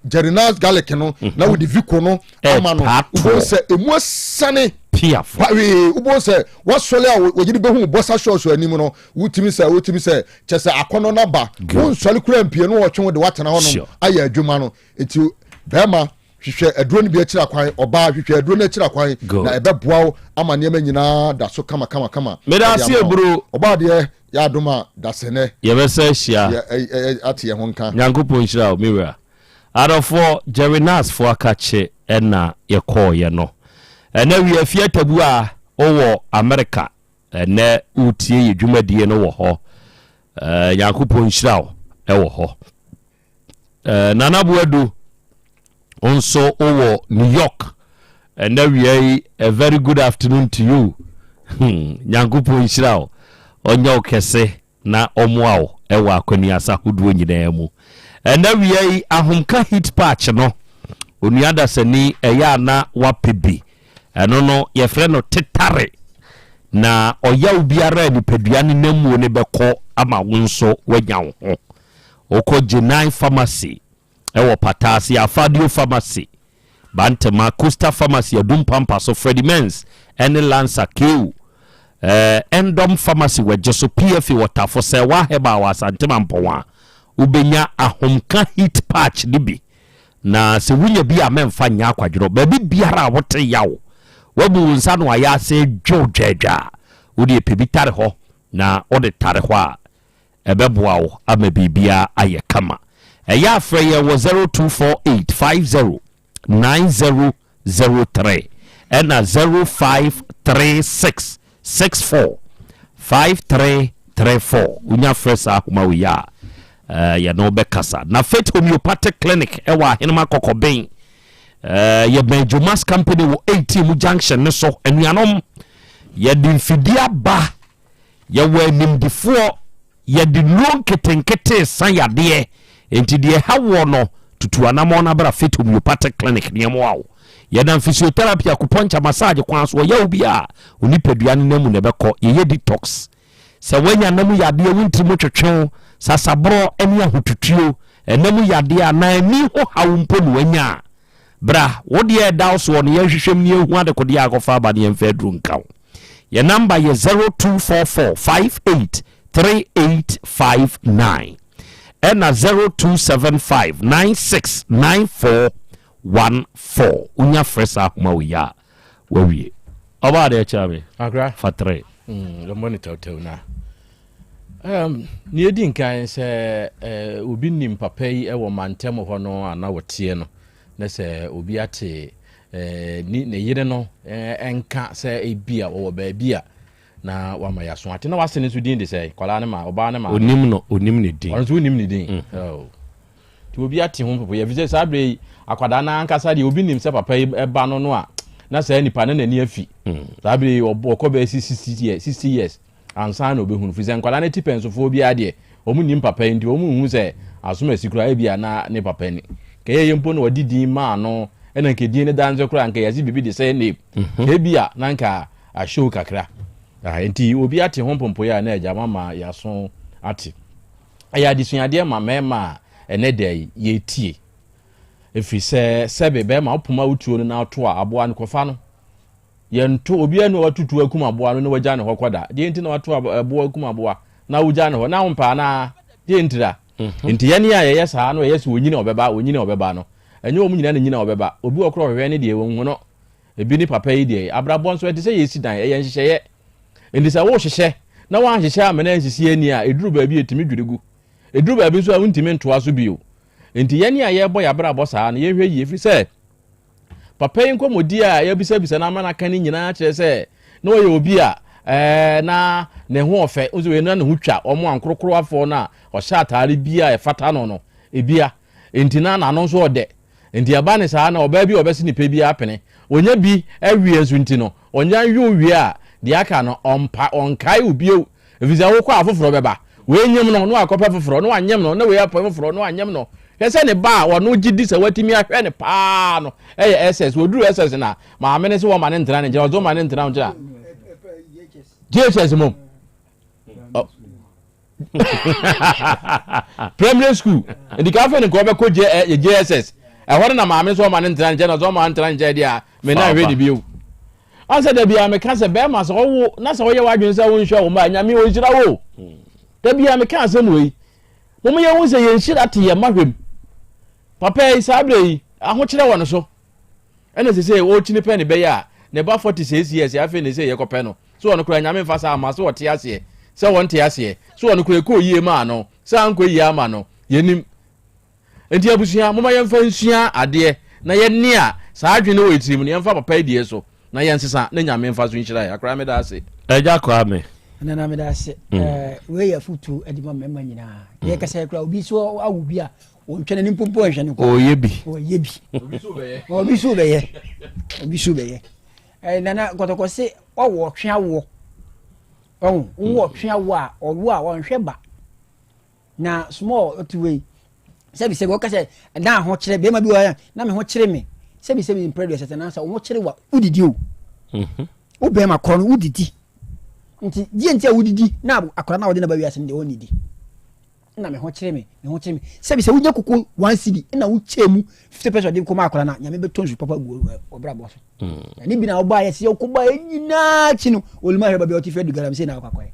Jerinas garlic no na wode Vico no ama no. Wobɛhu sɛ emu asane. Pawee wobɛhu sɛ wasɔle a wɔyere bɛhu bɔsa shorts anim no wotumi sɛ wotumi sɛ kyɛ sɛ akɔnnɔ no aba. Wonsɔre kura mpie no wɔtwe wo de woatena hɔnom ayɛ adwuma no. Nti bɛrima hwehwɛ aduro no bi akyiri akwan, ɔbaa hwehwɛ aduro no akyiri akwan na ɛbɛboa wo ama nneɛma nyinaa da so kama kama kama. Meda ase eburo. Ɔbaa deɛ yɛ adom a dasɛnɛ. Yɛbɛsa ahyia. Yɛ ate yɛn ho nka. Nyankopɔn nhyira wo me wura. Adɔfoɔ Jerry Nas foɔ akakye ɛna yɛkɔɔyɛ no. Ɛnɛ wia fie atabu a wowɔ America ɛnɛ wotie yɛ dwumadie no wɔ hɔ. Nyankopɔn nhyira wo ɛwɔ hɔ. Eh, Nana Boadu nso wowɔ New York ɛnɛ wia yi a very good afternoon to you hmm, Nyankopɔn nhyira wo ɔnyɛ wo kɛse na ɔmoa wo ɛwɔ akwaniasa ahodoɔ nyinaa mu ɛnɛ wia yi ahomka heat patch no onua dasani ɛyɛ ana wapɛ bi ɛno no yɛfrɛ no tetare na ɔyaw biara a nipadua ne namuo ne bɛkɔ ama wo nso woanya wo ho Wokɔ Gyenai Pharmacy wɔ Pataase, Afadio Pharmacy, Bantama, Coastal Pharmacy, Adum Pampa so, Freddie Mens ne Lancer, KU, eh, Endom Pharmacy wɔ Gyeso, PFA wɔ Tafo, Sɛwa Herbal wɔ Asante Mampɔn a, wobɛnya Ahomka Heat Patch no bi. Na sɛ wonya bi a mɛmfa nyɛ akwadworɔ. Baabi biara a wote yaw, woabu wo nsa no ayɛ ase dwow dwaadwaa, wodeɛ pɛ bi tare hɔ na wode tare hɔ a, Ɛbɛboa wo ama biribiara ayɛ kama. Ɛyɛ a frɛ yɛn wɔ 0248 50 9003 ɛna 0536 64 5334. Wonya frɛ saa ahoma wei a, yɛne wo bɛkasa. Na Faith Homeopathic Clinic ɛwɔ Ahenema Kɔkɔben. Yɛbɛn Jomas Company wɔ 18 mu junction ne so. Anuanom, yɛde mfidie aba Yɛwɔ animdefoɔ, yɛde nnuro nketenkete resa yadeɛ, enti deɛ ɛha woɔ no, tutu anamɔn na bra Faith Homeopathic Clinic na yɛmmoa wo. Yɛnam physiotherapy, acupuncture, massage kwan so, ɔyaw bi a wo nipadua no nam mu na ɛbɛkɔ. Yɛyɛ detox. Sɛ woanya nna mu yadeɛ, wo ntiri mu twetwe wo, sasaborɔ ne ahotutuo, ɛna mu yadeɛ anaa ani ho haw mpo na woanya a, bra, wo deɛ ɛda wo soɔ no, yɛnhwehwɛ mu na yɛnhu adekodeɛ a akɔfa aba na yɛmfa aduro nka wo. Yɛn namba yɛ 0244 58 3859 ɛna 0275 96 94 14. Wonya frɛ saa ahoma wei a wawie. Ɔbaa deɛ kyerɛ me. Akra. Fa tere. Yɛmmɔ ne tɛwtɛw na. Um, nea edi nkan sɛ uh, obi nim papa yi wɔ mantam hɔ no a na wɔteɛ no na sɛ obi ate ne ne yere no nka sɛ ebia ɔwɔ baabi a na wama yɛaso ate na wase no nso din de sɛ kwadaa no ma ɔbaa no ma onim no onim ne din ɔno nso wonim ne din mm. oh. nti obi ate ho mpopo yɛ fi sɛ saa berɛ yi akwadaa no ankasa deɛ obi nim sɛ papa yi ba no no a na saa nipa no n'ani afi mm. saa berɛ yi ɔkɔ bɛyɛ 60 years ansa na ɔbɛhunu, firi sɛ nkwadaa no atipɛnsofoɔ biara deɛ, wɔn nnim papa yi nti wɔn nhu sɛ asomasi koraa ebia na ne papa ni. Nka ɛyɛ mpo na wɔde din maa no, ɛna nka din no da nso koraa nka yɛse biribi de sɛ name, mhm. ebia na nka ahyɛw kakra. Ah, nti obi ate ho mpompoeɛ a na agya mama yɛaso ate. Ɛyɛ adesuadeɛ ma mmarima a ɛnɛ da yi yɛtie. Ɛfiri sɛ sɛbe bɛrima wopoma wotuo no na woto a aboa no kɔfa no. Yɛnto, obiara nni hɔ a watutu akum aboa no na wagya ne hɔ kɔ da. Deɛ nti na wato aboa akum aboa na wogya ne hɔ? Na wompɛ anaa? Deɛ ntira? Mhm. Nti yɛne a yɛyɛ saa no ɛyɛ sɛ onyini a ɔbɛba, onyini a ɔbɛba no, ɛnyɛ wɔn nyinaa na nyini a ɔbɛba. Obi wɔ korɔ ɔhwehwɛ ne deɛ wɔnhu no. Ebi ne papa yi deɛ. Abrabɔ nso ɛte sɛ yɛsi dan, ɛyɛ nhyehyɛeɛ. Nti sɛ wohyehyɛ na woanhyehyɛ amena ansisi ani a, ɛduru baabi a ɛtumi dwiri gu. Ɛduru baabi nso a wontumi ntoa so bio. Nti yɛne a yɛrebɔ yɛn abrabɔ saa no, yɛnhwɛ yie, ɛfiri sɛ. Papa yi nkɔmmɔdi a yɛabisabisa no ama no aka no nyinaa kyerɛ sɛ na ɔyɛ obi a ɛɛ na ne ho ɔfɛ. Nso wei na ne ho twa wɔn ankorokorowafoɔ no a ɔhyɛ ataare bi a ɛfata no no ebia. Enti na n'ano nso ɔdɛ. Enti ɛba ne saa na ɔbaa bi a ɔbɛse ne pɛ biara pene. Ɔnya bi awie nso nti no, ɔnya nwe wie a, deɛ aka no ɔmpa ɔnkae wo bio. Ɛfiri sɛ wokɔ a foforɔ bɛba. Wei nyem no na wakɔpɛ foforɔ, na wanyem no na wei apɛ foforɔ na wanyem no. Hwɛ sɛ ne ba a ɔno gye di sɛ watumi ahwɛ no paa no yɛ SS. Wɔduru SS na maame no sɛ wɔma no ntena ne nkyɛn, ɔsɛ wɔma no ntena wo nkyɛn a. JHS mom. Primary school. Nti ka afei ne nka ɔbɛkɔ JSS. Ɛhɔ no na maame nso ɔma no ntena ne nkyɛn na ɔsɛ ɔma no ntena ne nkyɛn deɛ a me na nhwɛ ne bio. Ɔn sɛ da biara meka sɛ bɛrima sɛ ɔwo na sɛ ɔyɛ w'adwene sɛ wonhwɛ wo mma a Nyame ɔnhyira wo. Da biara meka asɛm wei. Mom yɛhu sɛ yɛn nhyira te yɛn mma hwɛ mu. Papa yi saa berɛ yi ahokyerɛ wɔ ne so. Ɛna sesei ɔrekyini pɛ ne bɛyɛ a ne ba 46 years afei ne sɛ yɛkɔpɛ no. So ɔno koraa Nyame mfa saa mma so ɔte aseɛ sɛ ɔnte aseɛ so ɔno koraa ɛkɔɔ yie maa no sɛ ankɔ yie ama no yɛnim. Nti abusua momma yɛmfa nsua adeɛ na yɛne a saa adwene no wɔ yɛ tirim no yɛmfa papa yi deɛ so na yɛnsesa na Nyame mfa so nhyira yɛ. Akora meda ase. Agya Kwame. Nana meda ase. Mm. Wei yɛ afotuo de ma mmarima nyinaa. Mm. Yɛkasa yɛ kora obi so awo bi a ɔntwɛn n'ani mpo mpo nhwɛ no. Ɔyɛ bi. Ɔyɛ bi. Obi so bɛyɛ. Obi so bɛyɛ. Nana kɔtɔkɔ se ɔwɔ ɔtwe awoɔ. Ɔho wowɔ ɔtwe awoɔ a ɔwo a ɔnhwɛ ba. Na small ɔte wei sɛbi sɛbi ɔka sɛ na ahokyerɛ bɛrima bi wɔ hɔ na me ho kyerɛ me sɛbi sɛbi mpere deɛ sɛsɛ nansa wo ho kyerɛ wa wodidi o mhm. wo bɛrima korɔ no wodidi nti deɛ nti a wodidi na akora na wɔde na ba wiase no deɛ ɔnnidi na me ho kyerɛ me me ho kyerɛ me sɛbi sɛ wonya koko one cedi na wokyɛ mu 50 percent de kɔma akora na nyame bɛtɔ nsu papa gu ɔbrabɔ so Na ne bi na ɔbaa yɛ sɛ ɔkɔ baa yɛ nyinaa akyi no oluma hwɛ baabi a ɔte fɛ du galamsey na akɔ akɔyɛ.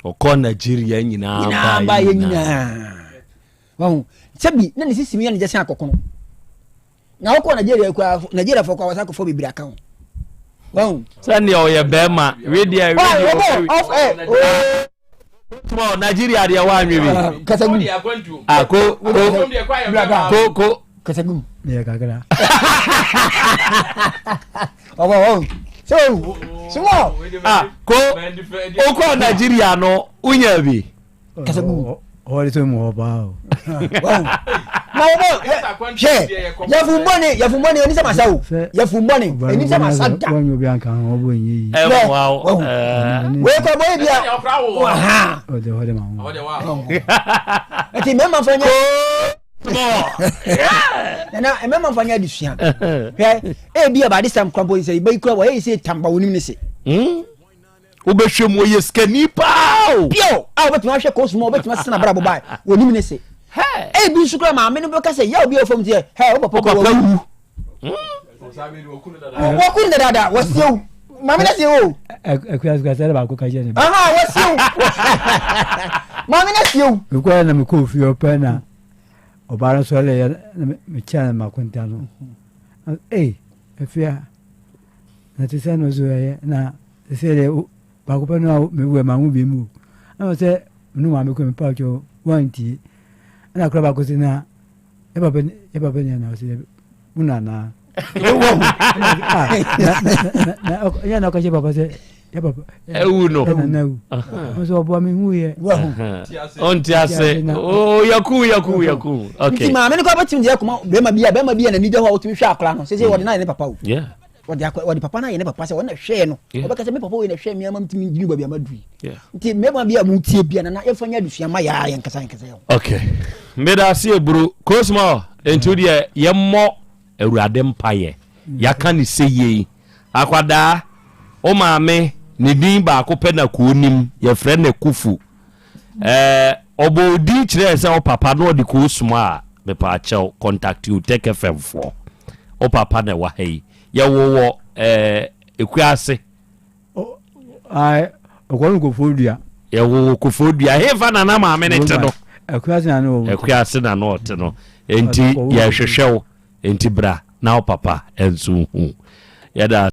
Ɔkɔ Nigeria nyinaa nyinaa baa yɛ nyinaa wahu sɛbi na ne sisi mu yɛ ne gyɛ sɛn akɔkono na ɔkɔ Nigeria kura Nigeria fɔ kɔ awasa akɔfɔ bebree aka ho wahu. Sɛnea ɔyɛ bɛrima wedeɛ wedeɛ ɔfɛ. Small Nigeria deɛ wanwe bi. Ah, Kasagu. Ah, ko ko ko ko. Kasagu. Yɛ kakra. Ɔbɔ ɔ so small. Ah, ko okɔ Nigeria no unya bi. Kasagu. Ɔwɔ de sɛ mu hɔ paa o. Na wɔbɔ hwɛ yafumbɔne yafumbɔne ɛni sɛ masa o yafumbɔne ɛni sɛ masa da. Wɔn nyɛ obi anka ho ɔbɔ nyɛ yi. Ɛmoa wo. Wei kɔ bɔ ebi a. Ɔde hɔ de ma ho. Ɛti mɛma fa nyɛ. Nana mɛma fa nyɛ adesua. Hwɛ ebi a baade sam kura mpo sɛ ebi kura wɔ eyi sɛ tamba wɔn nim ne se. Wobɛhwɛ mu ɔyɛ sikani paa o. Pio a wobɛtumi ahwɛ kɔɔ suma wobɛtumi asesa n'abrabɔ baa wɔnim ne se. Ebi nso kura maame no bɛka sɛ yaw bi a ɔfam tiɛ hɛ wo papa kura wawu. Wɔku no dadaada wɔsie wo maame no sie wo. Akua sika sɛ baako ka kyerɛ ne ba. Aha wɔsie wo maame no sie wo. Mekɔɛ na mekɔɔ fie ɔpɛ na ɔbaa no sɔre yɛ na mekyia no makonta no. Ei afia na te sɛ no so ɛyɛ na Sesei deɛ baako pɛ no a mewu ɛ manwo bio mu o. Ɛna ɔsɛ me ne maame kɔ mepa kyɛw wantie. Ɛna akora baako sɛ na yɛ papa yɛ papa ni ana ɔsɛ wo na anaa. Ɛyɛ na ɔka kyerɛ papa sɛ yɛ papa ɛwu no ɛna na wu. Ɔsɛ ɔboa me hu yɛ. Ɔnte ase o yaku yaku yaku. Okay. Nti maame no kɔ abɛtumi deɛ kɔma bɛrima bi a bɛrima bi a n'ani da hɔ a ɔtumi hwɛ akora no sɛ sɛ wɔde no ayɛ ne papa o. Yeah. wɔde akɔ wɔde papa no ayɛ ne papa sɛ wɔn na hwɛɛ no wɔbɛka sɛ me papa wei na hwɛɛ me ama metumi gyina baabi a maduru yi nti mmarima bi a motie bia nana yɛmfa nyɛ adesua ma yɛa yɛnkasa yɛnkasa yɛ okay meda ase eburu kosmo nti deɛ yɛmmɔ awurade mpayɛ yɛaka ne sɛ yei akwadaa wo maame ne din baako pɛ na koo nim yɛfrɛ no kufu Ɛɛ ɔbɔ wo din kyerɛɛ sɛ wo papa na ɔde koo soma a, mepaakyɛw contact Otec FM foɔ. Wo papa na ɛwɔ ha yi. Yɛwo wɔ ɛɛ Ekuase. Ae, ɔkɔ no Koforidua. Yɛwo wɔ Koforidua. Hefa na na maame no te no? Ekuase na na ɔte. Ekuase na na ɔte no. Enti yɛhwehwɛ wo. Enti bra na wo papa nso nhu. Yɛda.